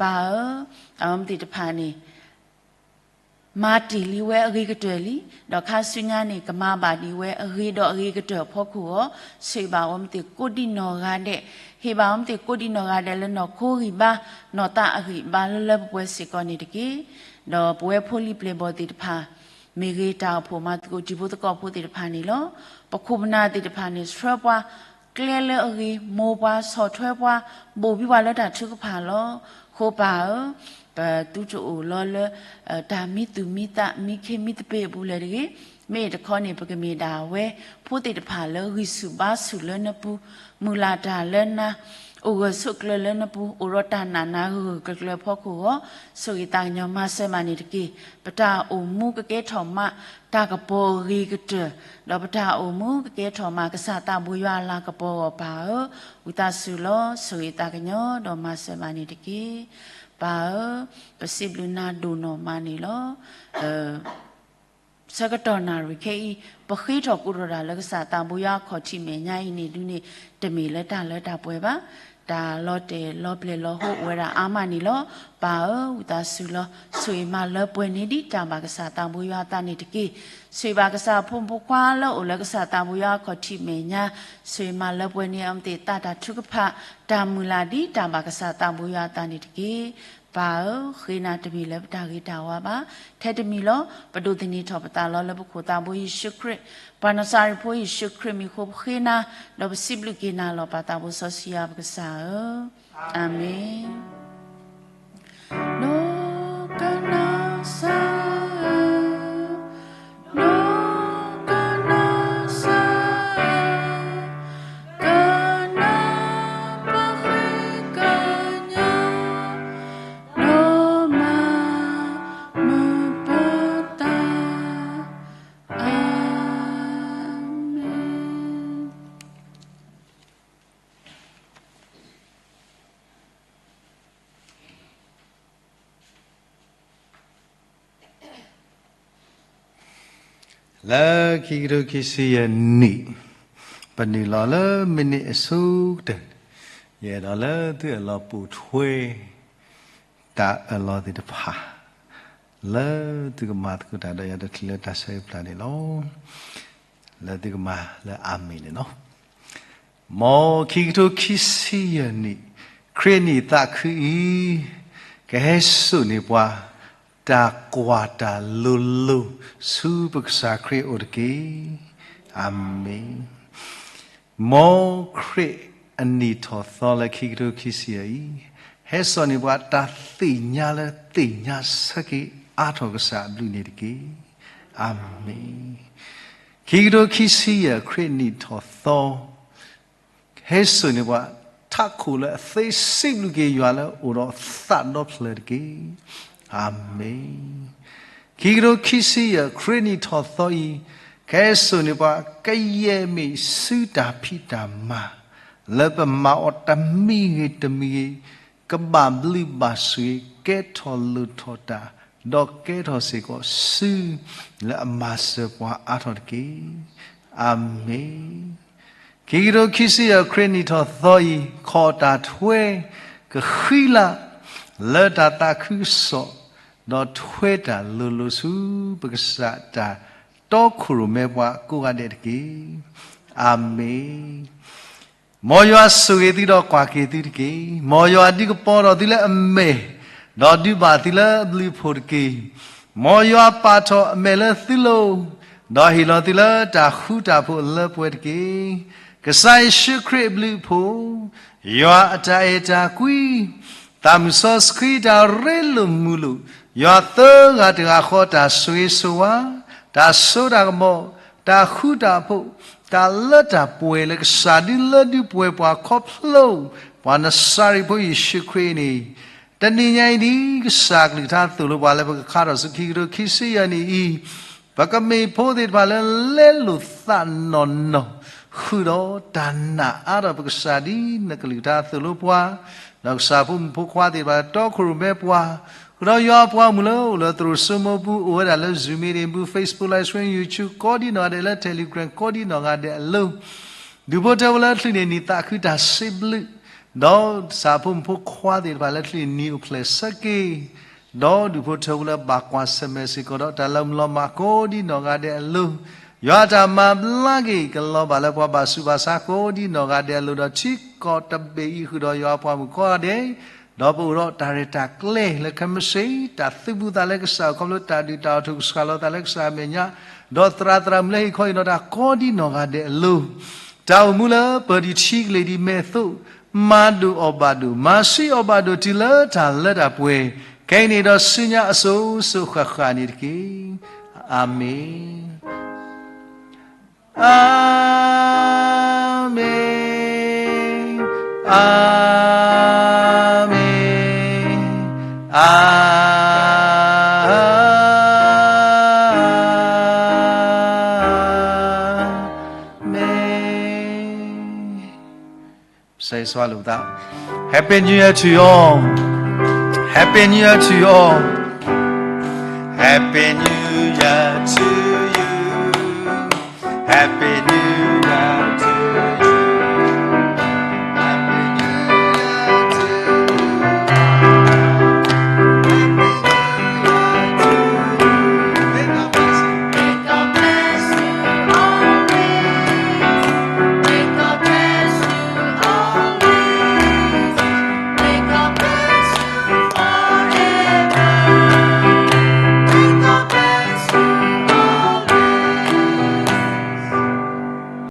ပၢ်ဧၢ, အဝဲမ့ၢ်သ့ၣ်တဖၣ်န့ၣ် မၤတ့ၢ်လံဝဲအဂ့ၤကတၢၢ်လံ, ဒီးခါဆူညါန့ၣ် ကမၤဘၣ်ဒံးဝဲအဂ့ၤဒီးအဂ့ၤကတၢၢ်အဖီခိၣ်အီၤ, ဆိၣ်ဂ့ၤဘၣ်အဝဲမ့ၢ်သ့ၣ်ကိးဒံနီၢ်ဂၤဒဲး, ဟ့ၣ်ဘၣ်အဝဲမ့ၢ်သ့ၣ်ကိးဒံနီၢ်ဂၤဒဲးလၢနီၢ်ခိဂံၢ်ဘါ, နီၢ်သးအဂံၢ်ဘါလၢလၢပှဲၤပှဲၤစ့ၢ်ကီးန့ၣ်တက့ၢ်. ဒီးပဝဲဖိလံၤပျဲၢ်ဘီၣ်သ့ၣ်တဖၣ် မ့ၢ်ဂ့ၤတၢ်အိၣ်ဖှိၣ်မၤသကိးတံၤဖိသကိးဖိသ့ၣ်တဖၣ်န့ၣ်လီၤ. ပခိၣ်ပနၢ်သ့ၣ်တဖၣ်န့ၣ် ဆှၢပှၤကျဲလၢအဂ့ၤ, မိၢ်ပှၤဆီၣ်ထွဲပှၤ, ဘိၣ်ဘံပှၤလၢတၢ်ထုကဖၣ်လီၤ. အဃိပၢ်ဧၢ, ပသုတအိၣ်လီၤလၢ တၢ်မံသူၣ်မံသး မံခ့မံသပ့ၤအပူၤလၢၤတဂ့ၤ. မ့ၢ်အတခီန့ၣ် ပကမ့ၢ်ဒၣ်ဝဲ ဖိသ့ၣ်တဖၣ်လၢဂံၢ်ဆူၣ်ဘါဆူၣ်လၢနပူၤ, မုၢ်လၢ်တၢ်လၢနၤ, အိၣ်ဂၢၢ်ဆိးကျၢၤလၢနပူၤ, အိၣ်ဒီးတၢ်နာ်နၤဂၢၢ်ဂၢၢ်ကျၢၤကျၢၤအဖီခိၣ်အီၤ, ဆိၣ်ဂ့ၤသးကညီၤမၤစၢၤဘၣ်န့ၣ်တက့ၢ်. ပတၢ်အိၣ်မူကကဲထီၣ်မး တၢ်ကပီၤအဂ့ၤကတၢၢ်, ဒီးပတၢ်အိၣ်မူကကဲထီၣ်မး ကစၢ်သးဘိယွၤအလၤကပီၤအဂီၢ်ပၢ်ဧၢ, ဝံသးစူၤလီၤ ဆိၣ်ဂ့ၤသးကညီၤဒီးမၤစၢၤဘၣ်န့ၣ်တက့ၢ်. ပၢ်ဧၢ, ပစံးဘျုးနၤဒိၣ်နီၢ်မးန့ၣ်လီၤ. ဆၢကတီၢ်နၣ်ရံၣ်ခဲအံၤ ပဃ့ထီၣ်ကိးထီၣ်တၢ်လၢကစၢ်သးဘိယွၤအခီၣ်ထံးမဲာ်ညါအံၤန့ၣ်ဒုန့ၣ် တမ့ၢ်လၢတၢ်လၢတၢ်ပှဲၤဘၣ်. တၢ်လီၤတဲာ်လီၤပျဲၢ်လီၤဟိအိၣ်ဝဲဒၣ်အါမးန့ၣ်လီၤ. ပၢ်ဧၢ, ဝံသးစူၤလီၤ ဆိၣ်ဂ့ၤမၤလၢပှဲၤန့ၢ်ဒံးတၢ်ဘၣ်ကစၢ်သးဘိယွၤအသးန့ၣ်တက့ၢ်. ဆိၣ်ဂ့ၤဘၣ်ကစၢ်ဖိမုၣ်ဖိခွါလၢအိၣ်လၢကစၢ်သးဘိယွၤအခီၣ်ထံးမဲာ်ညါ, ဆိၣ်ဂ့ၤမၤလၢပှဲၤန့ၢ်အဝဲသ့ၣ်သးတၢ်ထုကဖၣ် တၢ်မုၢ်လၢ်ဒ်တၢ်ဘၣ်ကစၢ်သးဘိယွၤအသးန့ၣ်တက့ၢ်. ပၢ်ဧၢ, ဃ့နၤတမ့ၢ်လၢပတၢ်ဂ့ၤတၢ်ဝါဘၣ်. ထဲတမံၤလီၤ, ပဒိးသန့ၤထီၣ်ပသးလီၤလၢပခိၣ်သးဘိယ့ၣ်ၡူးခရံာ်, ပှၤနၤစၤရ့းဖိယ့ၣ်ၡူးခရံာ်မံၤအဃိပဃ့နၤ, ဒီးပစံးဘျုးက့ၤနၤလီၤ ပၢ်သးဘိစီဆှံယွၤပကစၢ်ဧၢ, အၤမ့ၣ်. ဒီးကနၣ်စၢ်ဧၢ, ဒီးကနၣ်စၢ်ဧၢ, ကနၣ်ပဃ့က လၢခံကထိခံဆံယဲၢ်နံၣ်, ပနုာ်လီၤလၢမံးနံးအဆိကတၢၢ်, ယအဲၣ်ဒိးလၢသုအၢၣ်လီၤပိာ်ထွဲ တၢ်အၢၣ်လီၤသ့ၣ်တဖၣ်, လၢသုကမၤသကိးတၢ်ဒီးယၤတချုးလၢတၢ်ဆၢဂ့ၤပျၢ်န့ၣ်လီၤ. လၢသုကမၤလၢအမ့ၢ်န့ၣ်လီၤ. မ်ခံကထိခံဆံယဲၢ်နံၣ်, ခရံာ်နံၣ်သးခုအံၤ, ကဟဲစိာ်န့ၢ်ပှၤ တၢ်ကွၢ်တၢ်လိၤလိၤဆူပကစၢ်ခရံာ်အအိၣ်တက့ၢ်. အၤမ့ၣ်. မ်ခရံာ်အနံၣ်ထီၣ်သီလၢခံကထိခံဆံယဲၢ်အံၤ, ဟဲစိာ်န့ၢ်ပှၤတၢ်သ့ၣ်ညါလၢသ့ၣ်ညါဆၢက့ၤအါထီၣ်ကစၢ်အဘျုးန့ၣ်တက့ၢ်. အၤမ့ၣ်. ခံကထိခံဆံယဲၢ်ခရံာ်နံၣ်ထီၣ်သီ ဟဲစိာ်န့ၢ်ပှၤ ထးခိၣ်လၢအသ့စံးဘျုးက့ၤယွၤလၢအအိၣ်ဒီးသးဒီဖျၢၣ်တက့ၢ်. အၤမ့ၣ်. ခံကထိခံဆံယဲၢ်ခရံာ်နံၣ်ထီၣ်သီအံၤ, ကဟဲစိာ်န့ၢ်ပှၤ ကယဲၢ်မ့ၢ်ဆူတၢ်ဖံးတၢ်မၤ လၢပမၤအီၤတမံၤဂ့ၤတမံၤဂ့ၤ, ကဘၣ်ဘျုးဘၣ်ဆိၣ်ဂ့ၤ ကဲထီၣ်လိၣ်ထီၣ်တၢ်, ဒီးကဲထီၣ်စ့ၢ်ကီးဆူ လၢအမၤစၢၤပှၤအါထီၣ်တက့ၢ်. အၤမ့ၣ်. ခံကထိခံဆံယဲၢ်ခရံာ်နံၣ်ထီၣ်သီအံၤ, ခီၣ်တၢ်ထွဲကဃံလၤ လၢတၢ်သးခုကစီၣ်, ဒီးထွဲတၢ်လိၤလိၤဆူ ပကစၢ်တၢ်တီခိၣ်ရိၣ်မဲပှၤကိးဂၤဒဲးတက့ၢ်. အၤမ့ၣ်. မ်ယွၤဆိၣ်ဂ့ၤသုဒီးကွၢ်က့ၤသုတက့ၢ်. မ်ယွၤဒုးကပီၤထီၣ်သုလၢအမဲာ်, ဒီးဒုးဘၣ်သုလၢအဘျုးအဖှိၣ်တက့ၢ်. မ်ယွၤပာ်ထီၣ်အမဲာ်လၢသုလိၤ, ဒီးဟ့ၣ်လီၤသုလၢတၢ်ဃူတၢ်ဖိးအလၢပှဲၤတက့ၢ်. ကစၢ်ယ့ၣ်ၡူးခရံာ်အဘျုးအဖှိၣ်, ယွၤအတၢ်အဲၣ်တၢ်ကွံ, သးမုၢ်စီဆှံတၢ်ရ့လိာ်မုာ်လိာ်, ယွၤသၢဂၤတဂၤဃီတၢ်ဆိၣ်ဂ့ၤဆိၣ်ဝါ, တၢ်စိတၢ်ကမီၤ, တၢ်ဃူတၢ်ဖိး, တၢ်လၢတၢ်ပှဲၤလၢကစၢ်ဒုးလၢဒုးပှဲၤပှၤခီဖျိ ပှၤနစၤရ့းဖိယ့ၣ်ၡူးခရံာ်အံၤန့ၣ်, တနံၤညါအံၤဒ်ကစၢ်အကလုၢ်ကထါသိၣ်လိပှၤလၢပကခါထီၣ်ဆူခံကထိခံဆံယဲၢ်နံၣ်အံၤ, ပကမ့ၢ်ဖိသ့ၣ်တဖၣ်လၢလဲလိာ်သးနီၢ်နီၢ်, ဃုာ်ဒီးတၢ်နာ်အါထီၣ်ပကစၢ်ဒ်နကလုၢ်ကထါသိၣ်လိပှၤ, ဒီးကစၢ်ဖိမုၣ်ဖိခွါသ့ၣ်တဖၣ်တီခိၣ်ရိၣ်မဲပှၤ, ဃုာ်ဒီးယွၤအပှၤမုၣ်လၢအိၣ်လၢသရိာ်စိမိပူၤ အိၣ်ဝဲဒၣ်လၢ Zoom meeting ပူၤ Facebook Live Stream YouTube ကိးဒ်နီၢ်ဂၤဒဲးလၢ Telegram ကိးဒ်နီၢ်ဂၤဒဲးအလိၤ, ဒူၣ်ဖိထၢဖိလၢချုးန့ၢ်နံၣ်သးခုတၢ်စံးဘျုး, ဒီးကစၢ်ဖိမုၣ်ဖိခွါသ့ၣ်တဖၣ်လၢချုးန့ၢ်နံၣ်အိၣ်ဖျဲၣ်ဆၢက့ၤ, ဒီးဒူၣ်ဖိထၢဖိလၢဘၣ်ကွၢ်ဆၢၣ်မဲာ်စ့ၢ်ကီးဒီးတၢ်လီၤမုၢ်လီၤမၢ်ကိးဒ်နီၢ်ဂၤဒဲးအလိၤ, ယွၤအတၢ်မၤဘျါက့ၤကလီၤဘၣ်လၢပှၤဘၣ်ဆူးဘၣ်ဆါကိးဒ်နီၢ်ဂၤဒဲးအလိၤဒီးထံကီၢ်တဘ့ၣ်အံၤဃုာ်ဒီးယွၤအပှၤမုၣ်ကိးဂၤဒဲး, ဒီးပအိၣ်ဒီးတၢ်ရဲၣ်တၢ်ကျဲၤလၢခဲမုၢ်ဆ့ၣ်, တၢ်သုးဘူးသးလၢကစၢ်အခီဖျိတၢ်ဒုၣ်တၢ်အီၣ် ထိၣ်ကဆှၣ်လီၤသးလၢကစၢ်အမဲာ်ညါ, ဒီးသရၣ်သရၣ်မုၣ်လၢဟ့ၣ်ခီဟ့ၣ်နီၤတၢ်ကိးဒ်နီၢ်ဂၤဒဲးအလိၤ, တၢ်အိၣ်မူလၢပၢၤဒံးထံကလ့ၤဒ်မဲာ်သိး, မၤဒိၣ်အီၣ်ဘၣ်ဒိၣ်, မၤဆံးအီၣ်ဘၣ်ဒိၣ်တုၤလၢတၢ်လၢတၢ်ပှဲၤ, ခဲအံၤန့ၣ်ဒီးဆူညါအစိၤစိၤဃၣ်ဃၣ်န့ၣ်တက့ၢ်. အၤမ့ၣ်. အၤမ့ၣ်, အၤမ့ၣ်, အၤမ့ၣ်. ပဆၢဂ့ၤဆၢဝါလိာ်ပသး, Happy New Year to you all. Happy New Year to you all. Happy New Year to you. Happy New